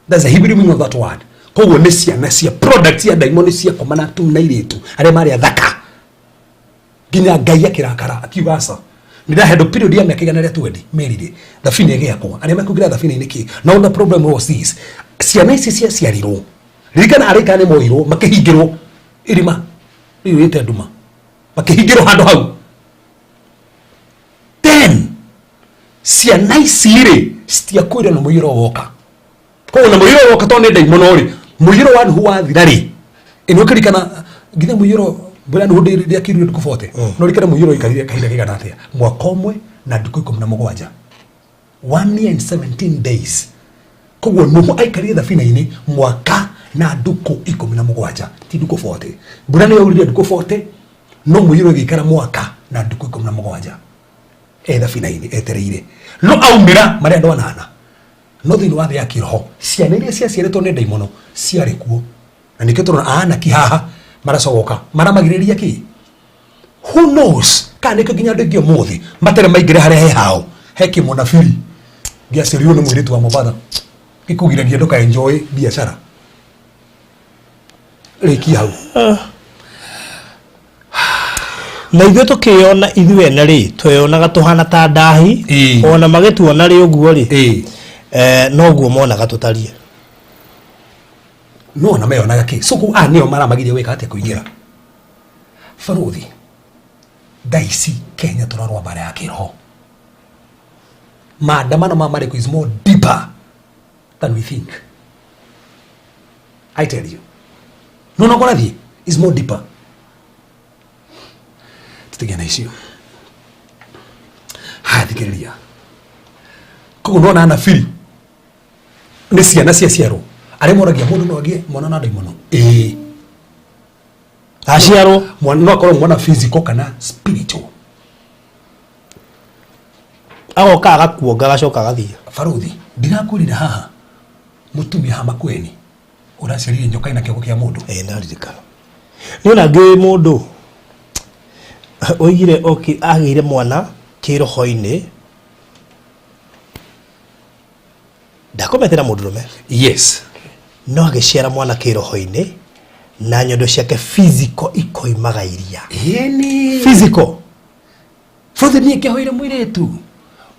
That's the Hebrew meaning of that word. Koguo nĩ ciana cia product ya ndaimono cia koma na atumia na airĩtu arĩa marĩ athaka, nginya Ngai akĩrakara akiuga aca, nĩ ndahendwo period ya mĩaka 120 merire thabina ĩgĩakwo arĩa mekũingĩra thabina-inĩ kĩ. Now the problem was this, ciana ici ciaciarirwo, ririkana araika nĩ moirwo makĩhingĩrwo irima rĩiyũrĩte nduma, makĩhingĩrwo handũ hau. Then ciana ici rĩ citiakuire na mũiyũro woka. Koguo na mũiyũro woka tondũ nĩ ndaimono rĩ, mũiyũro wa Nuhu wathira rĩ, ĩ nĩ ũkĩririkana nginya mũiyũro mbura ya Nuhu ndĩakirire ndukũ 40. No ririkana mũiyũro waikarire kahinda kaigana atĩa? Mwaka ũmwe na ndukũ 17. 1 year and 17 days. Koguo Nuhu aikarire thabina-inĩ mwaka na ndukũ 17, ti ndukũ 40. Mbura nĩ yaurire ndukũ 40, no mũiyũro ĩgĩikara mwaka na ndukũ 17 e thabina-inĩ etereire. No aumĩra marĩ andũ anana. No thĩinĩ wa thĩ ya kĩroho ciana iria ciaciarĩtwo nĩ ndaimono ciarĩ kuo, na nĩkĩo tũrona aanaki haha maracogoka maramagirĩrĩria kĩ. Who knows kana nĩkĩo nginya andũ aingĩ ũmũthĩ matarĩ maingĩre harĩa he hao he kĩmũnabiri gĩaciarirwo nĩ mũirĩtu wa Mombatha gĩkũgiragia ndũka enjoy biacara. Rĩkia hau. Na ithuĩ tũkĩyona ithuĩ ene rĩ, tweyonaga tũhana ta ndahi. Ona magĩtuona rĩ ũguo rĩ, noguo monaga tũtariĩ. No ona meyonaga kĩ. So kũu aya nĩo maramagiria gwĩka atĩa? Kũingĩra. Barothi, thaa ici Kenya tũrarũa mbara ya kĩroho. Maandamano ma marĩkũ is more deeper than we think. I tell you. No no kũrathiĩ is more deeper. Tũtigane na icio. Haya, thikĩrĩria. Koguo nona anabiri nĩ ciana ciaciarwo arĩa moragia mũndũ no agĩe mwana na ndaimono. Ĩĩ. Aciarwo. Mwana no akorwo mwana physical kana spiritual. Agoka agakuonga agacoka agathiĩ. Barothi, ndirakwĩrire haha mũtumia haha Makueni ũraciarire nyoka ĩna kĩongo kĩa mũndũ. Ĩĩ, ndaririkana. Nĩ ona ngĩũĩ mũndũ oigire agĩire mwana kĩroho-inĩ, ndakomete na mũndũrũme. Yes. No agĩciara mwana kĩroho-inĩ na nyondo ciake physical ikoimaga iria. Ĩni. Physical. Barothi, niĩ ngĩhoire mũirĩtu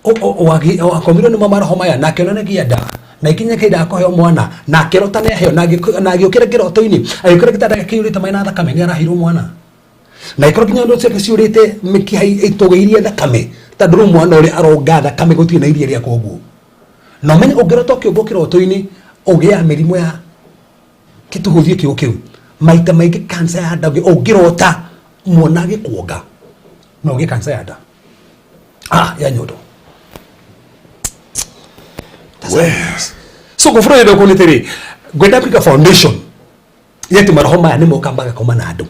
wakomirwo nĩ maroho maya na akĩona nĩ nda na ikinya kahinda ga kũheo mwana na akĩrota nĩ aheo na agĩũkĩra kĩroto-inĩ, agĩũkĩra gĩtanda gĩake kĩiyũrĩte maĩ na thakame, nĩ araheirwo mwana na ikorwo nginya nyondo ciake ciũrĩte mĩkiha ĩtũgĩirie thakame, tondũ rĩu mwana ũrĩa aronga thakame gũtirĩ na iria rĩa koguo. Na ũmenye ũngĩrota ũkĩũngwo kĩroto-inĩ ũgĩaga mĩrimũ ya kĩtũhũthie kĩo kĩu maita maingĩ, cancer ya nda. Ũngĩrota mwana agĩkuonga no ũgĩe cancer ya nda, ya nyondo. That's how it is. So kũbũrũri ndũkũ nĩ tĩrĩ ngwenda kũiga foundation yeti maroho maya nĩ moka magakoma na andũ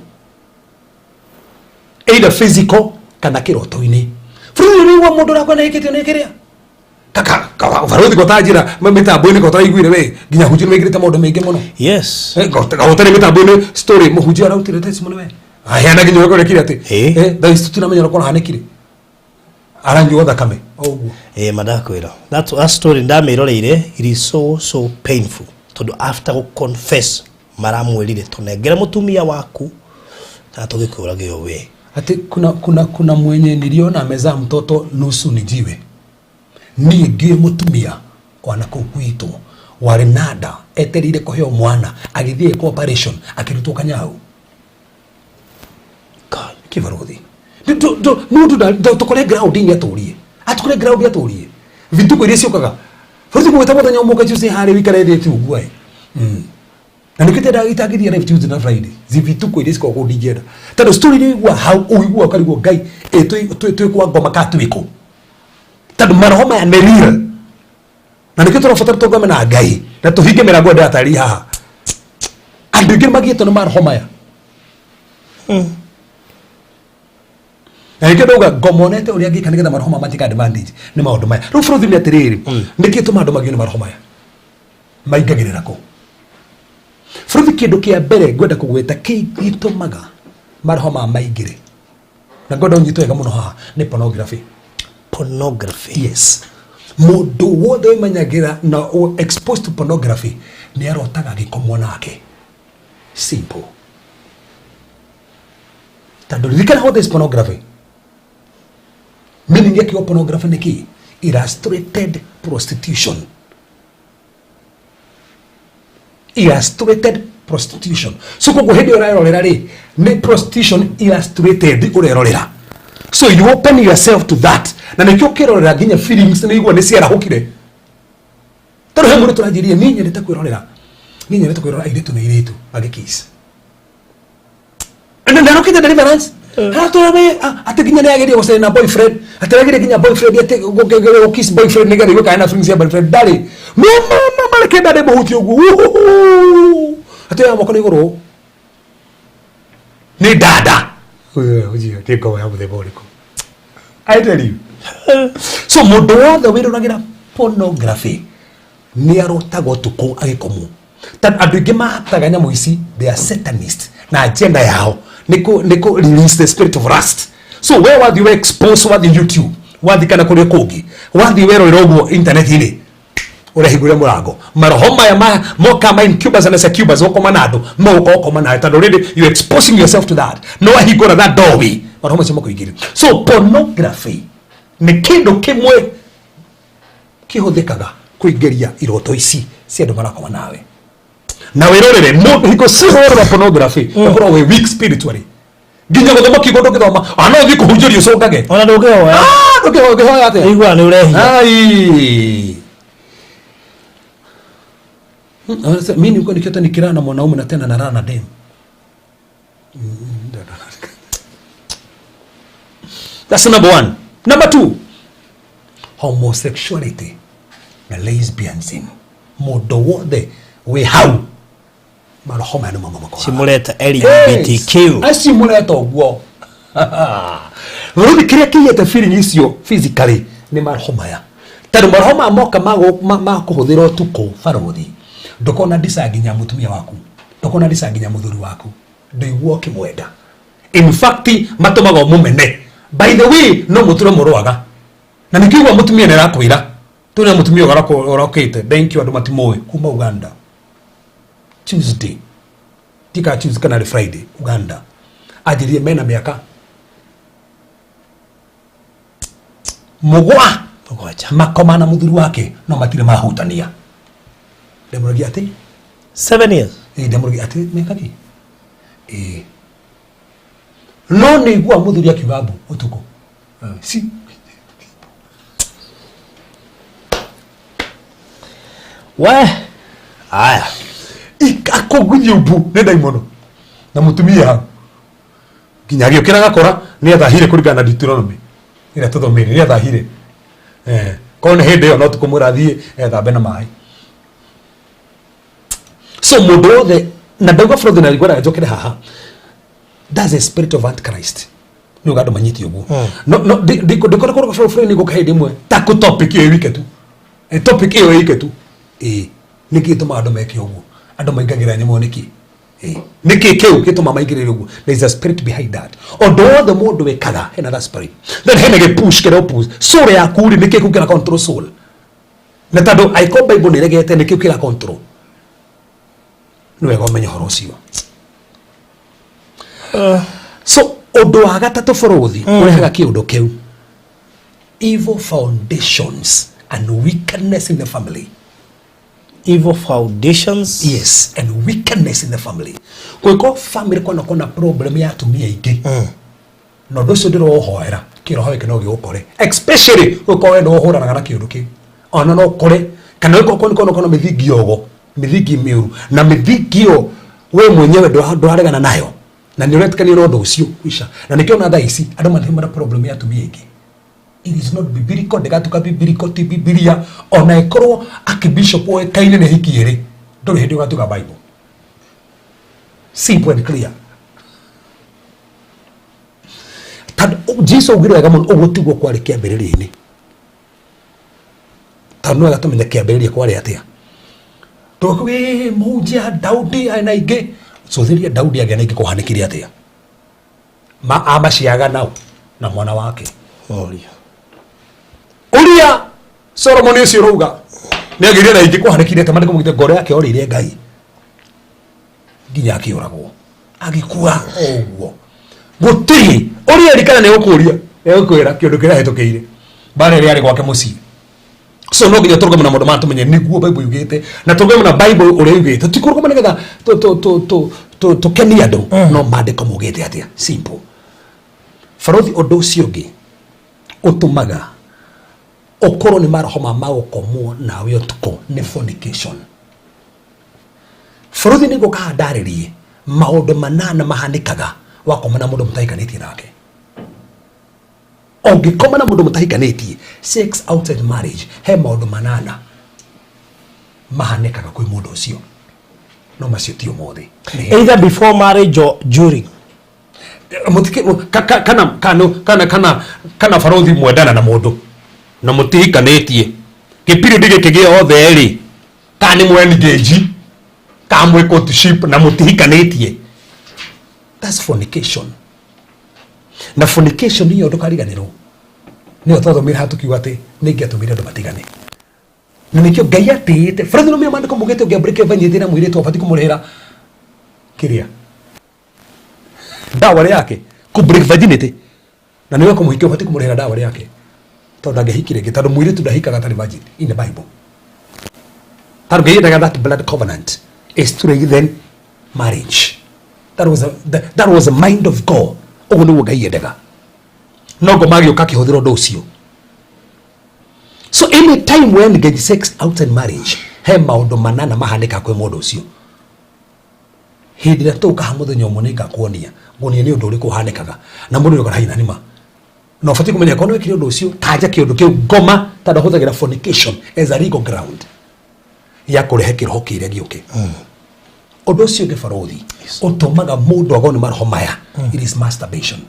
either physical kana kĩroto-inĩ. Bũrũri ũrĩa mũndũ ũrakwa nĩ ĩkĩtio nĩ kĩrĩa kaka barothi gotanjĩra mĩtambo-inĩ gotaraiguire we nginya hunjia nĩ maingĩrĩte maũndũ maingĩ mũno. Yes. Gotari mĩtambo-inĩ story mũhunjia arautire testimony we aheana nginya ũrĩa kũrekire atĩ thaa ici tũtiramenya ũrĩa kũrahanĩkire, aranyuo thakame o ũguo. Ĩĩ, ma ndakwĩra that story ndamĩroreire, it is so so painful, tondũ after gũ confess maramwĩrire tũnengere mũtumia waku kana tũgĩkũrage o we. Ati kuna mwenye niliona amezaa mtoto nusu ni jiwe. Niĩ ngĩũĩ mũtumia wana kũu gwitũ warĩ na nda etereire kũheo mwana, agĩthiĩ ĩkwo operation akĩrutwo kanyau. God. Kĩbarothi mũndũ tũkore ground-inĩ atũrie atũkore ground atũrie vituko iria ciũkaga bũrũri kũgwĩta mũthenya ũmwe Tuesday harĩa wĩikare thĩ tu ũguo ĩ. Na nĩkĩo itenda itangĩthiĩ live Tuesday na Friday, zivituko iria cikoragwo kũu ndingĩenda, tondũ story iria ũiguaga hau ũiguaga ũkarigwo Ngai ĩ twĩ kwa ngoma kana twĩ kũ, tondũ maroho maya nĩ real, na nĩkĩo tũrabatara tũgame na Ngai na tũhinge mĩrango ĩrĩa ndĩratarĩria haha. Andũ aingĩ nĩmagĩtwo nĩ maroho maya, na nĩkĩo ndauga ngomonete ũrĩa ngĩka nĩgetha maroho maya matika advantage nĩ maũndũ maya. Rĩu bũrũri nĩ atĩrĩrĩ, nĩkĩ tũma andũ magio nĩ maroho maya maingagĩrĩra kũ bũrũri? Kĩndũ kĩa mbere ngwenda kũgweta gĩtũmaga maroho maya maingĩre, na ngwenda ũnyite wega mũno haha, nĩ pornography. Pornography. Yes, mũndũ wothe wĩmenyagĩra na exposed to pornography nĩ arotaga gĩkomwo nake. Simple. Tondũ ririkana, what is pornography? Meaning ya kiugo pornography nĩ kĩ? Illustrated prostitution. Illustrated prostitution. So koguo hĩndĩ ĩyo ũrerorera rĩ, nĩ prostitution illustrated ũrerorera, so you open yourself to that, na nĩkĩo ũkĩrorera nginya feelings nĩ igua nĩ ciarahũkire. Tondũ he mũndũ tũranjĩrire niĩ nyendete kwĩrorera, niĩ nyendete kwĩrorera airĩtu na airĩtu magĩkiss. Na ndarokĩte deliverance. Haratũra we atĩ nginya nĩageria gũcaria na boyfriend, atĩ arageria nginya boyfriend atĩ gũkiss boyfriend nĩgetha igue kana na feelings ya boyfriend ndarĩ. No mama mareke ndarĩ mũhutie ũguo. Uhuhu. Atĩ oya moko na igũrũ. Nĩ dada. Ũyũ nĩ ngoma ya mũthemba ũrĩkũ? I tell you. So mũndũ wothe wĩroragĩra pornography nĩ arotaga ũtukũ agĩkomwo. Ta andũ aingĩ mahataga nyamũ ici, they are satanist na agenda yao nĩ kũ release the spirit of lust. So we wathiĩ we expose, wathiĩ YouTube, wathiĩ kana kũrĩa kũngĩ, wathiĩ werorera ũguo internet-inĩ, ũrehingũrĩra mũrango maroho maya ma moka ma incubus and succubus ũkoma na andũ moka ũkoma nawe tondũ already you exposing yourself to that no wahingũra that doorway maroho macio makũingĩria. So pornography nĩ kĩndũ kĩmwe kĩhũthĩkaga kũingĩria iroto ici cia andũ marakoma nawe. Na wĩrorere mũndũ hingo ciothe werora pornography ũkorwo wĩ weak spiritually, nginya gũthoma kiugo ndũngĩthoma, ona no ũthiĩ kũhunjĩria ũcũngage. Ona ndũngĩhoya. Ah, ndũngĩhoya, ũngĩhoya atĩa? Iguaga nĩ ũrehia. Ai. Mimi nilikuwa nikiota nikilala na mwanaume na tena nalala na demu. That's number one. Number two, homosexuality na lesbianism. Mũndũ wothe wĩ hau maroho maya nĩmo mamakora. Cimũreta LGBTQ. Acio mũreta ũguo. Rĩu kĩrĩa kĩiyĩte feeling icio physically nĩ maroho maya. Tondũ maroho maya moka ma kũhũthĩra ũtukũ barothi, ndũkona desire nginya mũtumia waku, ndũkona desire nginya mũthuri waku, ndũigua ũkĩmwenda. In fact, matũmaga ũmũmene. By the way, no mũtũre mũrũaga. Na nĩkĩo ũguo mũtumia nĩ arakwĩra. Tũrĩ na mũtumia ũrokĩte, thank you andũ matimũĩ, kuma Uganda. Tuesday. Tika Tuesday kana Friday, Uganda. Anjĩrire mena mĩaka 7 7 makoma na mũthuri wake no matirĩ mahutania. Ndamũragia atĩ 7 years. Ndamũragia atĩ mĩaka kĩ? No nĩ igua mũthuri akiuga mbu ũtukũ. Si. We. Aya. Akũgunyia mbu nĩ ndaimono. Na mũtumia hau. Nginya agĩũkĩra agakora nĩ athahire kũringana na Deuteronomy. Ĩrĩa tũthomeire, nĩ athahire. Korwo nĩ hĩndĩ ĩyo no tũkũmwĩra athiĩ ethambe na maĩ. So mũndũ wothe, na ndauga bũrũri na ngwenda njokere haha. That's the spirit of Antichrist. Nĩ ũgandũ manyite ũguo. No, no, ndikora kũrũga bũrũri nĩ gũka hĩndĩ ĩmwe. Ta kũ topic ĩyo ĩike tu. Topic ĩyo ĩike tu. Nĩkĩ gĩtũmaga andũ meke ũguo? Andũ maingagĩra nyamũ nĩkĩ? Nĩkĩ kĩu gĩtũmaga maingĩrĩre ũguo? There is a spirit behind that. Ũndũ wothe mũndũ ekaga, hena that spirit. Then hena gĩ push kĩrĩa ũpush. Soul yaku rĩ, nĩkĩ kĩu kĩra control soul? Na tondũ angĩkorwo Bible nĩ ĩregete, nĩkĩ kĩu kĩra control? Nĩ wega ũmenye ũhoro ũcio. So ũndũ wa gatatũ bũrũthi ũrehaga kĩũndũ kĩu. Evil foundations and wickedness in the family. Evil foundations? Yes, and wickedness in the family. Kwĩko family kwana kona problem ya atumia aingĩ. Na ũndũ ũcio ndĩrohoera, kĩroho gĩkĩ no gĩgũkore. Especially ũkorwo we nĩwe ũhũranaga na kĩũndũ kĩu. Ona no ũkore, kana ũkorwo kwana kona kona mĩthingi yogo, mĩthingi mĩũru. Na mĩthingi ĩyo we mwenyewe ndũraregana nayo. Na nĩ ũretĩkania na ũndũ ũcio, kwisha. Na nĩkĩo ona thaa ici, andũ matirĩ na problem ya atumia aingĩ. It is not biblical, ndĩgatuĩka biblical, ti Bibilia. Ona ĩkorwo archbishop oĩkaine nĩ hiki ĩrĩ, ndũrĩ hĩndĩ ũgatuĩka Bible. Simple and clear. Tondũ Jesu augire wega mũno, ũguo tiguo kwarĩ kĩambĩrĩria-inĩ. Tondũ nĩ wega tũmenye kĩambĩrĩria kwarĩ atĩa. Tũgakuga, mũhunjia Daudi arĩ na aingĩ. Cũthĩrĩria Daudi agĩa na aingĩ kũhanĩkire atĩa. Amaciaga nao na mwana wake. Ũria. Ũria Solomon ũcio ũrauga nĩ agĩire na aingĩ kũhanĩkire atĩa, maandĩko maugĩte ngoro yake yorĩire Ngai nginya akĩũragwo agĩkua ũguo. Gũtirĩ ũrĩa erikana nĩ gũkũria, nĩ gũkwĩra kĩũndũ kĩrĩa ahĩtũkĩire mbara ĩrĩa yarĩ gwake mũciĩ. So no nginya tũrũgame na maũndũ maya tũmenye nĩguo Bible yugĩte, na tũrũgame na Bible ũrĩa yugĩte. Ti kũrũgama nĩgetha tũkenie andũ, no maandĩko maugĩte atĩa. Simple. Barothi, ũndũ ũcio ũngĩ ũtũmaga Ũkorwo nĩ maroho ma magũkomwo nawe ũtukũ nĩ fornication. Bũrũri nĩ ngũka ndarĩrie maũndũ manana mahanĩkaga wakoma na mũndũ mũtahikanĩtie nake. Ũngĩkoma na mũndũ mũtahikanĩtie, sex outside marriage, he maũndũ manana mahanĩkaga kwĩ mũndũ ũcio, no macio ti ũmũthĩ. Either before marriage or during. Mũtike kana kana kana kana kana barothi mwendana na mũndũ na mũtihikanĩtie, gĩpiriodi gĩkĩ gĩothe rĩ, kana nĩ mwe-engage kana mwĩ courtship na mũtihikanĩtie, that's fornication. Na fornication iyo ndũkariganĩrwo nĩyo twathomire haha tũkiuga atĩ nĩ ingĩatũmire andũ matigane, na nĩkĩo Ngai atĩĩte barothi. No maandĩko mugĩte ũngĩambũrĩke virginity na mũirĩtu, ũbatiĩ kũmũrĩhĩra kĩrĩa dowry yake. Ku break virginity na niwe kũmũhikia, ũbatiĩ kũmũrĩhĩra dowry yake, tondũ ndangĩhikire rĩngĩ, tondũ mũirĩtu ndahikaga atarĩ virgin in the Bible, tondũ Ngai endaga that blood covenant is strengthen marriage. That was the mind of God. Ũguo nĩguo Ngai endaga, no ngoma agĩũka akĩhũthĩra ũndũ ũcio. So any time when engage sex outside marriage, he maũndũ manana mahanĩka kwĩ mũndũ ũcio. Hĩndĩ ĩrĩa tũkaha mũthenya ũmwe nĩngakuonia, nguonia nĩ ũndũ ũrĩkũ ũhanĩkaga na mũndũ nĩ ũkora nĩma na ũbatiĩ kũmenya korwo nĩwekire ũndũ ũcio kanja kĩũndũ kĩu ngoma, tondũ ahũthagĩra fornication as a legal ground ya kũrehe kĩroho kĩrĩa gĩũke. Ũndũ ũcio ũngĩ, barothi, ũtũmaga mũndũ agwo nĩ maroho maya, it is masturbation.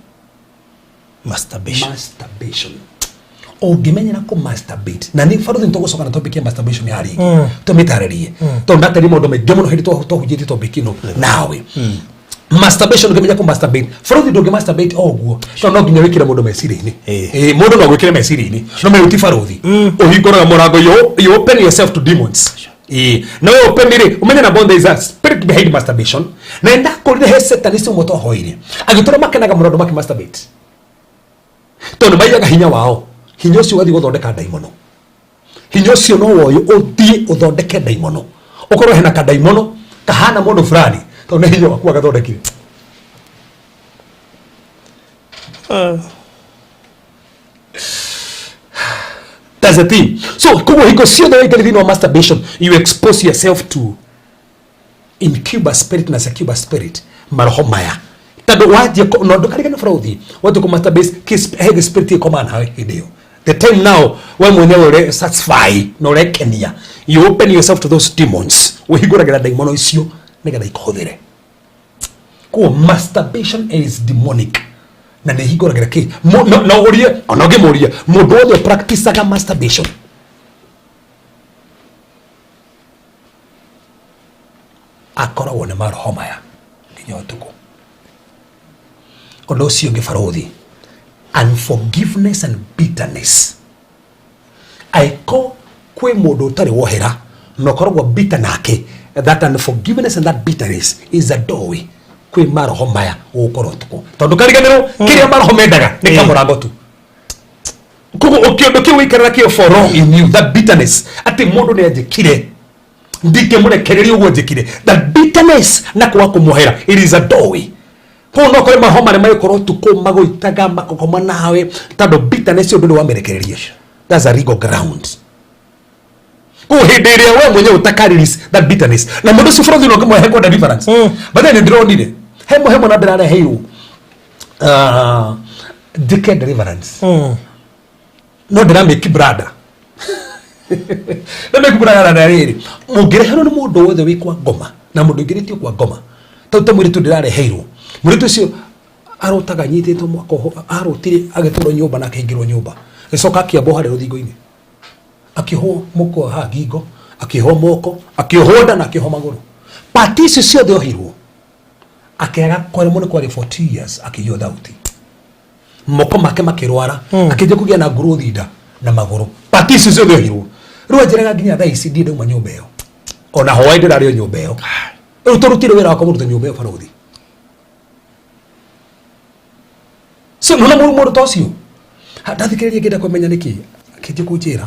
Masturbation. Masturbation, ũngĩmenyera kũ masturbate, na nĩ barothi nĩ tũgũcoka na topic ya masturbation ya rĩngĩ tũmĩtarĩrie, tondũ ndateria maũndũ maingĩ mũno hĩndĩ twahunjĩtie topic ĩno nawe. Masturbation, ũngĩmenya kũ masturbate, barothi, ndũngĩ masturbate o ũguo, tondũ no nginya wĩkĩre mũndũ meciria-inĩ. Mũndũ no gwĩkĩre meciria-inĩ, no menya ti barothi ũhingũraga mũrango. You open yourself to demons. Na we open rĩ, ũmenye na there is a spirit behind masturbation. Na ndakorire he satanist ũmwe twahoire agĩtũra makenaga mũno andũ makĩ masturbate, tondũ maiyaga hinya wao. Hinya ũcio ũgathiĩ gũthondeka ndaimono. Hinya ũcio no woyo ũthiĩ ũthondeke ndaimono, ũkorwo hena kandaimono kahana mũndũ fulani, tondũ nĩ hinya waku agathondekire. That's the thing. So koguo hingo ciothe waingĩra thĩinĩ wa masturbation, you expose yourself to incubus spirit na succubus spirit, maroho maya, tondũ wanjia no ndũkarigane bũrũthi wanjia kũ masturbate, he spirit ĩkoma nawe hĩndĩ ĩyo. The time now we mwenyewe ũre satisfy na ũrekenia, you open yourself to those demons. Ũhingũragĩra ndaimono icio nĩgetha ikũhũthĩre. Koguo masturbation is demonic na nĩ hingũragĩra kĩ. No ũrie ona ũngĩmũria mũndũ wothe practiceaga masturbation akoragwo nĩ maroho maya nginya ũtukũ. Ũndũ ũcio ũngĩ, barothi, unforgiveness and bitterness. Aiko kwĩ mũndũ ũtarĩ wohera na ũkoragwo bitter nake, that unforgiveness and that bitterness is a doorway kwĩ maroho maya gũgũkorwo ũtukũ, tondũ kariganĩrwo kĩrĩa maroho mendaga nĩ kamũrango tu. Koguo kĩũndũ kĩu wĩikarĩra kĩo for long in you, that bitterness atĩ mũndũ nĩ anjĩkire, ndingĩmũrekereria ũguo njĩkire, that bitterness na kwaga kũmuohera, it is a doorway. Koguo no kore maroho marĩa magĩkorwo ũtukũ magũitaga makũkoma nawe, tondũ bitterness ĩyo ndũrĩ wamĩrekereria. That's a legal ground. Koguo hĩndĩ ĩrĩa we mwenyewe ũtaka release that bitterness na mũndũ ũcio, bũrũri no ngĩmwe kwenda deliverance, but then ndĩronire he mwana ndĩrareheirwo njĩke deliverance, no ndĩramĩki brada ndĩramĩki brada na rĩrĩ, mũngĩreherwo nĩ mũndũ wothe wĩ kwa ngoma na mũndũ ũingĩrĩtio kwa ngoma, tau ta mũirĩtu ndĩrareheirwo, mũirĩtu ũcio arotaga anyitĩtwo mwaka ũhũ, arotire agĩtwarwo nyũmba na akĩingĩrwo nyũmba, agĩcoka akĩambwo harĩa rũthingo-inĩ, akĩohwo mũkwa haha ngingo, akĩohwo moko, akĩohwo nda na akĩohwo magũrũ. Pati icio ciothe ohirwo, akĩaga kwaremwo nĩ kwaria for 2 years, akĩiywo thauti, moko make makĩrwara, akĩnjia kũgĩa na nguruthi nda na magũrũ. Pati icio ciothe ohirwo. Rĩu anjĩraga nginya thaa ici ndirĩ ndauma nyũmba ĩyo, ona hwaĩ ndĩrarĩ o nyũmba ĩyo. Rĩu tũrutire wĩra wa kũmũruta nyũmba ĩyo, barothi. So nona mũndũ ta ũcio ndathikĩrĩria ngĩenda kũmenya nĩkĩ, akĩnjia kũnjĩra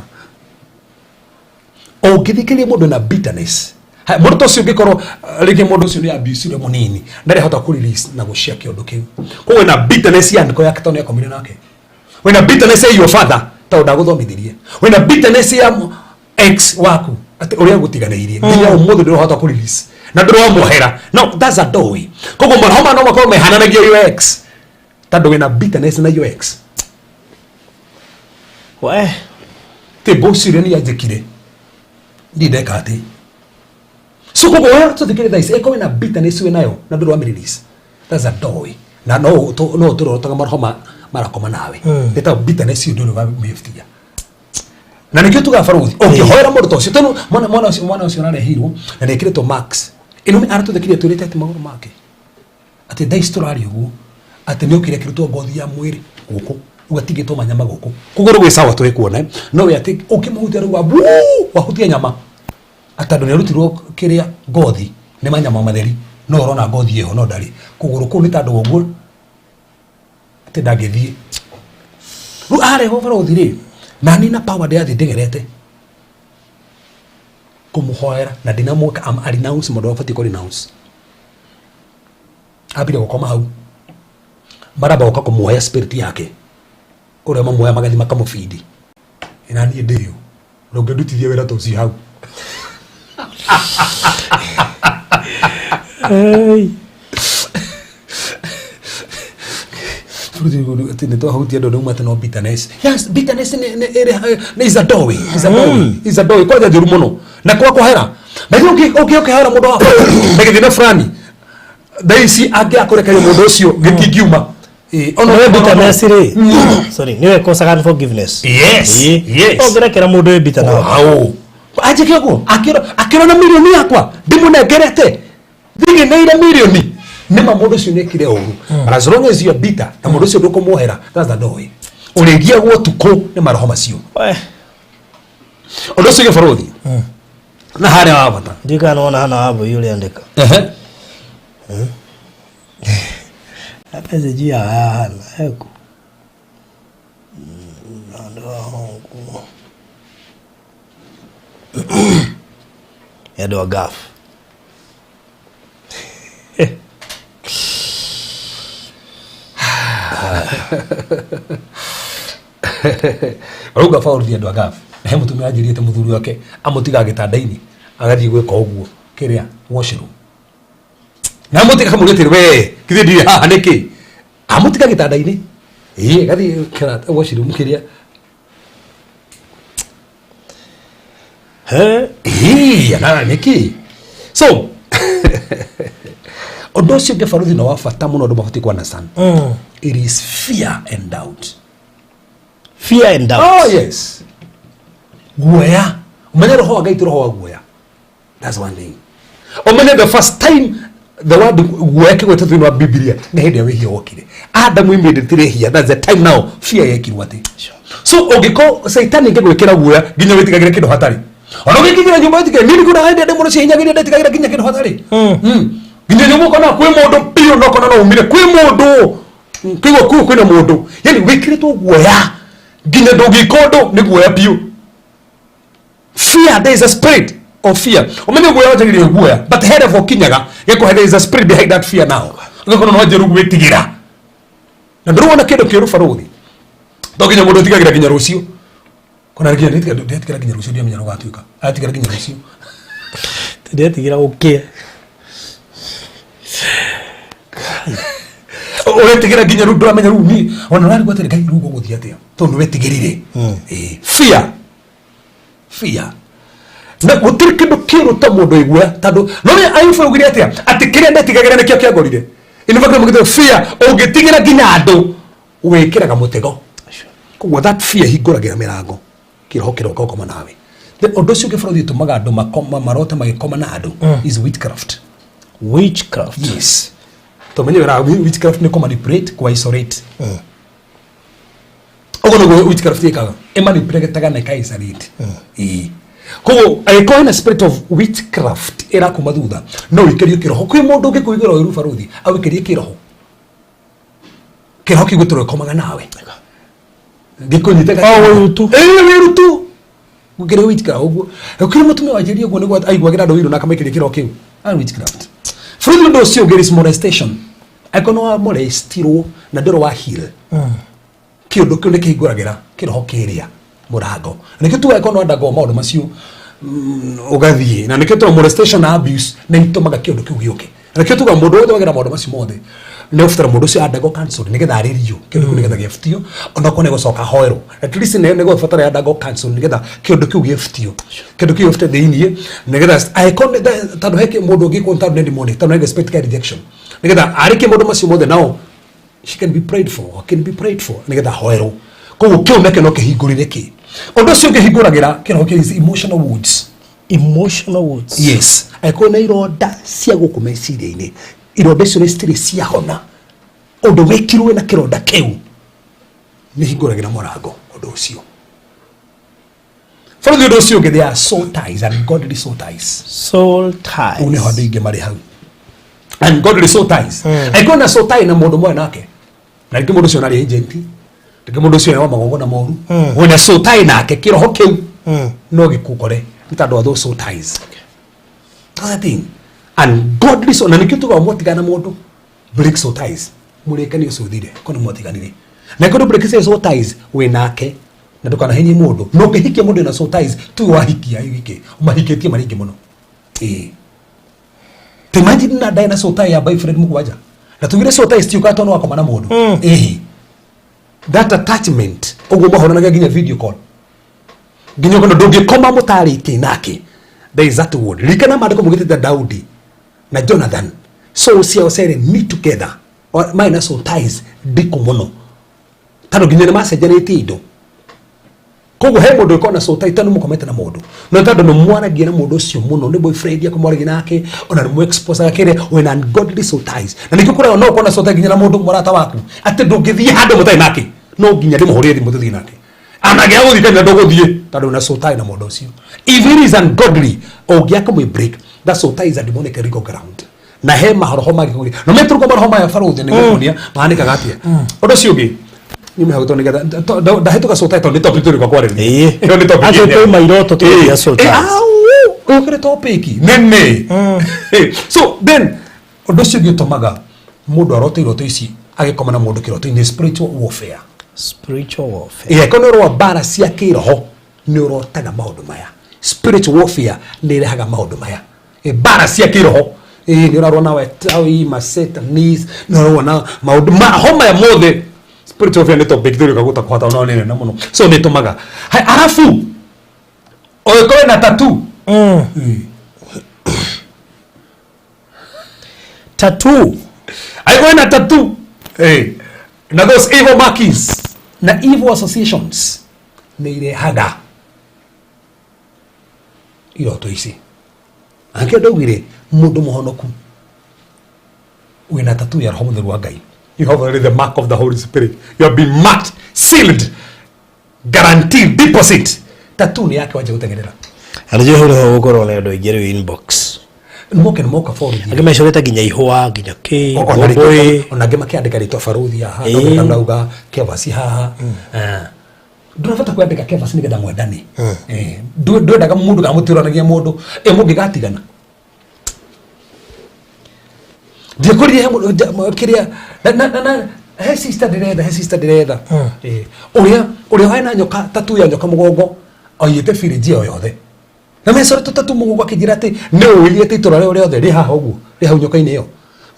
ũngĩthikĩrĩria mũndũ na bitterness. Haya, mũndũ ta ũcio ũngĩkorwo rĩngĩ mũndũ ũcio nĩ abuse mũnini, ndarĩ ahota kũ release na gũcia kĩũndũ kĩu, koguo wĩna bitterness ya ndiko yake tondũ nĩ akomire nake, wĩna bitterness ya your father. Tondũ ndagũthomithirie. Wĩna bitterness ya ex waku atĩ ũrĩa agũtiganĩirie nginya ũmũthĩ ndũrahota kũ release na ndũramuohera. No, that's a doorway. Koguo maroho maya no makorwo mehananagia your ex tondũ wĩna bitterness na your ex. We. Tä mbũci ũrĩa nĩ anjĩkire niĩ ndeka atĩ. So koguo we tũthikĩrĩ thaa ici ĩkorwo wĩna bitterness wĩ nayo na ndũrĩ wa release, that's a doorway. Na no ũtũrotaga maroho marakoma nawe nĩ ta bitterness ĩyo ndũrĩ wa mĩbutia. Na nĩkĩo tugaga barothi ũngĩhoera mũndũ ta ũcio, tondũ mwana ũcio ararehirwo na nĩ ekĩrĩtwo max ĩno nĩ aratũthĩkĩria twĩrĩte atĩ magũrũ make atĩ thaa ici tũraria ũguo atĩ nĩ okire akĩrutwo ngothi ya mwĩrĩ gũkũ, rĩu atigĩtwo manyama gũkũ kũgũrũ gwĩ sawa twĩkuona, no we atĩ ũkĩmũhutia rĩu wahutia nyama atĩ andũ nĩ arutirwo kĩrĩa ngothi nĩ manyama matheri, no ũrona ngothi ĩho no ndarĩ kũgũrũ kũu nĩ tandũ ũguo atĩ ndangĩthiĩ. Rĩu arehwo barothi rĩ, na niĩ na power ndĩrathiĩ ndĩgerete kũmũhoera na ndinamwĩka am a renounce mũndũ ũrĩa ũbatiĩ kũ renounce ambire gũkoma hau maramba gũka kũmuoya spirit yake ũrĩa mamuoya magathiĩ makamũbindi na niĩ ndĩyo ndũngĩndutithia wĩra ta ũcio hau. Hey. Atĩ nĩ twahutia andũ rĩu atĩ no bitterness. Yes, bitterness nĩ is a doorway, is a doorway, is a doorway kwanja njũru mũno na kwa kũhera na githĩ ũngĩhera mũndũ wa na gĩthĩna fulani thaa ici angĩakũrekeria mũndũ ũcio gĩtingiuma. Ona Nĩwe bitterness rĩ, sorry, nĩwe causaga unforgiveness. Ũngĩrekera mũndũ wĩ bitter nawe. Wow. Anjĩke ũguo akĩrona mirioni yakwa ndĩmũnengerete thigĩnĩire mirioni nĩma mũndũ ũcio nĩekire ũru, but as long as you are bitter na mũndũ ũcio ndũkũmuohera, that's the doorway ũrĩgiagwo ũtukũ nĩ maroho macio. We. Ũndũ ũcio gĩbarũthi na harĩa wa bata. Ndiũĩ kana nĩwona hana wa mbũi ũrĩa andĩka. Ehe. Message ya hana eku. Andũ a andũ a Gulf. Rauga baũrũthi andũ a Gulf na he mũtumia anjĩrĩte mũthuri wake amũtiga gĩtanda-inĩ agathiĩ gwĩka ũguo kĩrĩa washroom na amũtiga akamũria atĩrĩ, "We githĩ ndirĩ haha nĩkĩ?" Amũtiga gĩtanda-inĩ ĩĩ agathiĩ washroom kĩrĩa. He. Ĩĩ na nĩkĩ. So ũndũ ũcio ũngĩ baruthi na wa bata mũno andũ mabatiĩ ku understand, it is fear and doubt. Fear and doubt. Oh yes, guoya. Umenye roho wa Ngai ti roho wa guoya. That's one thing. Umenye the first time the word guoya kĩgwetwo thĩinĩ wa Biblia nĩ hĩndĩ ya wĩhia wokire. Adamu immediately ehia, that's the time now fear yekirwo atĩ. So ũngĩkorwo Caitani ĩngĩgwĩkĩra guoya nginya wĩtigagĩre kĩndũ hatarĩ, ona ũgĩkinyĩra nyũmba wĩtigagĩre. Niĩ nĩkuona hĩndĩ ndĩ mũno ciahinyagĩria ndetigagĩra nginya kĩndũ hatarĩ. Nginya nyũmba ũkona kwĩ mũndũ biũ na ũkona no umire kwĩ mũndũ. Kũigua kũu kwĩna mũndũ, yani wĩkĩrĩtwo guoya nginya ndũngĩka ũndũ nĩ guoya biũ. Fear, there is a spirit of fear. Umenye guoya wanjagĩrĩria guoya, but he level ũkinyaga gĩkũhe there is a spirit behind that fear now, ũgakora no wanjie rĩu gwĩtigĩra na ndũrona kĩndũ kĩũru barũthi to nginya mũndũ ũtigagĩra nginya rũciũ kona nginya ndetigĩra nginya rũciũ ndiamenya rũgatuĩka atigĩra nginya rũciũ. Ndetigĩra gũkĩa. Ũretigĩra nginya rĩu ndũramenya rĩu ni ona ũrarigwo atĩrĩ, Ngai, rĩu gũgũthiĩ atĩa tondũ nĩ wetigĩrire. Ĩĩ, fear, fear na gũtirĩ kĩndũ kĩũru ta mũndũ aigua tondũ no nĩ Ayubu augire atĩa atĩ kĩrĩa ndetigagĩra nĩkĩo kĩangorire. In fact mũgĩte fear ũngĩtigĩra nginya andũ wĩkĩraga mũtego. Koguo that fear hingũragĩra mĩrango kĩroho kĩroka gũkoma nawe. Then ũndũ ũcio ũngĩ bũrũri ũtũmaga andũ makoma marote magĩkoma na andũ is witchcraft. Witchcraft. Yes, tũmenye wĩra witchcraft nĩ kũmanipulate, kũ isolate. Ũguo nĩguo witchcraft ĩkaga, ĩmanipulataga na ĩka isolate. Ĩĩ, koguo angĩkorwo hena spirit of witchcraft ĩrakuma thutha no ũikĩrio kĩroho kwĩ mũndũ ũngĩkũiguĩra ũiru barũthi agũikĩrie kĩroho, kĩroho kĩu gĩtũrwo gĩkomaga nawe gĩkũnyite. O wĩrutu. Ĩĩ, wĩrutu gũkĩrĩ witchcraft ũguo gũkĩrĩ mũtumia wanjĩrie ũguo nĩguo aiguagĩra andũ ũiru na akamaikĩria kĩroho kĩu ari witchcraft bũrũri. Ũndũ ũcio ũngĩ is molestation. Angĩkorwo nĩ wa molestirwo na ndũrĩ wa heal, kĩũndũ kĩu nĩ kĩhingũragĩra kĩroho kĩrĩa. Mũrango nĩkĩo tugaga korwo nĩwandangwo maũndũ macio, ũgathiĩ na nĩkĩo tugaga molestation na abuse nĩ itũmaga kĩũndũ kĩu gĩũke. Na nĩkĩo tugaga mũndũ wothe wagera maũndũ macio mothe nĩ ũbatara mũndũ ũcio andagwo counseling nĩgetha arĩrio kĩũndũ kĩu, nĩgetha gĩbutio, onakorwo nĩ gũcoka ahoerwo, at least nĩ gũbatara andagwo counseling nĩgetha kĩũndũ kĩu gĩbutio, kĩndũ kĩu gĩbutio thĩiniĩ, nĩgetha angĩkorwo tondũ he mũndũ ũngĩ tondũ nĩ demonic, tondũ nĩ spirit ka rejection, nĩgetha arĩkie maũndũ macio mothe nao she can be prayed for or can be prayed for nĩgetha ahoerwo. Koguo kĩu nakĩo no kĩhingũrĩre kĩ ũndũ ũcio ũngĩhingũragĩra kĩroho kĩ is emotional wounds. Emotional wounds. Yes, angĩkorwo na ironda cia gũkũ meciria-inĩ, ironda icio nĩ citirĩ ciahona, ũndũ wĩkirwo na kĩronda kĩu nĩ hingũragĩra mũrango ũndũ ũcio. Bũrũri ũndũ ũcio ũngĩ, they are soul ties, ungodly soul ties. Soul ties. Ũũ nĩho andũ aingĩ marĩ hau, ungodly soul ties. Angĩkorwo na soul tie na mũndũ mwe nake, na rĩngĩ mũndũ ũcio narĩ agent, rĩngĩ mũndũ ũcio nĩ wa magongona moru, wĩna soul tie nake, kĩroho kĩu no gĩkũkore nĩ tondũ wa those soul ties. That's the thing, ungodly soul. Na nĩkĩo tugaga mwatigana na mũndũ, break soul ties, mũrĩkanie ũcio ũthire ko nĩ mwatiganire. Na kũndũ break soul ties wĩ nake na ndũkanahinyie mũndũ, no ũngĩhikia mũndũ wĩna soul ties tu, wahikia wike ũmahikĩtie marĩ aingĩ mũno. Ĩĩ, ta imagine na ndaĩ na soul tie ya boyfriend mũgwanja, na tugire soul ties tiuka tondũ wakoma na mũndũ. Ĩhĩ, that attachment ũguo mahũranaga nginya video call, nginya ũkona ndũngĩkoma mũtarĩtie nake. There is that word. Ririkana maandĩko mũgĩtĩte Daudi na Jonathan, soul ciao cere meet together. Marĩ na soul ties ndikũ mũno tondũ nginya nĩ macenjanĩtie indo. Koguo he mũndũ ũkorwo na soul tie tondũ mũkomete na mũndũ, no tondũ nĩ mwaragia na mũndũ ũcio mũno, nĩ boyfriend yaku, mwaragia nake ona nĩ mwexposaga kĩrĩa, wĩna ungodly soul ties. Na nĩkĩo kũrĩa no ũkorwo na soul tie nginya na mũndũ mũrata waku, atĩ ndũngĩthiĩ handũ mũtarĩ nake, no nginya ndĩmũhũrĩre thimũ tũthiĩ nake, anagĩa gũthiĩ kanitha ndũgũthiĩ tondũ wĩna soul tie na mũndũ ũcio. If it is ungodly, ũngĩaka mũi break that soul tie is a demonic legal ground na he maroho mangĩkũgĩra no metũrũka maroho maya barũthi nĩ gũkuonia mahanĩkaga atĩa. Ũndũ ũcio ũngĩ niĩ mehagĩtwo nĩgetha ndahĩtũka soul tie tondũ nĩ topic tũrĩka kwarĩrĩria. Ĩyo nĩ topic Acio ĩngĩ. twauma iroto tũgĩthiĩ soul ties. Au, ũkĩrĩ topic nene. So then ũndũ ũcio ũngĩ ũtũmaga mũndũ arote iroto ici agĩkoma na mũndũ kĩroto-inĩ, spiritual warfare. Spiritual warfare. Ĩĩ, korwo nĩ ũrũa mbara cia kĩroho nĩ ũrotaga maũndũ maya. Spiritual warfare nĩ ĩrehaga maũndũ maya. Ĩ, mbara cia kĩroho. Ĩ, nĩ ũrarũa na wetawi masatanis, nĩ ũrarũa na maũndũ maroho maya mothe. Spiritual warfare nĩ topic tũrĩka gũtakũhata no nĩ nene mũno, so nĩ ĩtũmaga. Hai, arabu ũgĩkorwo na tattoo. Tattoo. Angĩkorwo na tattoo, na those evil markings na evil associations nĩ irehaga iroto ici. Angĩo ndaugire mũndũ mũhonoku wĩna tattoo ya Roho Mũtheru wa Ngai, you have already the mark of the Holy Spirit, you have been marked, sealed, guaranteed deposit. Tattoo nĩ yake wanja gũtengerera. Arĩjo hau nĩho gũkorwo na andũ aingĩ rĩu inbox. Moke nĩ moka borithi. Angĩ mecorete nginya ihũa, nginya kĩ Ona ngũmbũĩ. Ona angĩ makĩandĩka rĩtwa barũthi haha. Ndauga ndauga kevasi haha. Ndũrabata kwandĩka kevasi nĩgetha mwendane. Ndwendaga mũndũ kana mũtiũranagia mũndũ ĩ mũngĩgatigana. Ndiekũrire he mũndũ kĩrĩa na he sister ndĩretha, he sister ndĩretha. Ũrĩa wena nyoka, tattoo ya nyoka mũgongo, oiyĩte village ĩyo yothe na mecoretwo tattoo mũgongo, akĩnjĩra atĩ nĩ ũĩ atĩ itũra rĩo rĩothe rĩ haha ũguo rĩ hau nyoka-inĩ ĩyo,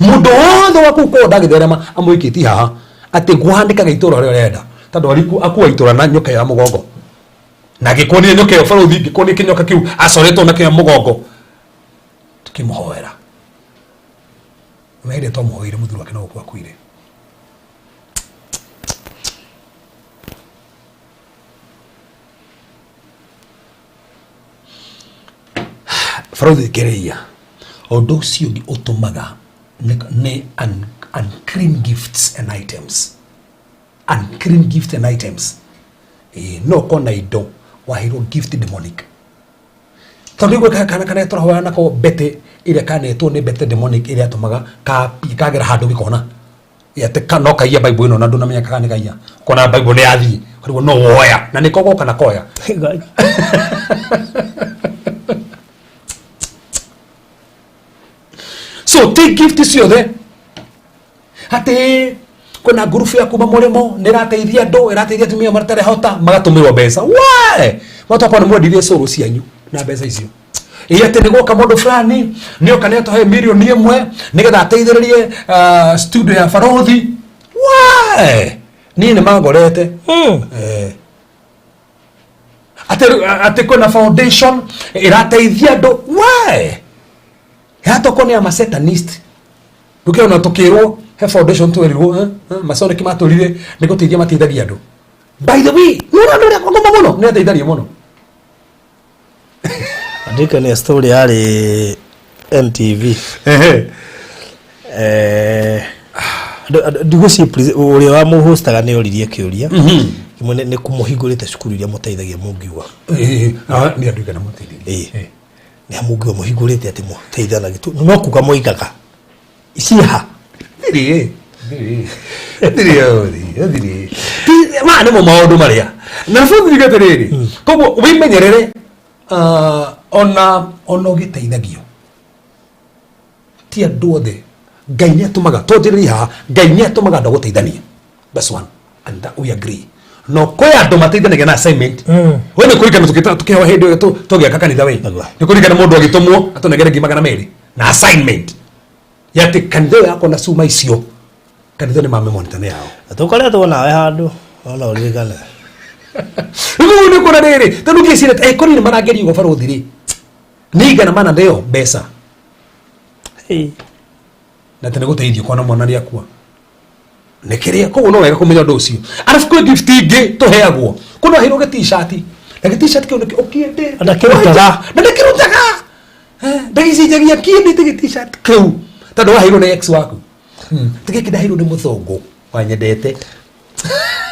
mũndũ wothe wa kũu kwao ndagĩtherema amũikĩtie haha, atĩ ngũhandĩkaga itũra rĩo rĩenda tondũ akua itũra na nyoka ĩyo ya mũgongo. Na ngĩkuonia nyoka ĩyo barũthi, ngĩkuonia kĩnyoka kĩu acoretwo nakĩo mũgongo, tukĩmũhoera na hĩndĩ twamũhoeire mũthuri wake no gũkua akuire. Barũthi ngereia ũndũ ũcio ũngĩ ũtũmaga nĩ unclean gifts and items, unclean gifts and items. Ĩĩ, no ũkorwo na indo waheirwo gift demonic, tondũ igwe kana kana tũrahoya nako mbete ĩrĩa kanetwo nĩ mbete demonic ĩrĩa yatũmaga kagera handũ gĩkona atĩ no kaiya Bible ĩno na ndũnamenya kana nĩ kaiya, kona Bible nĩ yathiĩ karigwo no woya na nĩko goka na koya. So ti gift ciothe atĩ Kwĩna ngurubu ya kuma mũrĩmo nĩ ĩrateithia andũ, ĩrateithia atumia matarehota, magatũmĩrwo mbeca. We mwatokorwo nĩ mwendirie cũrũ cianyu na mbeca icio. Ĩ atĩ nĩ gwoka mũndũ fulani nĩ oka nĩ atũhe 1 million nĩgetha ateithĩrĩrie studio ya barothi. We niĩ nĩ mangorete. Atĩ kwĩna foundation ĩrateithia andũ. We yatoko nĩ ama satanist. Ndũkĩona tũkĩrwo he foundation twerirwo, Masonic matũrire nĩ gũteithia mateithagia andũ. By the way, nĩ ũrona ũrĩa ngoma mũno nĩ ateithagia mũno. Andĩka nĩ story yarĩ NTV. Ndigũciĩ ũrĩa wamũhostaga nĩ oririe kĩũria kĩmwe nĩ kũmũhingũrĩte cukuru iria mũteithagia mũngiuga. Nĩ andũ igana mũteithĩrĩria. Ĩĩ. Nĩ mũngiuga mũhingũrĩte atĩ mũteithanagia no kuga moigaga ciha. Thirĩ thirĩ thirĩ thirĩ maya nĩmo maũndũ marĩa na bũthirige atĩrĩrĩ. Koguo wĩmenyerere, ona ũgĩteithagio ti andũ othe. Ngai nĩ atũmaga twanjĩrĩrie haha. Ngai nĩ atũmaga andũ a gũteithania. That's one and that we agree. No kwĩ andũ mateithanagia na assignment. We nĩ kũrikana tũkĩhewa hĩndĩ ĩyo tũgĩaka kanitha we. Nĩguo. Nĩ kũrikana mũndũ agĩtũmwo atũnengere 200,000 na assignment ya atĩ kanitha ĩyo yakwa na cuma icio kanitha nĩ mamĩmonita nĩ yao. Tũkoretwo nawe handũ ona ũririkane. Rĩu nĩ kuona rĩrĩ tondũ ngĩciria kũrĩ nĩ marangeria ũguo barothi rĩ nĩ igana mana ndĩo mbeca na atĩ nĩ gũteithio kwana mwana nĩ akua nĩ kĩrĩa. Koguo no wega kũmenya ũndũ ũcio. Arabu kwĩ gift ingĩ tũheagwo. Kũna waheirwo gĩ t-shirt na gĩ t-shirt kĩu nĩkĩo ũkĩendete. Na ndakĩrutaga. Na ndakĩrutaga. Ndagĩcenjagia kĩendete gĩ t-shirt kĩu tondũ waheirwo nĩ ex waku. Ti gĩkĩ ndaheirwo nĩ mũthũngũ wanyendete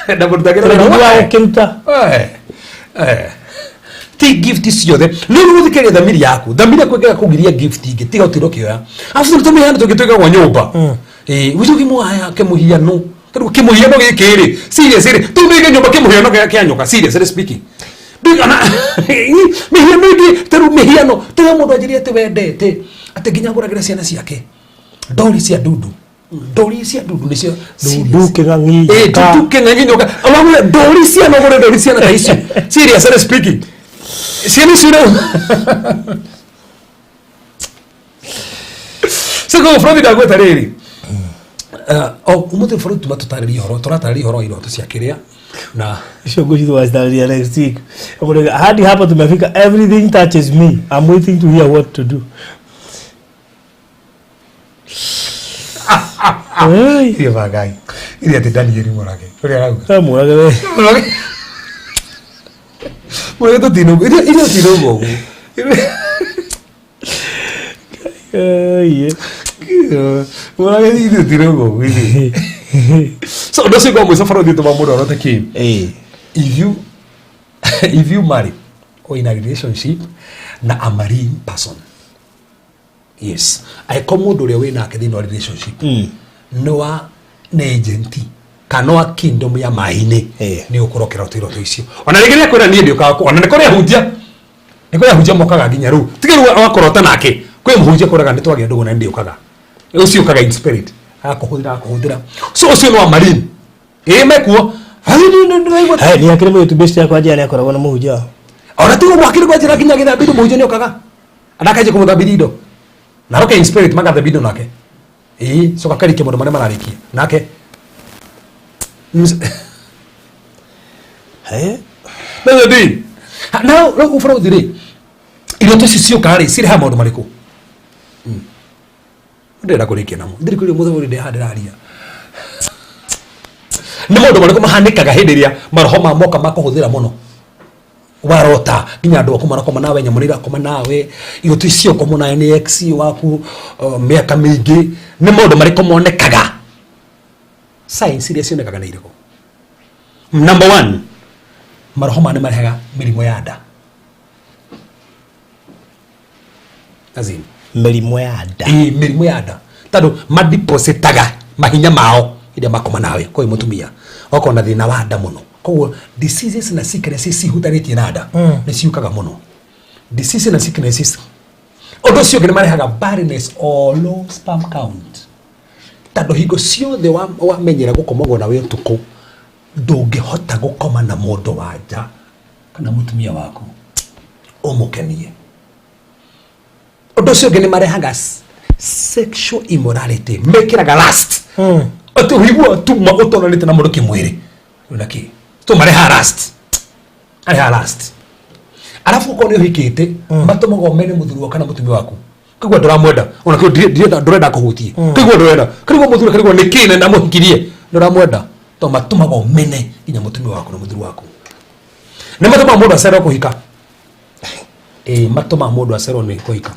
ndamũrutagĩra wĩra. Tondũ wa gũkĩruta. Ti gift ciothe nĩ ũgũthikĩrĩria thamiri yaku. Thamiri yaku ĩngĩaga kũgiria gift ingĩ, tiga ũtinde ũkĩoya. Arabu nĩ tũmĩhiano tũngĩ twĩkagwo nyũmba. Ĩĩ ũcio ũkĩmuoya kĩmũhiano. Tondũ kĩmũhiano gĩkĩ rĩ, serious rĩ, tũmĩige nyũmba kĩmũhiano kĩa nyoka, seriously speaking. Ndũigana mĩhiano ĩngĩ ta rĩu mĩhiano ta rĩu mũndũ anjĩrire atĩ wendete atĩ nginya agũragĩra ciana ciake ndori cia ndundu. Ndori cia ndundu nĩcio. Ndundu, kĩng'ang'i, nyoka. Ndundu, kĩng'ang'i, nyoka. Wagũre ndori ciana, ũgũre ndori ciana ta icio. Seriously speaking, ciana icio rĩu so koguo bũrũri ndagwĩta rĩrĩ o ũmũthĩ bũrũri tuma tũtarĩrie ũhoro, tũratarĩria ũhoro wa iroto cia kĩrĩa na Icio ngũci tũgacitarĩria next week. Ũkũrega, hadi hapa tumefika, everything touches me, I'm waiting to hear what to do. Hey, irio bangai iria atĩ Danieli Mũrage ũrĩa arauga. Kamũrage we. Mũrage Mũrage tũtinauga irio irio tinauga ũguo. Hey, Mũrage irio tinauga ũguo ithuĩ. So ũndũ ũcio kwa mũico bũrũri tũma mũndũ arote kĩ if you marry or in a relationship na a marine person, yes, angĩkorwo mũndũ ũrĩa wĩ nake thĩinĩ wa relationship nĩ wa nĩ agent kana wa kingdom ya maĩ-inĩ, nĩ ũkũrokera iroto icio. Ona rĩngĩ nĩ akwĩra niĩ ndiũkaga ona nĩ kũrĩ ahunjia, nĩ kũrĩ ahunjia mokaga nginya rĩu tiga rĩu wakorota nake. Kwĩ mũhunjia kwĩraga nĩ twagĩa ndũgũ na nĩ ndiũkaga. Ũcio ũkaga in spirit agakũhũthĩra, agakũhũthĩra. So ũcio nĩ wa marine. Ĩĩ, mekuo. Hey, nĩ akĩrĩ mũgĩtu best yakwa njĩra nĩ akoragwo na mũhunjia. Ona tiga mwakĩrĩ kwa njĩra nginya gĩthambĩrio mũhunjia nĩ okaga andakanjia kũmũthambĩria indo na roke in spirit magathambia indo nake. Ĩĩ, coka karĩkia maũndũ marĩa mararĩkia nake. Hey. That's the thing. Now rĩu ũbũrũthi rĩ, iroto ici ciũkaga rĩ, cirehaga maũndũ marĩkũ? Ndĩrenda kũrĩkia namo ndirĩ kũrĩa mũthenya ũrĩa ndĩhaha ndĩraria nĩ maũndũ marĩkũ mahanĩkaga hĩndĩ ĩrĩa maroho ma moka makũhũthĩra mũno. Warota nginya andũ aku marakoma nawe, nyamũ nĩ irakoma nawe, iroto icio ũkomwo nawe nĩ ex waku mĩaka mĩingĩ, nĩ maũndũ marĩkũ monekaga? Signs iria cionekaga nĩ irĩkũ? Number one, maroho maya nĩ marehaga mĩrimũ ya nda. As in, Mĩrimũ ya nda. Ĩĩ, mĩrimũ ya nda tondũ madepositaga mahinya mao hĩndĩ ĩrĩa makoma nawe. Kwa mũtumia okorwo na thĩna wa nda mũno, koguo diseases na sicknesses cihutanĩtie na nda nĩ ciũkaga mũno, diseases na sicknesses. Ũndũ ũcio ũngĩ nĩ marehaga barrenness or low sperm count. Tondũ hingo ciothe wamenyera gũkomagwo nawe ũtukũ, ndũngĩhota gũkoma na mũndũ wa nja kana mũtumia waku ũmũkenie. Ũndũ ũcio ũngĩ nĩ marehaga sexual immorality, mekĩraga lust. Atĩ ũigua tuma ũtonanĩte na mũndũ kĩmwĩrĩ na kĩ to marehaga lust, arehaga lust. Arabu okorwo nĩ ũhikĩte, matũmaga ũmene mũthuri waku kana mũtumia waku, kaigua ndũramwenda, ona kĩo ndirenda, ndũrenda kũhutie, kaigua ndũrenda, kaigua mũthuri, kaigua nĩ kĩ na ndamũhikirie, ndũramwenda, to matũmaga ũmene nginya mũtumia waku na mũthuri waku. Nĩ matũmaga mũndũ acererwo kũhika. Ĩĩ, matũmaga mũndũ acererwo nĩ kũhika.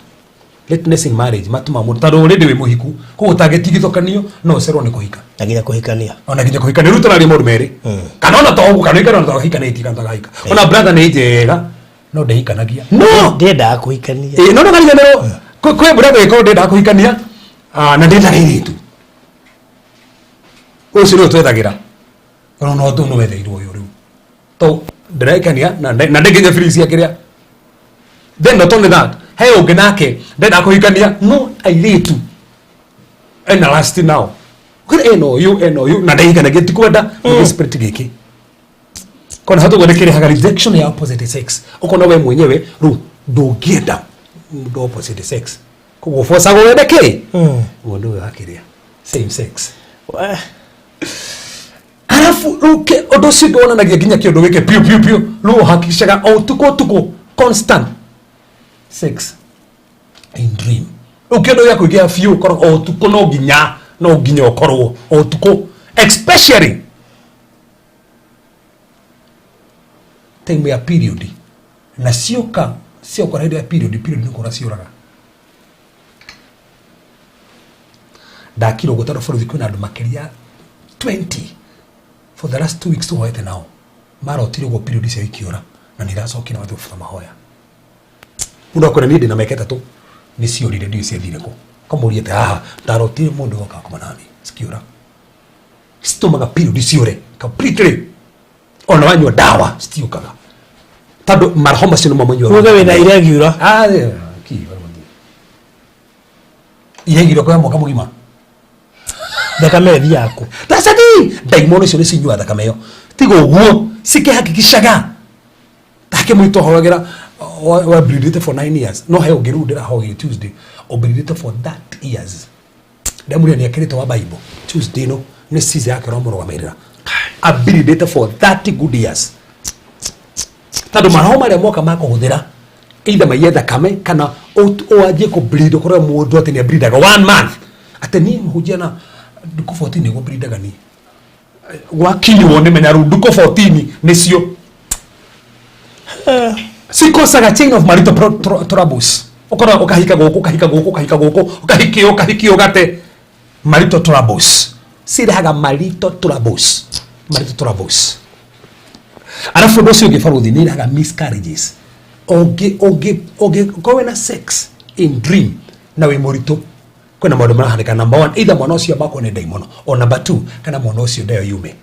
Lateness in marriage, matũmaga mũndũ, tondũ already wĩ mũhiku, koguo ũtangĩtigithũkanio no ũcererwo nĩ kũhika. Na nginya kũhikania. Ona nginya kũhikania. Rĩu tũraria maũndũ merĩ, kana ona to ũguo, kana ũhikania, ona to ũhikanĩtie, kana tũgahika. Ona brother nĩ njega no ndehikanagia, no Ndiendaga kũhikania. Ĩĩ, no ndũkariganĩrwo kwĩ brother ĩkorwo ndĩendaga kũhikania, na ndĩendaga airĩtu. Ũcio nĩwe twethagĩra, ona no tũ nĩ wetheirwo ũyũ rĩu to ndĩrahikania na ndĩnginya free cia kĩrĩa. Then not only that, he ũngĩ nake ndendaga kũhikania no airĩtu ena last now. Kwĩra ena ũyũ, ena ũyũ, na ndehikanagia, ti kwenda nĩ spirit gĩkĩ kona hatu nĩ kĩrehaga rejection ya opposite sex. Ũkona we mwenyewe rĩu ndũngĩenda mũndũ wa opposite sex, koguo bocagwo wende kĩ mũndũ ũyũ akĩrĩa same sex. Arabu rĩu ũndũ ũcio ũngĩ wonanagia nginya kĩũndũ gĩkĩ piũ piũ piũ, rĩu ũhakikishaga o ũtukũ ũtukũ constant sex in dream. Rĩu kĩũndũ gĩa kũingĩha biũ, ũkorwo o ũtukũ, no nginya ũkorwo o ũtukũ, especially time ya period, na cioka ciokora hĩndĩ ya period, period nĩ kũra ciũraga. Ndakira ũguo tondũ bũrũri kwĩna andũ makĩria 20 for the last 2 weeks tũhoete nao, marotire ũguo period icio ikiũra na nĩ iracokire mathiĩ gũbuta mahoya. Mũndũ akwĩra niĩ ndĩna mĩaka 3 nĩ ciorire, ndiũĩ ciathire kũ. Kamũria atĩ haha ndarotire mũndũ oka akoma nani cikiũra. Citũmaga period ciũre completely, ona wanyua ndawa citiũkaga, tondũ maroho macio nĩmo manyuaga. Uge wĩna irregular. Ah, yeah, ki, irregular kwa mwaka mũgima. Thakame ĩthiaga kũ? That's the thing. Ndaimono icio nĩ cinyuaga thakame ĩyo, tiga ũguo cikĩhakikishaga take mũitũ ahoyagĩra wa bleedĩte for 9 years, no he ũngĩ rĩu ndĩrahoire Tuesday ũbleedĩte for 30 years. Ndamũria nĩ akĩrĩte wa Bible Tuesday no nĩ season yake ũramũrũgamĩrĩra, ableedĩte for 30 good years, tondũ maroho marĩa moka makũhũthĩra either maiye thakame kana wanjie kũ bleed, ũkorwo mũndũ atĩ nĩ ableedaga one month, atĩ niĩ mũhunjia na ndukũ 14 nĩguo bleedaga niĩ, gwakinywo nĩ menya rĩu ndukũ 14 nĩcio cikosaga chain of marital troubles. Ũkora ũkahika gũkũ, ũkahika gũkũ, ũkahika gũkũ, ũkahikio, ũkahikio, ũgate marital troubles, cirehaga marital troubles, marital troubles. Arabu ũndũ ũcio ũngĩ, baruthi, nĩ irehaga miscarriages. Ũngĩ korwo wĩna sex in dream na wĩ mũritũ, kwĩna maũndũ marahanĩka. Number one, either mwana ũcio amakwo nĩ ndaimono, o number two, kana mwana ũcio ndeyo yume.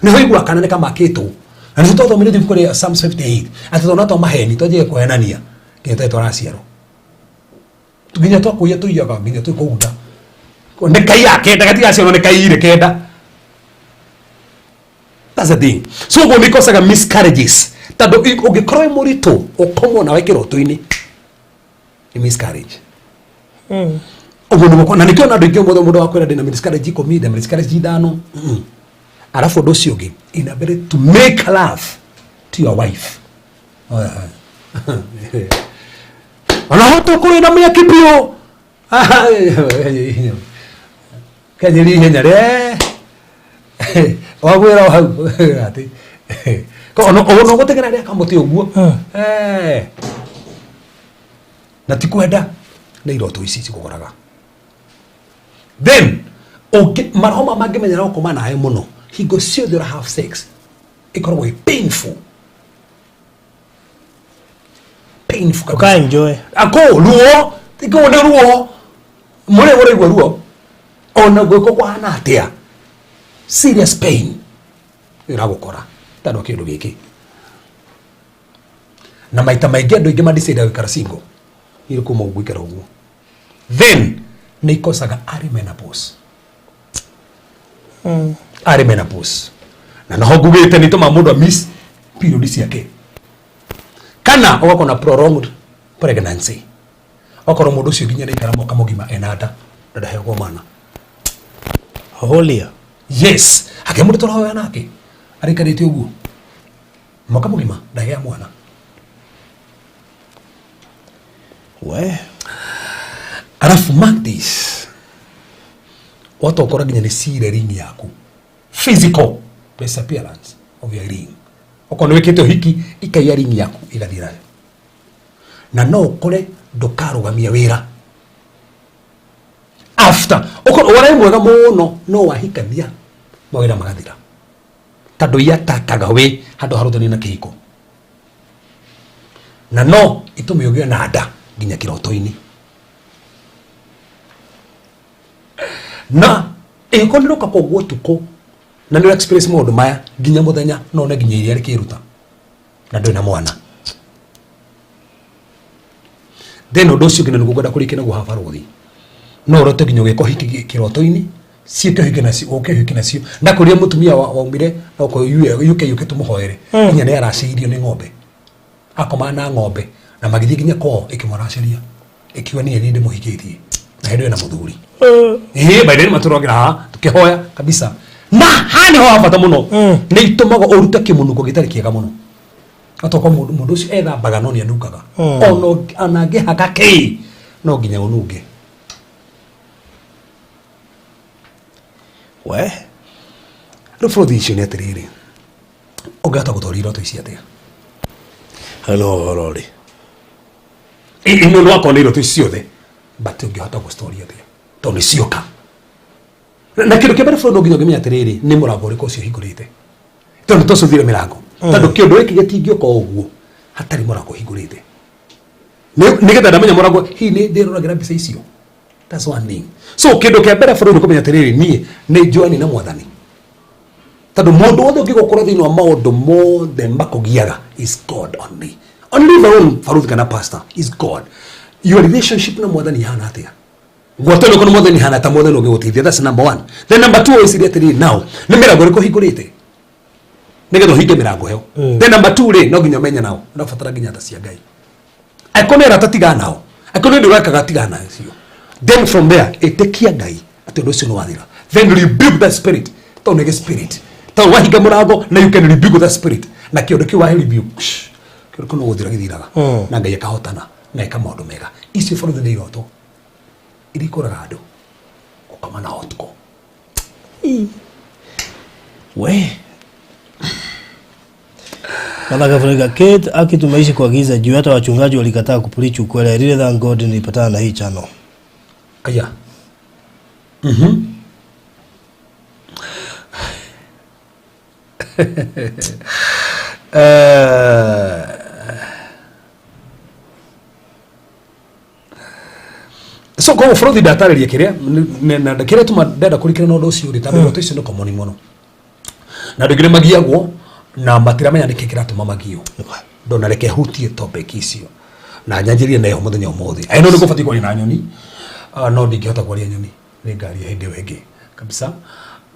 Nĩho igua kana nĩ kamakĩtwo, na nĩho twathomire ibuku rĩa Psalms 58 atĩ twana twa maheni twanjie kũhenania nginya tũrĩa tũraciarwo, nginya twakũiya tũiyaga nginya twĩ kũu nda, nĩ kaiya kenda gatigaciarwo nĩ kaiyire kenda. That's the thing. So ũguo nĩ ikosaga miscarriages, tondũ ũngĩkorwo wĩ mũritũ ũkomwo nawe kĩroto-inĩ nĩ miscarriage. Ũguo nĩguo, na nĩkĩo na andũ aingĩ ũmũthĩ mũndũ wakwĩra ndĩna miscarriage 10, ndĩna miscarriage 5. Arabu ũndũ ũcio ũngĩ, inability to make love to your wife. Ona hota ũkorwo na mĩaki biũ kenyeri ihenya rĩ wagwĩra o hau atĩ ona ũgũtegera rĩa kamũtĩ ũguo. Eh. Na ti kwenda, nĩ iroto ici cikũgoraga. Then ũngĩ maroho ma mangĩmenyera gũkoma nawe mũno, hingo ciothe ũra have sex ĩkoragwo ĩ painful, painful kabisa. Ũka enjoy. Ako ruo iko nĩ ruo mũrĩ ũraigua ruo ona gwĩko kũhana atĩa, serious pain ĩragũkora tondũ kĩndũ gĩkĩ. Na maita maingĩ andũ aingĩ madecide gũikara single irĩ kuma gũikara ũguo. Then nĩ ikosaga early menopause. Arĩ menopause na noho ngugĩte nĩ tũma mũndũ a miss period ciake kana ũgakorwo na prolonged pregnancy, okorwo mũndũ ũcio nginya nĩaikara mwaka mũgima ena nda na ndaheagwo mwana. Holia. Yes, hake mũndũ tũrahoya nake arĩkarĩte ũguo mwaka mũgima ndagĩa mwana. We. Alafu mark this, watokora nginya nĩ cire ring yaku, physical disappearance of your ring. Okorwo nĩ wĩkĩte ũhiki, ikaiya ring yaku ĩgathiĩ nayo, na no ũkore ndũkarũgamia wĩra after okorwo warĩ mwega mũno, no wahikania mawĩra magathira tondũ iatakaga wĩ handũ harutani na kĩhiko, na no itũme ũgĩe na nda nginya kĩroto-inĩ, na ĩngĩkorwo nĩ roka koguo ũtukũ na nĩ experience maũndũ maya nginya mũthenya, no one nginya iria rĩkĩruta na ndũrĩ na mwana. Then ũndũ ũcio nginya nĩguo ngwenda kũrĩkia naguo haha barũthi, no ũrote nginya ũgĩka ũhiki kĩroto-inĩ, ciĩke ũhiki nacio, ũke ũhiki nacio, na kũrĩa mũtumia waumire oko UK yũke tũmũhoere, nginya nĩ aracĩirio nĩ ng'ombe, akomaga na ng'ombe na magĩthiĩ nginya kwao ĩkĩmũracĩria ĩkiuga niĩ nĩ ndĩmũhikĩtie na hĩndĩ ĩyo na mũthuri. Ĩĩ, by the way matũrogera haha tukĩhoya kabisa, na haha nĩho ha bata mũno, nĩ itũmaga ũrute kĩmũnungo gĩtarĩ kĩega mũno, atokorwo mũndũ ũcio ethambaga no nĩ anungaga, ona angĩhaka kĩ no nginya ũnunge. We. Rĩu bũrũri icio nĩ atĩrĩrĩ, ũngĩhota gũtoria iroto ici atĩa? Hau nĩho ũhoro ũrĩ. Ĩno no akorwo nĩ iroto ici ciothe, but ũngĩhota gũcitoria atĩa tondũ nĩ cioka? Na kĩndũ kĩa mbere bũrũri no nginya ũngĩmenya atĩrĩrĩ, nĩ mũrango ũrĩkũ ũcio ũhingũrĩte, tondũ tũcũthire mĩrango, tondũ kĩũndũ gĩkĩ gĩtingĩũka o ũguo hatarĩ mũrango ũhingũrĩte. Nĩgetha ndamenya mũrango, hihi nĩ ndĩroragĩra mbica icio? That's one thing. So kĩndũ kĩa mbere bũrũri kũmenya atĩrĩrĩ, niĩ nĩ njũani na mwathani, tondũ mũndũ wothe ũngĩgũkũra thĩinĩ wa maũndũ mothe makũgiaga is God only, only alone. Baruthi kana pastor is God. Your relationship na mwathani ihana atĩa? Ngwatanĩro kana mwathani ihana ta mwathani ũngĩgũteithia? That's number one. Then number two, wĩcirie atĩrĩrĩ, now nĩ mĩrango ĩrĩkũ ũhingũrĩte nĩgetha ũhinge mĩrango ĩyo? Then number two rĩ, no nginya ũmenye nao ũrabatara nginya tha cia Ngai. Angĩkorwo nĩ arata, tigana nao. Angĩkorwo nĩ ũndũ ũrekaga, tigana nacio. Then from there, ĩtĩkia Ngai atĩ ũndũ ũcio nĩ wathira. Then rebuke that spirit, tondũ nĩ spirit, tondũ wahinga mũrango na you can rebuke that spirit, na kĩũndũ kĩu wa rebuke, kĩũndũ kĩu no gũthira gĩthiraga, na Ngai akahotana na eka maũndũ mega. Icio bũrũri nĩ iroto iria ikũraga andũ gũkoma nao ũtukũ. We. Mathaka Afrika Kate aki tumeishi kwa giza juu hata wachungaji walikataa kupreach ukweli. I really thank God nilipatana na hii channel. Aya. So koguo bũrũri ndatarĩria kĩrĩa na kĩrĩa tũma ndenda kũrikĩra na ũndũ ũcio rĩ, tondũ iroto icio nĩ common mũno na andũ aingĩ nĩ magiagwo na matiramenya nĩkĩ kĩratũma magio. Ndona reke hutie topic icio na nyanjĩrie nayo mũthenya ũmũthĩ. I know nĩ gũbatiĩ kwaria na nyoni. Ah, no ndingĩhota kwaria nyoni, nĩ ngaria hĩndĩ ĩyo ĩngĩ kabisa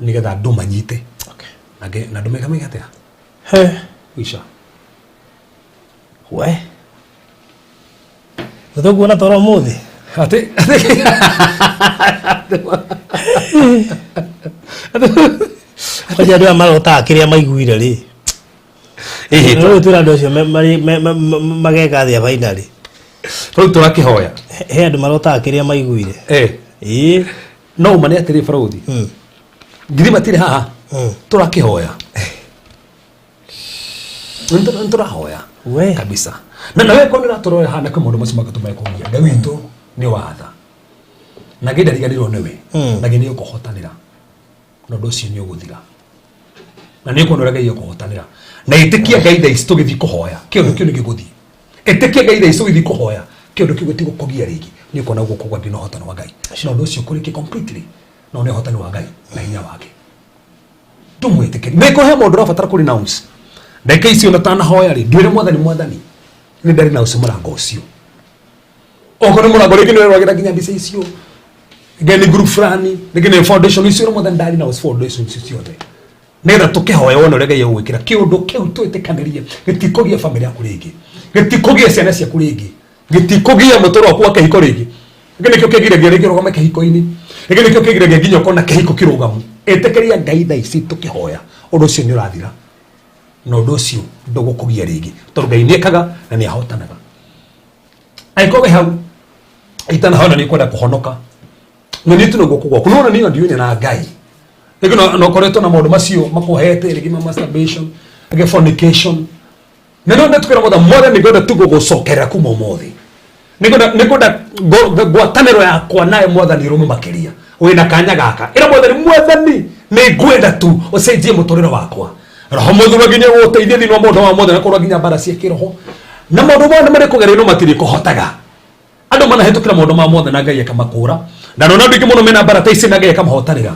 nĩgetha andũ manyite. Na andũ meka meka atĩa? He. Isha. We. Tũkuona toro ũmũthĩ. Atĩ Kwanja andũ aya marotaga kĩrĩa maiguire rĩ. Ĩhĩ. Rĩu twĩra andũ acio mageka atĩa finally? Rĩu tũrakĩhoya. He andũ marotaga kĩrĩa maiguire. Eh. Ĩĩ. No ũma nĩ atĩrĩ barũthi, ngiri matirĩ haha. Tũrakĩhoya. Nĩ tũrahoya. We. Kabisa. Na nawe korwo nĩ ũratũrora haha na kwĩ maũndũ macio magatũma kũgia, Ngai witũ nĩ watha na Ngai ndariganĩrwo nĩwe, na Ngai nĩ ũkũhotanĩra na ũndũ ũcio nĩ ũgũthira na nĩ ũkuona ũrĩa Ngai ekũhotanĩra. Na ĩtĩkia Ngai thaa ici tũgĩthiĩ kũhoya, kĩũndũ kĩu nĩ gĩgũthiĩ. Ĩtĩkia Ngai thaa ici tũgĩthiĩ kũhoya, kĩũndũ kĩu gĩtigũkũgia rĩngĩ. Nĩ ũkuona guoko kwa Ngai na ũhotani wa Ngai, na ũndũ ũcio kũrĩkie completely, no nĩ ũhotani wa Ngai na hinya wake. Ndũmwĩtĩkĩri nĩ kũhe mũndũ ũrabatara kũ renounce ndagĩka icio na tanahoya rĩ, ndwĩre mwathani, mwathani nĩ nda renounce mũrango ũcio. Okorwo nĩ mũrango rĩngĩ nĩ ũrerogera nginya mbica icio. Ĩngĩ nĩ group fulani, rĩngĩ nĩ foundation icio mwathani ndari na foundation icio ciothe nĩgetha tũkĩhoya wone ũrĩa Ngai egũgwĩkĩra kĩũndũ kĩu twĩtĩkanĩrie gĩtikũgia famĩlĩ yaku rĩngĩ, gĩtikũgia ciana ciaku rĩngĩ, gĩtikũgia mũtũrĩre waku wa kĩhiko rĩngĩ. Gĩkĩ nĩkĩo kĩgiragia rĩngĩ ũrũgame kĩhiko-inĩ, gĩkĩ nĩkĩo kĩgiragia nginya ũkona kĩhiko kĩrũgamu. Ĩtĩkĩria Ngai thaa ici tũkĩhoya ũndũ ũcio nĩ ũrathira na ũndũ ũcio ndũgũkũgia rĩngĩ, tondũ Ngai nĩekaga na nĩahotanaga. Angĩkorwo wĩ hau itanahona nĩ ũkwenda kũhonoka, nyonie tu na guoko gwaku, nona niĩ ndiũĩ na Ngai rĩngĩ no ũkoretwo na maũndũ macio makũhete, rĩngĩ ma masturbation, rĩngĩ fornication, na no ndatukĩra mothe mothe nĩngwenda tu gũgũcokerera kuma ũmũthĩ, nĩngwenda ngwatanĩro yakwa nawe mwathani ĩrũme makĩria. Wĩna kanya gaka, ĩra mwathani, mwathani nĩngwenda tu ũcenjie mũtũrĩre wakwa. Roho mũtheru nginya gũgũteithia thĩinĩ wa maũndũ maya mothe, na kũrũa nginya mbara cia kĩroho na maũndũ mothe marĩa kũgerio no matirĩ kũhotaga. Andũ manahĩtũkĩra maũndũ maya mothe na Ngai akamakũra, na nona andũ aingĩ mũno mena mbara ta ici na Ngai akamahotanĩra.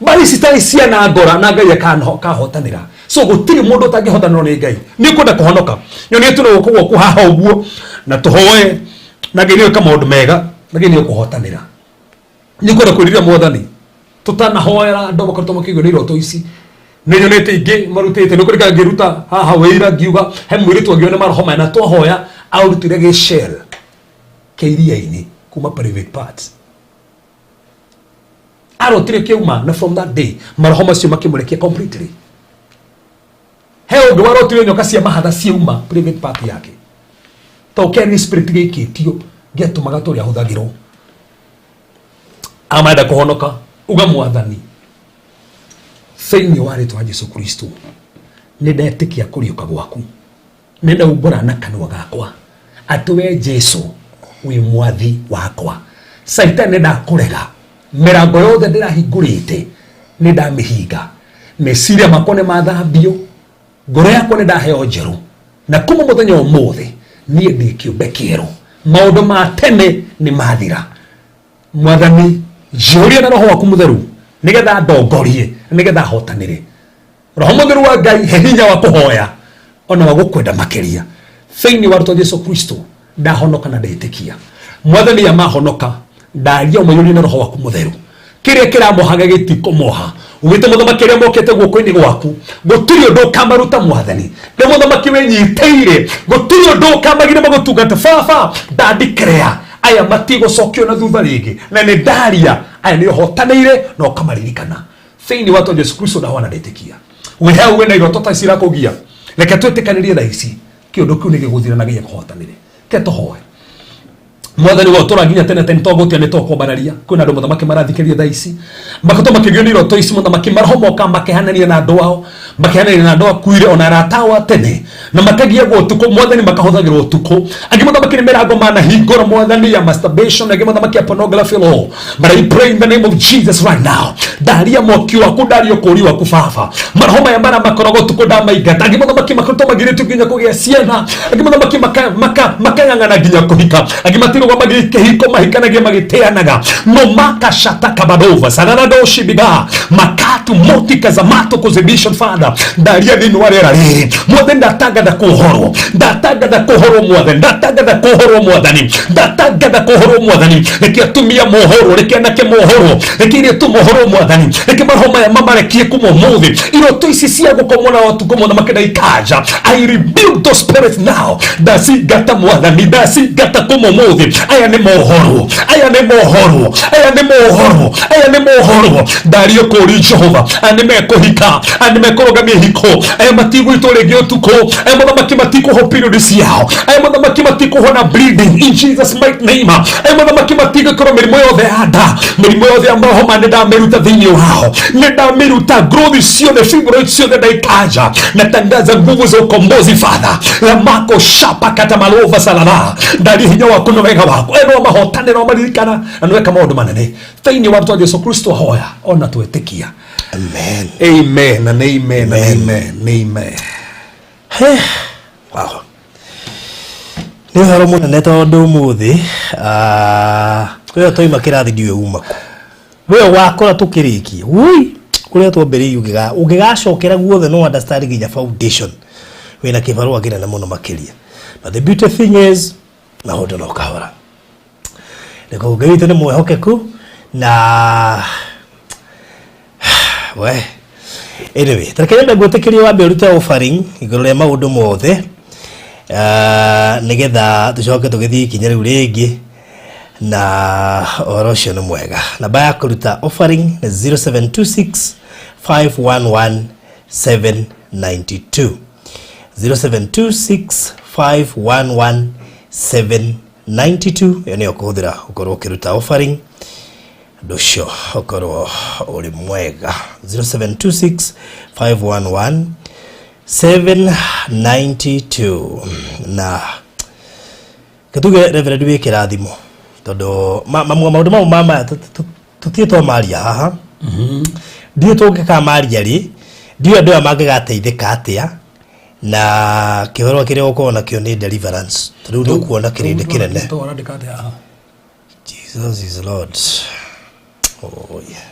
Mbara ici ta ciana ngora na Ngai akahotanĩra. So gũtirĩ mũndũ ũtangĩhotanĩrwo nĩ Ngai. Nĩ ũkwenda kũhonoka, nyonie tu na guoko gwaku haha ũguo na tũhoe, na Ngai nĩegwĩka maũndũ mega, na Ngai nĩegũkũhotanĩra. Nĩ ũkwenda kwĩrira mwathani tũtanahoera andũ makoretwo makĩigua nĩ iroto ici nĩ nyonete ingĩ marutĩte nĩ kũrĩka ngĩruta haha wĩira ngiuga he mũirĩtu angĩona maroho maya na twahoya aũrutire gĩcel kĩa iria-inĩ kuma private parts arotire kĩauma, na from that day maroho macio makĩmũrekia completely. He ũngĩ warotire nyoka cia mahatha ciauma private part yake, to kĩarĩ spirit gĩikĩtio gĩatũmaga tũrĩa ahũthagĩrwo. Amarenda kũhonoka, uga mwathani thĩinĩ wa rĩtwa Jesu Kristo nĩ ndetĩkia kũriũka gwaku, nĩ ndaumbũra na kanua gakwa atĩ we Jesu wĩ mwathi wakwa. Caitani nĩ ndakũrega, mĩrango yothe ndĩrahingũrĩte nĩ ndamĩhinga, meciria makwa nĩ mathambio, ngoro yakwa nĩ ndaheo njerũ, na kuma mũthenya ũmũthĩ niĩ ndĩ kĩũmbe kĩerũ, maũndũ ma tene nĩ mathira. Mwathani njihũrie na roho waku mũtheru nĩgetha ndongorie, nĩgetha hotanĩre. Roho mũtheru wa Ngai he hinya wa kũhoya ona wa gũkwenda makĩria thĩinĩ wa rĩtwa Jesu Kristo. Ndahonoka na ndetĩkia mwathani ya mahonoka, ndaria ũmaiyũrie na roho waku mũtheru, kĩrĩa kĩramohaga gĩtikũmoha. Ugĩte mũthamaki arĩa mokĩte guoko-inĩ gwaku gũtirĩ ũndũ ũkamaruta. Mwathani nĩ mũthamaki wĩnyitĩire, gũtirĩ ũndũ ũkamagire magũtungata. Baba ndandikrea aya matigũcokio na thutha rĩngĩ, na nĩ ndaria aya nĩ ũhotanĩire na ũkamaririkana thĩinĩ wa Jesu Kristo. Ndahoa na ndetĩkia wĩ hau wĩna iroto ta ici irakũgia, reke twĩtĩkanĩrie thaa ici kĩũndũ kĩu nĩ gĩgũthira na gĩe kũhotanĩre. Ke tũhoe. Mwathani wa ũtũra nginya tene tene, togũtia nĩ tũkwambararia. Kwĩna andũ mũthamaki marathikĩrĩria thaa ici makoretwo makĩgio nĩ iroto ici, mũthamaki maroho moka makehanania na andũ ao, makehanania na andũ akuire ona arata ao a tene, na makagiagwo ũtukũ mwathani, makahũthagĩrwo ũtukũ. Angĩ mũthamaki nĩ mĩrango manahingũra mwathani ya masturbation, angĩ mũthamaki ya pornography law. But I pray in the name of Jesus right now, ndaria mwaki waku, ndaria ũkũri waku baba. Maroho maya mara makoragwo ũtukũ ndamaingata. Angĩ mũthamaki makoretwo magirĩtio nginya kũgĩa ciana, angĩ mũthamaki makang'ang'ana nginya kũhika, angĩ matirũgamagia kĩhiko, mahikanagia magĩteanaga no makashata kabadova sararadoshibida makatu motika zamato kuzibishon. Father, ndaria thĩinĩ wa rĩera rĩrĩ mwathani, ndatangatha kũhorwo, ndatangatha kũhorwo mwathani, ndatangatha kũhorwo mwathani, ndatangatha kũhorwo mwathani. Reke atumia mohorwo, reke anake mohorwo, reke airĩtu mohorwo mwathani, reke maroho maya mamarekie kuma ũmũthĩ. Iroto ici cia gũkomwo na ũtukũ mũthamaki ndaikanja, I rebuke those spirits now. Ndacingata mwathani, ndacingata kuma ũmũthĩ. Aya nĩ mohorwo, aya nĩ mohorwo, aya nĩ mohorwo, aya nĩ mohorwo. Ndario kũri Jehova, aya nĩ mekũhika, aya nĩ mekũrũgamia ihiko, aya matigũitwo rĩngĩ ũtukũ, aya mũthamaki matikũhwo period ciao, aya mũthamaki matikũhona bleeding in Jesus mighty name, aya mũthamaki matigũkorwo mĩrimũ yothe ya nda, mĩrimũ yothe ya mahoma nĩ ndamĩruta thĩinĩ wao, nĩ ndamĩruta. Growth ciothe, fibroid ciothe ndaikanja. Natangaza nguvu za ukombozi Father lamako shapa katamalova salala. Ndari hinya waku na wega waku eno mahotanĩro maririkana na nĩweka maũndũ manene thĩinĩ wa rĩtwa Jesu Kristo hoya ona twĩtĩkia. Amen. Amen and amen and amen, amen. Wow. Nĩ ũhoro mũnene tondũ ũmũthĩ ũyũ twaima kĩrathi ndiũĩ uma kũ we wakora tũkĩrĩkia wui kũrĩa twambĩrĩirie, ũngĩgacokera guothe no understand nginya foundation wĩna kĩbarũa kĩnene mũno makĩria. But the beauty thing is maũndũ no kahora nĩ koguo Ngai witũ nĩ mwĩhokeku. Na we anyway, tareke nyambe ngwĩtĩkĩrie wambe ũrute offering igũrũ rĩa maũndũ mothe, nĩgetha tũcoke tũgĩthiĩ ikinya rĩu rĩngĩ na ũhoro ũcio nĩ mwega. Namba ya kũruta offering nĩ 0726 511 792, 0726 511 792. Ĩyo nĩyo kũhũthĩra ũkorwo ũkĩruta offering. Ũndũ ũcio ũkorwo ũrĩ mwega. 0726 511 792. Na gĩtuge Reverend wĩ kĩrathimo, tondũ maũndũ mau mama tũtirĩ twamaria haha, ndiũĩ tũngĩkamaria rĩ, ndiũĩ andũ aya mangĩgateithĩka atĩa na kĩhoro kĩrĩa ũkorwo nakĩo nĩ deliverance, tondũ rĩu nĩ ũkuona kĩrĩndĩ kĩnene. Ũrandĩka atĩa haha? Jesus is Lord. Oh, yeah.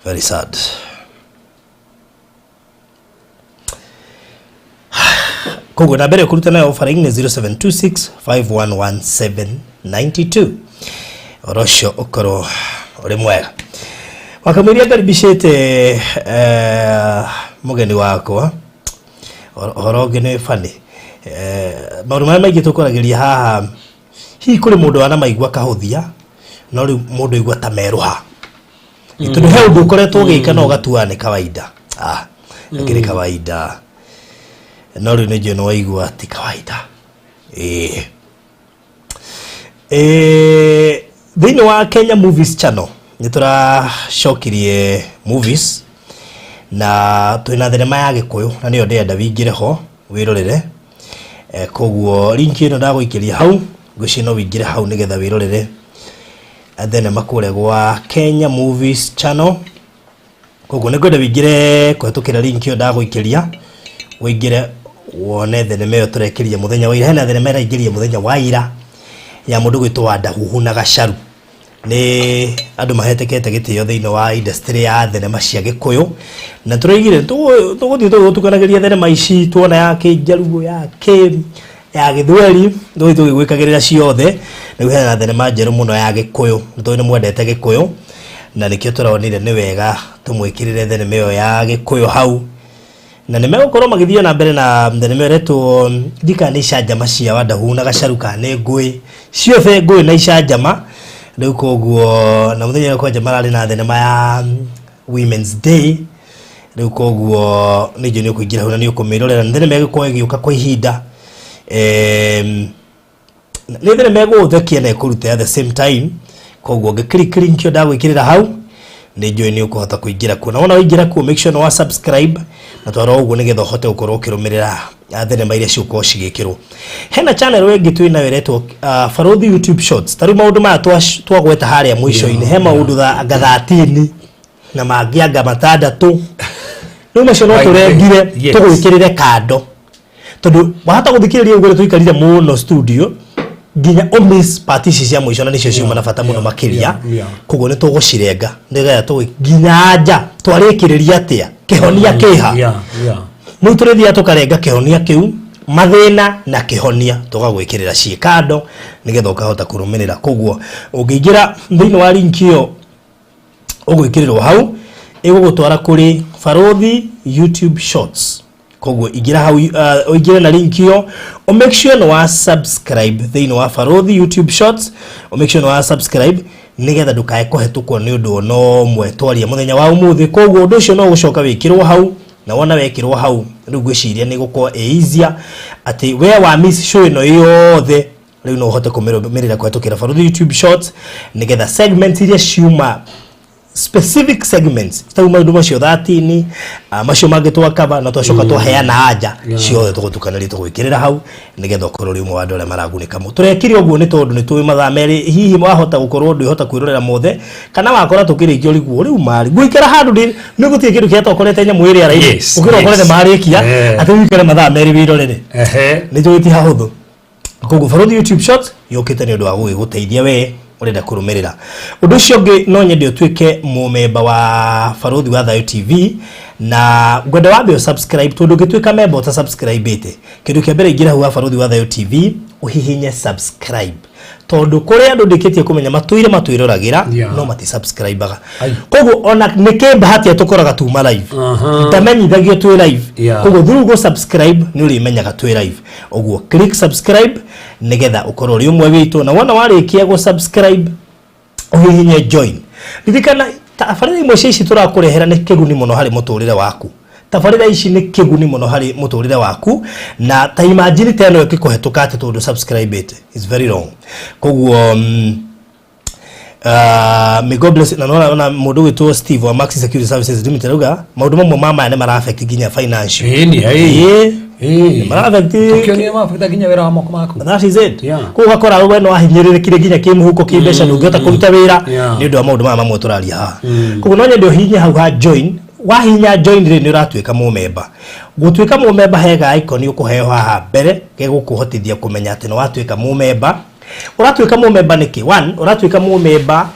Very sad. Koguo na mbere kũruta nayo offering nĩ 0726 511 792. Ũhoro ũcio ũkorwo ũrĩ mwega. Wakamũiria ngaribicĩte mũgeni wakwa. Ũhoro ũngĩ nĩ funny, maũndũ marĩa maingĩ tũkoragĩria haha, hihi kũrĩ mũndũ wanamaigua kahũthia, no rĩu mũndũ aigua ta merũha, tondũ he ũndũ ũkoretwo ũgĩka na ũgatua nĩ kawaida, akĩrĩ kawaida, no rĩu nĩ njũĩ nĩ waigua ti kawaida. Ĩĩ. Thĩinĩ wa Kenya Movies Channel nĩ tũracokirie movies na twĩna thenema ya Gĩkũyũ, na nĩyo ndĩrenda wĩingĩre ho wĩrorere. Koguo link ĩno ndagũikĩria hau, ngwĩciria no wĩingĩre hau nĩgetha wĩrorere thenema kũrĩa gwa Kenya Movies Channel. Koguo nĩ ngwenda wĩingĩre kũhetũkĩra link ĩyo ndagũikĩria, ũingĩre wone thenema ĩyo tũrekĩria mũthenya wa ira. Hena thenema ĩraingĩria mũthenya wa ira ya mũndũ gwĩtwo Wandahuhu na Gacaru, nĩ andũ mahetekete gĩtĩo thĩinĩ wa industry ya thenema cia Gĩkũyũ, na tũraigire tũgũthiĩ tũgĩtukanagĩria thenema ici tuona ya Kĩnjaruo, ya kĩ ya Gĩthweri, tũgũthiĩ tũgĩgwĩkagĩrĩra ciothe. Rĩu hena thenema njerũ mũno ya Gĩkũyũ, nĩ tũĩ nĩ mwendete Gĩkũyũ, na nĩkĩo tũronire nĩ wega tũmwĩkĩrĩre thenema ĩyo ya Gĩkũyũ hau, na nĩ megũkorwo magĩthiĩ na mbere na thenema ĩyo ĩretwo ndikana nĩ icanjama cia Wandahuhu na Gacaru kana nĩ ngũĩ ciothe, ngũĩ na icanjama. Rĩu koguo na mũthenya ũyũ kwanja mararĩ na thenema ya Women's Day. Rĩu koguo nĩ njũĩ nĩ ũkũingĩra hau na nĩ ũkũmĩrorera. Nĩ thenema ĩgũkorwo ĩgĩũka kwa ihinda, nĩ thenema ĩgũgũthekia na ĩkũrute at the same time. Koguo ũngĩ link ĩyo ndagwĩkĩrĩra hau, nĩ njũĩ nĩ ũkũhota kũingĩra kuo, na wona waingĩra kuo, make sure nĩ wa subscribe na twara ũguo nĩgetha ũhote gũkorwo ũkĩrũmĩrĩra thenema iria cigũkorwo cigĩkĩrwo. Hena channel ĩngĩ twĩ nayo ĩretwo Barũthi YouTube Shorts. Ta rĩu maũndũ maya twagweta harĩa mũico-inĩ, he maũndũ anga 13 na mangĩ anga matandatũ, rĩu macio no tũrengire tũgwĩkĩrĩre kando, tondũ wahota gũthikĩrĩria ũguo tũikarire mũno studio nginya ũmiss part ici cia mũico, na nĩcio ciuma na bata mũno makĩria. Koguo nĩ tũgũcirenga nĩgetha tũgĩ nginya nja twarĩkĩrĩria atĩa, kĩhonia kĩha. Rĩu tũrĩthiaga tũkarenga kĩhonia kĩu, mathĩna na kĩhonia, tũgagwĩkĩrĩra ciĩ kando nĩgetha ũkahota kũrũmĩrĩra. Koguo ũngĩingĩra thĩinĩ wa link ĩyo ũgwĩkĩrĩrwo hau, ĩgũgũtwara kũrĩ Barũthi YouTube Shorts. Koguo ingĩra hau, ũingĩre na link ĩyo, ũ make sure nĩ wa subscribe thĩinĩ wa Barũthi YouTube Shorts, ũ make sure nĩ wa subscribe nĩgetha ndũkae kũhetũkwo nĩ ũndũ ona ũmwe twaria mũthenya wa ũmũthĩ. Koguo ũndũ ũcio no gũcoka wĩkĩrwo hau, na wona wekĩrwo hau, rĩu ngwĩciria nĩ gũkorwo ĩ easier atĩ we wa miss show ĩno yothe, rĩu no ũhote kũmĩrũmĩrĩra kũhetũkĩra Barũthi YouTube Shorts, nĩgetha segments iria ciuma, specific segments tau maũndũ macio 13, macio mangĩ twakaba na twacoka twaheana anja ciothe, tũgũtukanĩria tũgwĩkĩrĩra hau nĩgetha ũkorwo ũrĩ ũmwe wa andũ arĩa maragunĩka mũno. Tũrekire ũguo nĩ tondũ nĩ tũĩ mathaa merĩ hihi wahota gũkorwo ndwĩhota kwĩrorera mothe, kana wakora tũkĩrĩkia ũriguo rĩu marĩ ngũikara handũ ndĩ nĩ gũtirĩ kĩndũ kĩrĩa tokorete nyamũ ĩrĩa raithi ũkĩra ũkorete marĩkia atĩ ũikare mathaa merĩ wĩrorere, nĩ njũĩ ti hahũthũ. Koguo Barũthi YouTube Shorts yũkĩte nĩ ũndũ wa gũgĩgũteithia we ũrenda kũrũmĩrĩra. Ũndũ ũcio ũngĩ, no nyende ũtuĩke mũmemba wa Barũthi wa Thayo TV. Na ngwenda wambe subscribe tondu ngituika member uta subscribe ite kindu kia mbere ingira hau Baruthi wa Thayu TV uhihinye subscribe tondu kuri andu ndikitie kumenya matuire matwiroragira no mati subscribe-aga. Koguo ona niki bahati tukoraga tuma live ndamenyithagio twi live. Koguo through go subscribe ni urimenyaga twi live. Uguo click subscribe nigetha ukorwo uri umwe witu, na wona warikia go subscribe uhihinye join. Ririkana tabarĩra imwe cia ici tũrakũrehera nĩ kĩguni mũno harĩ mũtũrĩre waku. Tabarĩra ici nĩ kĩguni mũno harĩ mũtũrĩre waku, na ta imagine ta ĩno ĩkĩkũhetũka atĩ tondũ subscribe it is very wrong. Koguo may God bless. Na nona mũndũ wĩtwo Steve wa Maxi Security Services Limited auga maũndũ mamwe ma maya nĩ mara affect nginya financial. Ĩĩ mara affect tukionia ma affect nginya wĩra wa moko maku. That is it. Koguo ũgakora we no wahinyĩrĩrĩkire nginya kĩmũhuko kĩmbeca ndũngĩhota kũruta wĩra nĩ ũndũ wa maũndũ maya mamwe tũraria haha. Koguo no nyende ũhihinye hau ha join. Wahihinya join rĩ nĩ ũratuĩka mũmemba. Gũtuĩka mũmemba he ga icon ũkũheo haha mbere gegũkũhotithia kũmenya atĩ nĩ watuĩka mũmemba. Ũratuĩka mũmemba nĩkĩ? One, ũratuĩka mũmemba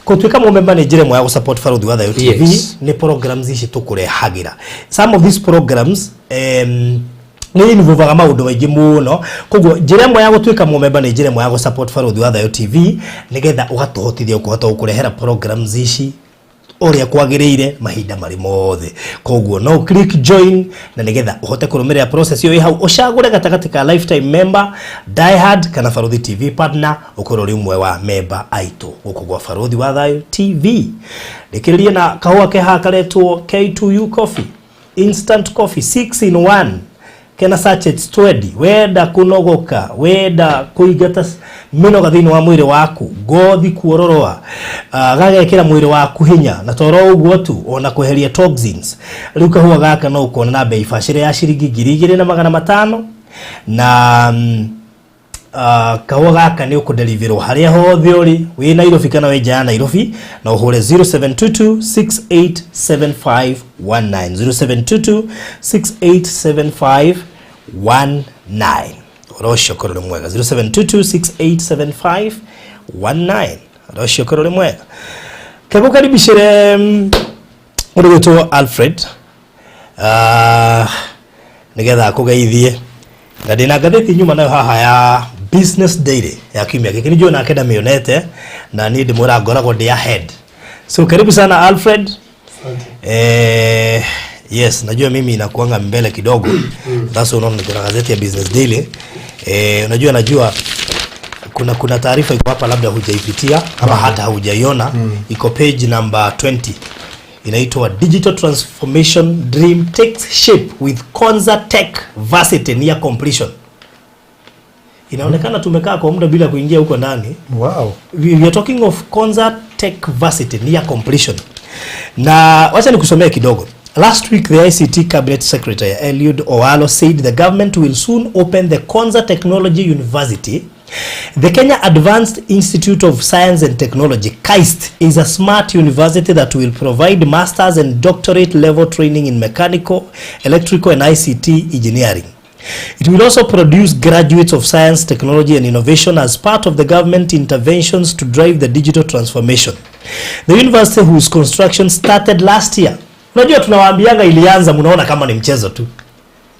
gũtuĩka mũmemba nĩ njĩra ĩmwe ya gũsupport Baruthi wa Thayu TV. Nĩ programs ici tũkũrehagĩra. Some of these programs nĩ involvaga maũndũ maingĩ mũno. Koguo njĩra ĩmwe ya gũtuĩka mũmemba nĩ njĩra ĩmwe ya gũsupport Baruthi wa Thayu TV nĩgetha ũgatũhotithia kũhota gũkũrehera programs ici ũrĩa kwagĩrĩire mahinda marĩ mothe. Koguo no click join na nĩgetha ũhote kũrũmĩrĩra process ĩyo ĩ hau, ũcagũre gatagatĩ ka lifetime member, die hard kana Baruthi TV partner, ũkorwo ũrĩ ũmwe wa member aitũ gũkũ gwa Baruthi wa Thayu TV. Rĩkĩrĩrie na kahũa ke haha karetwo K2U Coffee, instant coffee 6 in 1 kena sachets 20. Wenda kunogoka, wenda kuigata minoga thĩinĩ wa mwĩrĩ waku, ngothi kuororoa, gagekĩra mwĩrĩ waku hinya, na toro ũguo tu ona kweheria toxins. Rĩu kahũa gaka no ũkona na bei bacĩrĩ ya ciringi 2500 na kahũa gaka nĩ ũkũdeliverwo harĩa hothe ũrĩ, wĩ Nairobi kana wĩ nja ya Nairobi, na ũhũre 0722 687519 0722 687519. Ũhoro ũcio ũkorwo ũrĩ mwega. 0722 687519. Ũhoro ũcio ũkorwo ũrĩ mwega. Kegũkaribicĩre mũndũ gwĩtwo Alfred nĩgetha akũgeithie. Na ndĩna ngathĩti nyuma nayo haha ya Business Daily ya kiumia gĩkĩ. Nĩ njũĩ nake ndamĩonete na niĩ ndĩmwĩra ngoragwo ndĩ ahead. So karibu sana Alfred. Yes, najua mimi inakuanga mbele kidogo. That's unaona niko na gazeti ya Business Daily. Unajua najua kuna taarifa iko hapa labda hujaipitia ama hata hujaiona. Iko page number 20. Inaitwa Digital Transformation Dream Takes Shape with Konza Tech Varsity near completion. Inaonekana tumekaa kwa muda bila kuingia huko ndani. Wow. We are talking of Konza Tech Varsity near completion. Na wacha nikusomee kidogo. Last week, the ICT Cabinet Secretary Eliud Owalo said the government will soon open the Konza Technology University. The Kenya Advanced Institute of Science and Technology, KAIST, is a smart university that will provide master's and doctorate level training in mechanical, electrical and ICT engineering. It will also produce graduates of science, technology and innovation as part of the government interventions to drive the digital transformation. The university, whose construction started last year. Unajua tunawaambianga ilianza, mnaona kama ni mchezo tu.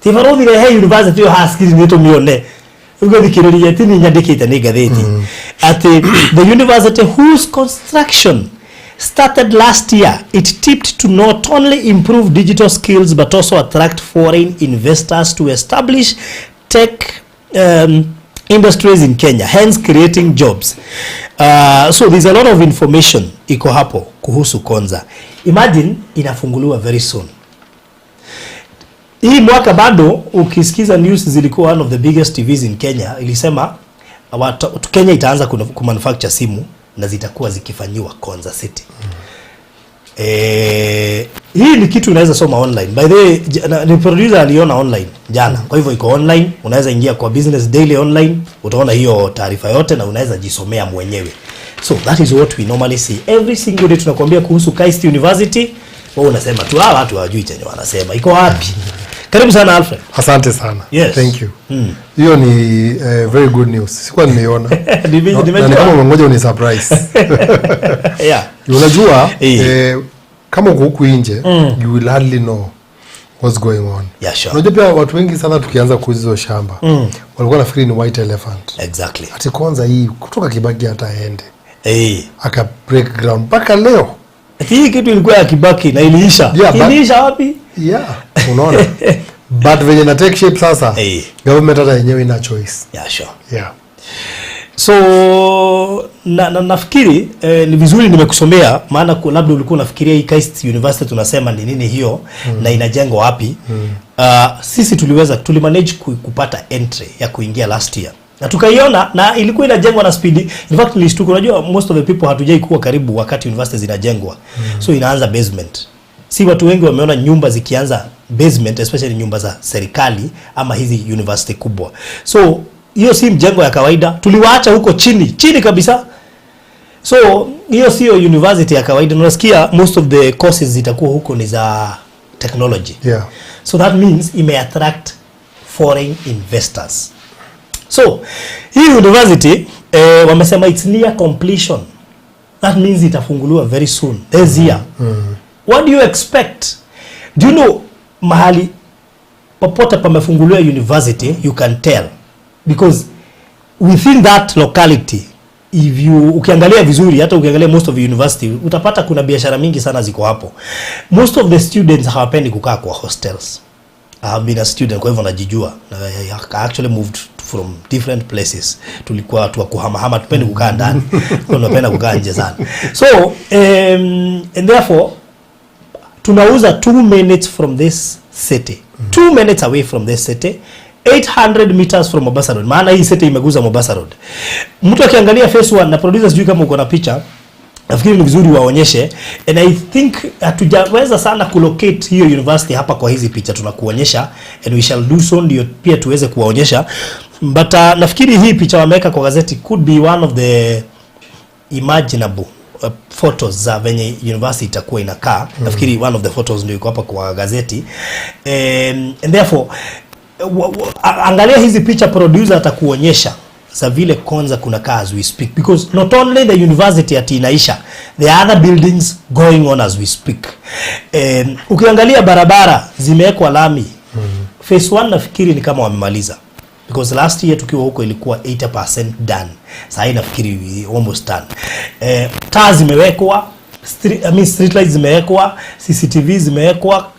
Ti Baruthi rehe university yo haskiri ni tumione. Ugathikiriria ti ni nyandikite ni ngathĩti. Ati the university whose construction started last year, it tipped to not only improve digital skills but also attract foreign investors to establish tech industries in Kenya, hence creating jobs. So there's a lot of information iko hapo kuhusu Konza. Imagine inafunguliwa very soon. Hii mwaka bado ukisikiza news zilikuwa one of the biggest TVs in Kenya ilisema Kenya itaanza kumanufacture simu na zitakuwa zikifanyiwa Konza City. Hii ni kitu unaweza soma online. By the way, ni producer aliona online jana. Kwa hivyo iko online, unaweza ingia kwa Business Daily online, utaona hiyo taarifa yote na unaweza jisomea mwenyewe. So that is what we normally see. Every single day tunakuambia kuhusu KAIST University, wewe unasema tu hawa watu hawajui chenye wanasema. Iko wapi? Karibu sana Alfred. Asante sana. Yes. Thank you. Hiyo ni very good news. Sikuwa nimeiona. Nimejua. Na ni kama umengoja uni surprise. Yeah. Unajua, Kama uko huku nje, you will hardly know what's going on. Yeah, sure. Unajua pia watu wengi sana tukianza kuuza hizo shamba, walikuwa nafikiri ni white elephant. Ati kwanza hii kutoka Kibaki hata aende aka break ground mpaka leo. Ati hii kitu ilikuwa ya Kibaki na iliisha. Yeah, Iliisha wapi? Yeah, unaona, but venye na take shape sasa, government hata yenyewe ina choice. Yeah, sure. Yeah. So na nafikiri ni vizuri nimekusomea, maana labda ulikuwa unafikiria hii KAIST University tunasema ni nini hiyo na inajengwa wapi. Sisi tulimanage kupata entry ya kuingia last year na tukaiona na ilikuwa inajengwa na speed. In fact nilishtuka, unajua most of the people hatujai kuwa karibu wakati university zinajengwa. So inaanza basement. Si watu wengi wameona nyumba zikianza basement, especially nyumba za serikali ama hizi university kubwa. So hiyo si mjengo ya kawaida, tuliwaacha huko chini chini kabisa. So hiyo sio university ya kawaida. Unasikia most of the courses zitakuwa huko ni za technology. So that means ime attract foreign investors. So hii university, wamesema it's near completion. That means itafunguliwa very soon this year. What do you expect? Do you know mahali popote pamefunguliwa university, you can tell, because within that locality, if you ukiangalia vizuri, hata ukiangalia most of the university, utapata kuna biashara mingi sana ziko hapo. Most of the students hawapendi kukaa kwa hostels. I have been a student, kwa hivyo najijua. Na I actually moved from different places. Tulikuwa watu wa kuhamahama, tupendi kukaa ndani. Kwa tunapenda kukaa nje sana. So and therefore tunauza 2 minutes from this city, 2 minutes away from this city, 800 meters from Mombasa Road, maana hii city imeguza Mombasa Road. Mtu akiangalia phase 1, na producer, sijui kama uko na picha, nafikiri ni vizuri waonyeshe, and I think hatujaweza sana kulocate hiyo university hapa kwa hizi picha tunakuonyesha, and we shall do so ndio pia tuweze kuwaonyesha. But nafikiri hii picha wameweka kwa gazeti could be one of the imaginable photos za venye university itakuwa inakaa. Nafikiri one of the photos ndio iko hapa kwa gazeti, and therefore angalia hizi picha, producer atakuonyesha za vile Konza kuna kaa as we speak, because not only the university ati inaisha, there are other buildings going on as we speak. Ukiangalia barabara zimewekwa lami. Phase 1 nafikiri ni kama wamemaliza, because last year tukiwa huko ilikuwa 80% done. Sasa hii nafikiri almost done. Taa zimewekwa, street, I mean street lights zimewekwa, CCTV zimewekwa.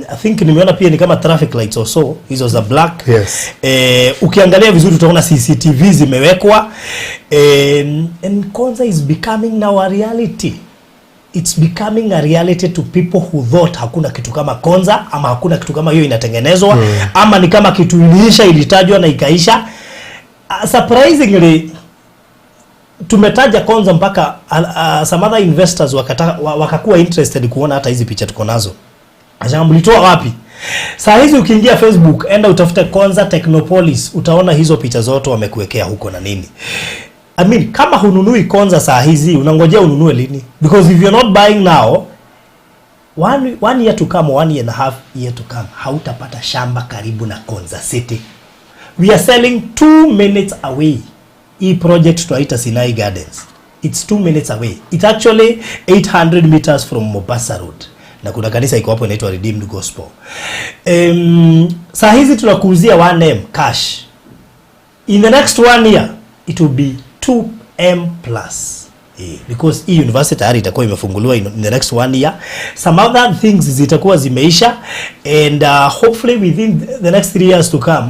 I think nimeona pia ni kama traffic lights or so, hizo za black. Ukiangalia vizuri utaona CCTV zimewekwa. And Konza is becoming now a reality. It's becoming a reality to people who thought hakuna kitu kama Konza ama hakuna kitu kama hiyo inatengenezwa, ama ni kama kitu iliisha, ilitajwa na ikaisha. Surprisingly tumetaja Konza mpaka some other investors wakakuwa interested kuona hata hizi picha tuko nazo. Asema mlitoa wapi? Saa hizi ukiingia Facebook, enda utafute Konza Technopolis, utaona hizo picha zote wamekuwekea huko na nini. I mean, kama hununui Konza saa hizi, unangojea ununue lini? Because if you're not buying now, one year to come, one year and a half year to come, hautapata shamba karibu na Konza City. We are selling 2 minutes away. Hii project tunaita Sinai Gardens. It's 2 minutes away. It's actually 800 meters from Mombasa Road. Na kuna kanisa iko hapo inaitwa Redeemed Gospel. Saa hizi tunakuuzia 1M cash. In the next one year it will be 2M plus. Because hii university tayari itakuwa imefunguliwa in the next one year. Some other things zitakuwa zimeisha, and hopefully within the next 3 years to come,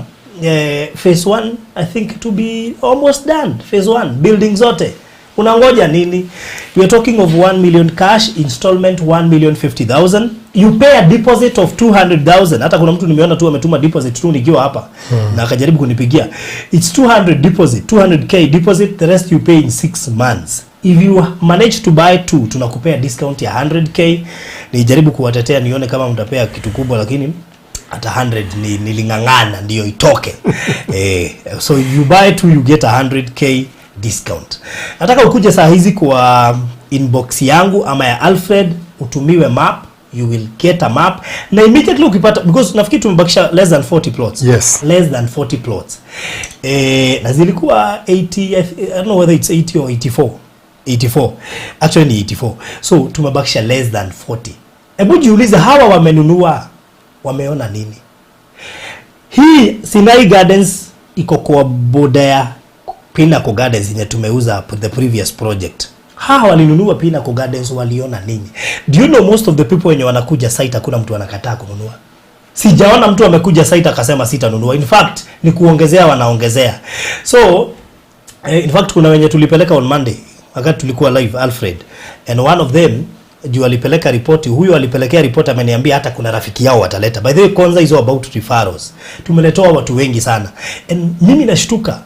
phase one I think to be almost done. Phase one building zote. Unangoja nini? We are talking of 1 million cash, installment 1 million 50,000. You pay a deposit of 200,000. Hata kuna mtu nimeona tu ametuma deposit tu nikiwa hapa na akajaribu kunipigia. It's 200 deposit, 200K deposit, the rest you pay in 6 months. If you manage to buy two, tunakupea discount ya 100K. Nijaribu kuwatetea nione kama mtapea kitu kubwa, lakini hata 100 ni niling'ang'ana ndio itoke. So if you buy two, you get a 100K discount. Nataka ukuje saa hizi kwa inbox yangu ama ya Alfred, utumiwe map. You will get a map na immediately ukipata, because nafikiri tumebakisha less than 40 plots. Yes. Less than 40 plots. Na zilikuwa 80, I don't know whether it's 80 or 84. 84 actually ni 84, so tumebakisha less than 40. Hebu jiulize, hawa wamenunua wameona nini? Hii Sinai Gardens iko kwa boda ya Pinnacle Gardens yenye tumeuza the previous project. Hawa walinunua Pinnacle Gardens waliona nini? Do you know most of the people wenye wanakuja site hakuna mtu anakataa kununua. Sijaona mtu amekuja site akasema sitanunua. In fact ni kuongezea, wanaongezea. So in fact kuna wenye tulipeleka on Monday wakati tulikuwa live, Alfred, and one of them juu alipeleka ripoti, huyo alipelekea ripoti ameniambia hata kuna rafiki yao wataleta. By the way, Konza is all about referrals. Tumeletoa watu wengi sana. And mimi nashtuka.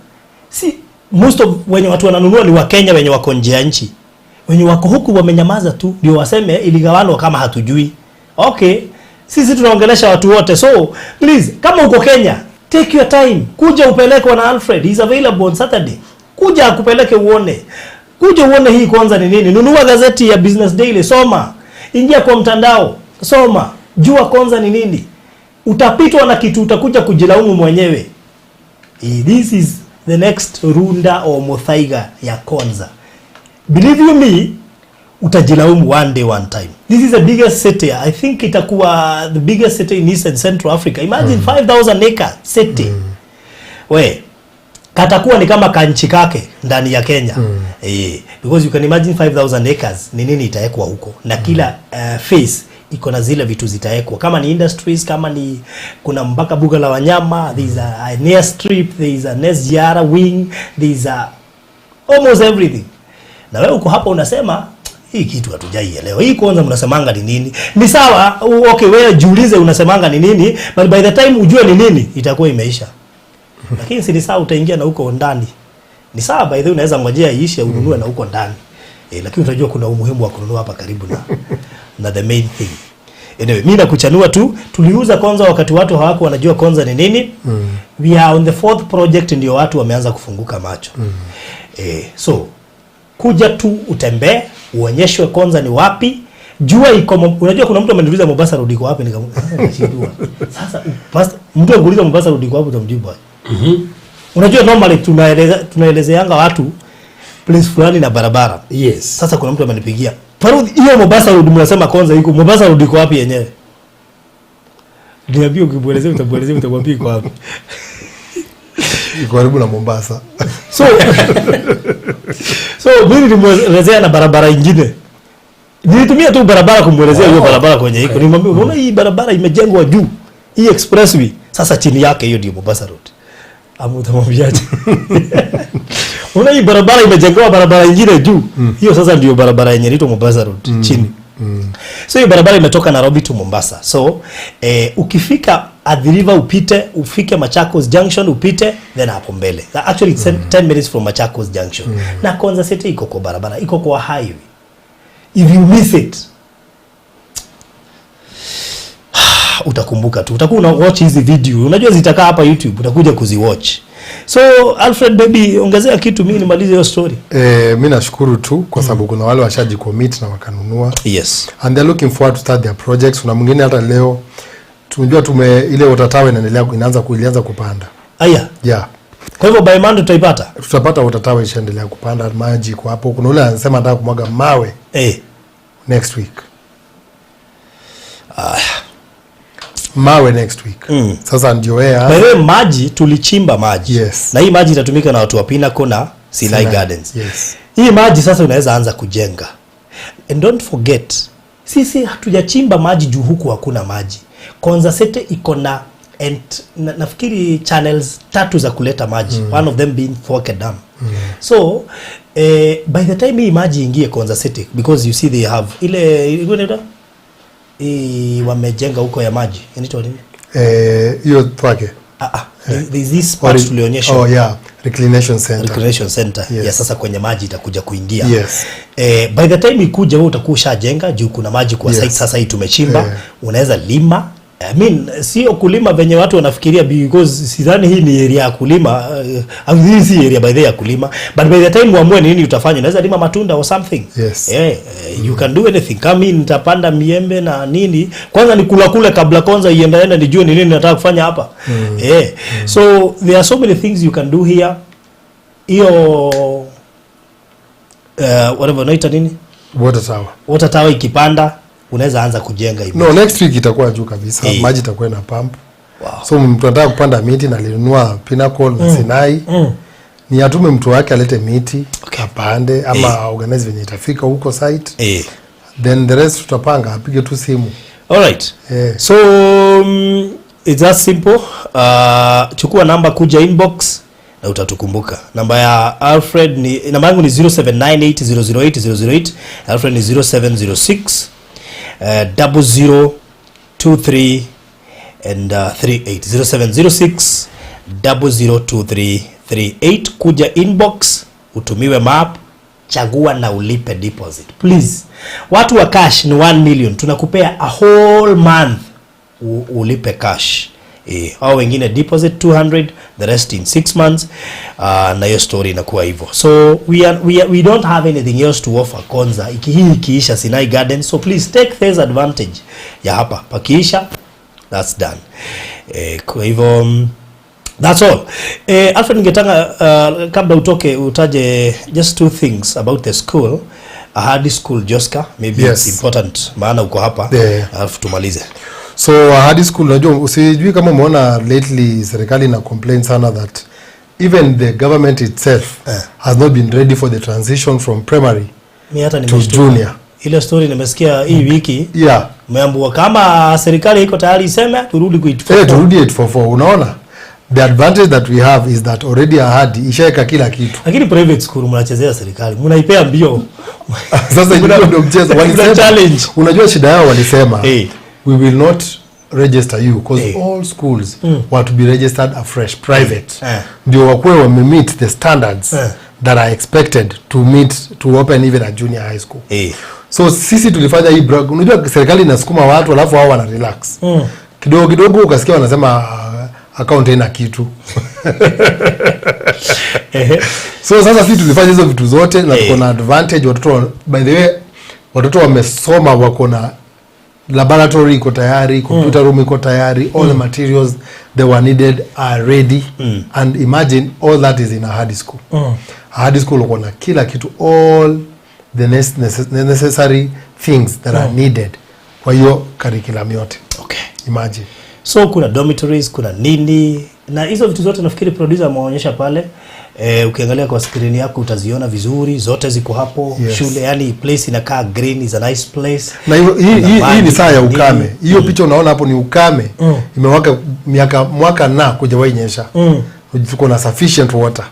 Si most of wenye watu wananunua ni Wakenya wenye wako nje ya nchi. Wenye wako huku wamenyamaza tu, ndio waseme iligawanwa kama hatujui. Okay, sisi tunaongelesha watu wote. So please, kama uko Kenya, take your time. Kuja upelekwe na Alfred. He's available on Saturday. Kuja akupeleke uone. Kuja uone hii Konza ni nini. Nunua gazeti ya Business Daily, soma. Ingia kwa mtandao, soma. Jua Konza ni nini. Utapitwa na kitu, utakuja kujilaumu mwenyewe. This is the next Runda or Muthaiga ya Konza. Believe you me, utajilaumu one day, one time. This is the biggest city. I think itakuwa the biggest city in East and Central Africa. Imagine 5,000 acre city. We, katakuwa ni kama kanchi kake ndani ya Kenya. Because you can imagine 5,000 acres ni nini itawekwa huko, na kila phase iko na zile vitu zitawekwa, kama ni industries, kama ni kuna mpaka buga la wanyama, there is an airstrip, there is an SGR wing, there is a almost everything. Na wewe uko hapa unasema hii kitu hatujaielewa. Hii kwanza mnasemanga ni nini? Ni sawa, okay, wewe jiulize unasemanga ni nini, but by the time ujue ni nini itakuwa imeisha. Lakini si ni sawa, utaingia na huko ndani. Ni sawa, by the way, unaweza ngojea iishe ununue na huko ndani. Lakini utajua kuna umuhimu wa kununua hapa karibu na the main thing. Anyway, mimi nakuchanua tu, tuliuza Konza wakati watu hawakuwa wanajua Konza ni nini. We are on the fourth project, ndio watu wameanza kufunguka macho. So kuja tu utembee, uonyeshwe Konza ni wapi. Jua iko, unajua kuna mtu ameniuliza Mombasa Road iko wapi, nikamshindwa. Sasa mtu angeuliza Mombasa Road iko wapi utamjibu aje? Unajua normally tunaelezeanga watu place fulani na barabara. Yes. Sasa kuna mtu amenipigia, Farudhi, hiyo Mombasa Road mnasema Konza iko, Mombasa Road iko wapi yenyewe? Niambie, ukimuelezea utamuelezea, utamwambia iko wapi. Iko karibu na Mombasa. So mimi nilimuelezea na barabara nyingine. Nilitumia tu barabara kumuelezea hiyo barabara kwenye iko. Nilimwambia unaona hii barabara imejengwa juu, hii expressway, sasa chini yake hiyo ndio Mombasa Road. Ama utamwambiaje? Unaona hii barabara imejengwa barabara nyingine juu. Hiyo sasa ndio barabara yenye inaitwa Mombasa Road chini. So hiyo barabara imetoka Nairobi to Mombasa. So ukifika Athi River upite, ufike Machakos Junction upite, then hapo mbele. Actually it's 10 minutes from Machakos Junction. Na Konza City iko kwa barabara, iko kwa highway. If you miss it, utakumbuka tu. Utakuwa una watch hizi video. Unajua zitakaa hapa YouTube, utakuja kuziwatch. So Alfred baby, ongezea kitu mimi nimalize hiyo story. Mimi nashukuru tu kwa sababu kuna wale washajicommit na wakanunua. Yes. And they're looking forward to start their projects. Kuna mwingine hata leo tunajua tume ile water tower inaendelea, ilianza kupanda. Aya. Yeah. Kwa hivyo by Monday tutaipata? Tutapata water tower ishaendelea kupanda, maji kwa hapo. Kuna ule anasema anataka kumwaga mawe. Next week. Mawe next week. Sasa ndio yeye. By the way, maji tulichimba maji. Yes. Na hii maji itatumika na watu wa Pinnacle na Sinai Gardens. Yes. Hii maji sasa unaweza anza kujenga. And don't forget, sisi hatujachimba maji juu huku hakuna maji. Konza City iko na nafikiri channels 3 za kuleta maji. One of them being Thwake Dam. So by the time hii maji ingie Konza City, because you see they have ile inaitwa wamejenga huko ya maji. Inaitwa nini? Hiyo Thwake. There's this part tulionyesha. Oh yeah, reclination center. Reclination center. Yes. Ya sasa kwenye maji itakuja kuingia. Yes. By the time ikuja wewe utakuwa ushajenga juu kuna maji kwa site sasa hii tumechimba. Unaweza lima. I mean, sio kulima venye watu wanafikiria, because sidhani hii ni area ya kulima. Hii si area by the way ya kulima, but by the time uamue nini utafanya, unaweza lima matunda or something. Yes. You can do anything. Kama mimi nitapanda miembe na nini, kwanza ni kula kule kabla kwanza iendaenda nijue ni nini nataka kufanya hapa. So there are so many things you can do here. Hiyo Whatever unaita nini, Water tower. Water tower ikipanda, unaweza anza kujenga hivi. No, next week itakuwa juu kabisa. Eh. Maji itakuwa na pump. Wow. So mtu anataka kupanda miti na alinunua Pinnacle na Sinai, ni atume mtu wake alete miti, apande ama organize venye itafika huko site. Then the rest tutapanga, apige tu simu. Alright. Eh. So it's that simple. Chukua namba, kuja inbox na utatukumbuka. Namba ya Alfred ni, namba yangu ni 0798008008. Alfred ni 0706 0023 and 38. 0706 002338. Kuja inbox utumiwe map, chagua na ulipe deposit. Please, watu wa cash ni 1 million, tunakupea a whole month ulipe cash. Hao wengine deposit 200, the rest in 6 months. Na hiyo story inakuwa hivyo. So we don't have anything else to offer Konza hii ikiisha Sinai Garden, so please take this advantage ya hapa pakiisha, that's done. Kwa hivyo that's all. Alfred, ningetaka kabla utoke utaje just two things about the school, Ahadi School Joska, maybe it's important maana uko hapa. Alafu tumalize. So Ahadi School, unajua, usijui kama umeona lately serikali ina complain sana that even the government itself has not been ready for the transition from primary Mi hata to nimeshtuka. junior. Ile story nimesikia hii wiki, umeambiwa kama serikali iko tayari iseme turudi ku Eh, turudi 844. Unaona, the advantage that we have is that already Ahadi ishaeka kila kitu. Lakini private school mnachezea serikali, mnaipea mbio. Sasa hiyo ndio mchezo walisema. Challenge. Unajua shida yao, walisema, "We will not register you because all schools were to be registered afresh private, ndio wakuwe wamemeet the standards that are expected to meet to open even a junior high school." So sisi tulifanya hii unajua serikali inasukuma watu alafu hao wana relax kidogo kidogo, ukasikia wanasema account haina kitu. So sasa sisi tulifanya hizo vitu zote na tuko na advantage. Watoto by the way, watoto wamesoma, wako na laboratory iko tayari, computer room iko tayari, all the materials they were needed are ready. And imagine, all that is in Ahadi School. Ahadi School uko na kila kitu, all the necessary things that are needed kwa hiyo curriculum yote. Imagine. So kuna dormitories, kuna nini, na hizo vitu zote nafikiri producer ameonyesha pale. Ukiangalia kwa screen yako utaziona vizuri, zote ziko hapo. Shule, yani place inakaa green, is a nice place. Na hiyo Kuna hii ni maji, saa ya nini. ukame. Hiyo picha unaona hapo ni ukame. Imewaka miaka mwaka na kujawahi nyesha. Tuko na sufficient water.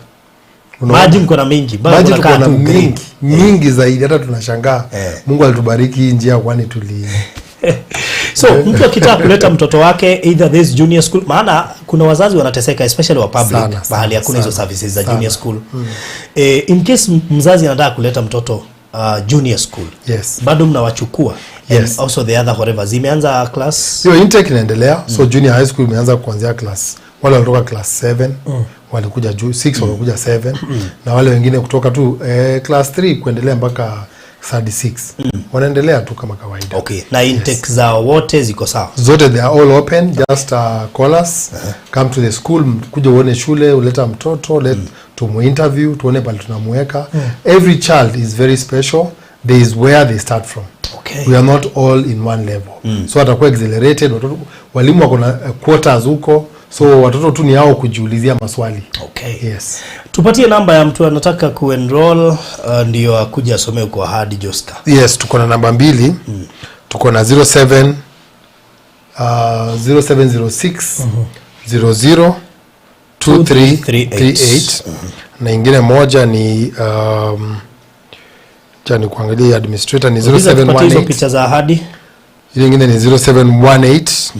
Unaona? Maji mko na mingi, bado Maji tuko kunakaa na tu green. Mingi mingi zaidi, hata tunashangaa Mungu alitubariki hii njia, kwani tuli So mtu akitaka kuleta mtoto wake either this junior school, maana kuna wazazi wanateseka, especially wa public, Sana, sana, mahali hakuna hizo sana, services za sana. junior school. In case mzazi anataka kuleta mtoto junior school, bado mnawachukua? Yes. And also the other whatever zimeanza class? Hiyo intake inaendelea. So junior high school imeanza kuanzia class, wale walitoka class 7 walikuja juu 6, wamekuja 7, na wale wengine kutoka tu class 3 kuendelea mpaka third 6 wanaendelea tu kama kawaida. Okay, na intake zao wote ziko sawa? Zote, they are all open. Just call us, come to the school, kuja uone shule, uleta mtoto, let tumuinterview, tuone pale tunamuweka. Every child is very special. There is where they start from. We are not all in one level. So atakuwa accelerated. Watoto, walimu wako na quarters huko, so watoto tu ni hao kujiulizia maswali. Yes. Tupatie namba ya mtu anataka kuenroll, ndio akuja asomee kwa Ahadi Joska. Yes, tuko na namba mbili. Tuko na 07 0706 00 2338, na ingine moja ni cha ni kuangalia administrator ni Uliza tupatie hizo 0718. picha za Ahadi. Ile ingine ni 0718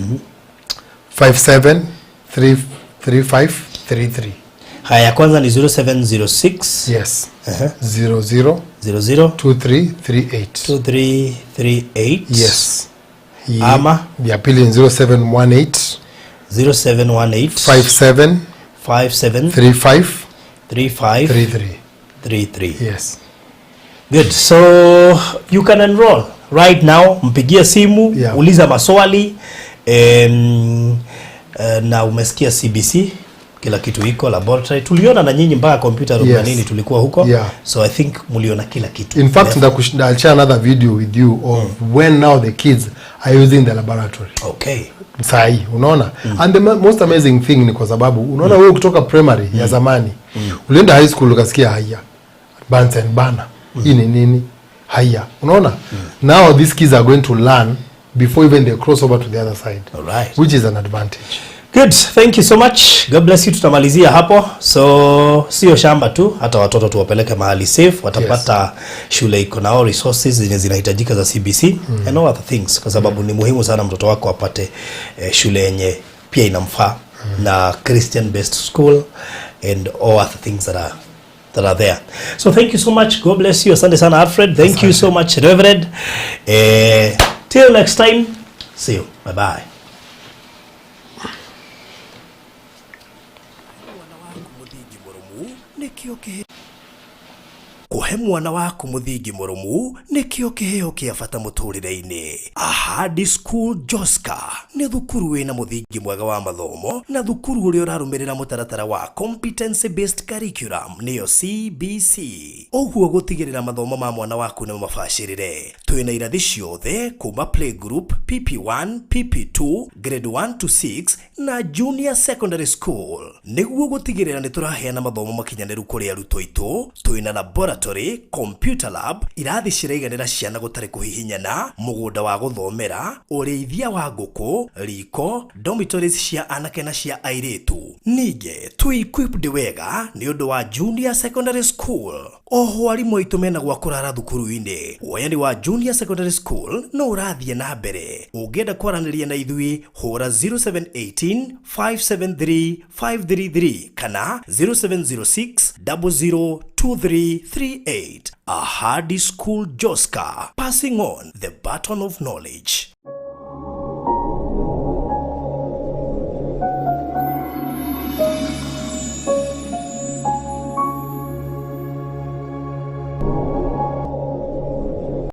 57 35 33. Haya, ya kwanza ni 0706 Yes, 00 00 2338. 2338. Yes. Ama? Ya pili ni 0718 0718 57 57 35 35 33. 33. Yes. Good. So you can enroll right now. Mpigie simu, uliza maswali. Na umesikia CBC. Kila kitu iko laboratory. Tuliona na nyinyi mpaka computer room na nini tulikuwa huko. Yeah. So I think mliona kila kitu. In fact, I'll share another video with you of when now the kids are using the laboratory. Sahi unaona, and the most amazing thing ni kwa sababu unaona, wewe kutoka primary ya zamani ulienda high school ukasikia, "Haya, Bunsen bana, hii ni nini? Haya." Unaona, now these kids are going to learn before even they cross over to the other side, which is an advantage. Good, thank you so much. God bless you. Tutamalizia hapo. So sio shamba tu, hata watoto tuwapeleke mahali safe, watapata shule iko na all resources zenye zinahitajika za CBC and all other things, kwa sababu ni muhimu sana mtoto wako apate shule yenye pia inamfaa na Christian based school and all other things that are there. So thank you so much. God bless you. Asante sana, Alfred. Thank you so much, Reverend. Till next time. See you. Bye bye. Mũthingi mũrũmu nĩkĩo kĩhe kũhe mwana waku mũthingi mũrũmu nĩkĩo kĩheo kĩa bata mũtũrĩre-inĩ. Ahadi School Joska nĩ thukuru wĩna mũthingi mwega wa mathomo na thukuru ũrĩa ũrarũmĩrĩra mũtaratara wa competency based curriculum, nĩyo CBC, ũguo gũtigĩrĩra mathomo ma mwana waku nĩ mabacĩrĩre. Twĩna irathi ciothe kuma playgroup, PP1, PP2, grade 1 to 6 na junior secondary school, nĩguo gũtigĩrĩra nĩ tũraheana mathomo makinyanĩru kũrĩ arutwo aitũ. Twĩna laboratory, computer lab, irathi ciraiganĩra ciana gũtarĩ kũhihinyana, mũgũnda wa gũthomera, ũrĩithia wa ngũkũ, riko, dormitories cia anake na cia airĩtu. Ningĩ twĩ equipped wega nĩ ũndũ wa junior secondary school. Oho arimũ aitũ mena gwa kũrara thukuru-inĩ. Woyani wa junior secondary school no ũrathiĩ na mbere. Ũngĩenda kwaranĩria na ithuĩ, hũra 0718 573 533 kana 0706 002338. Ahadi School Joska, passing on the baton of knowledge.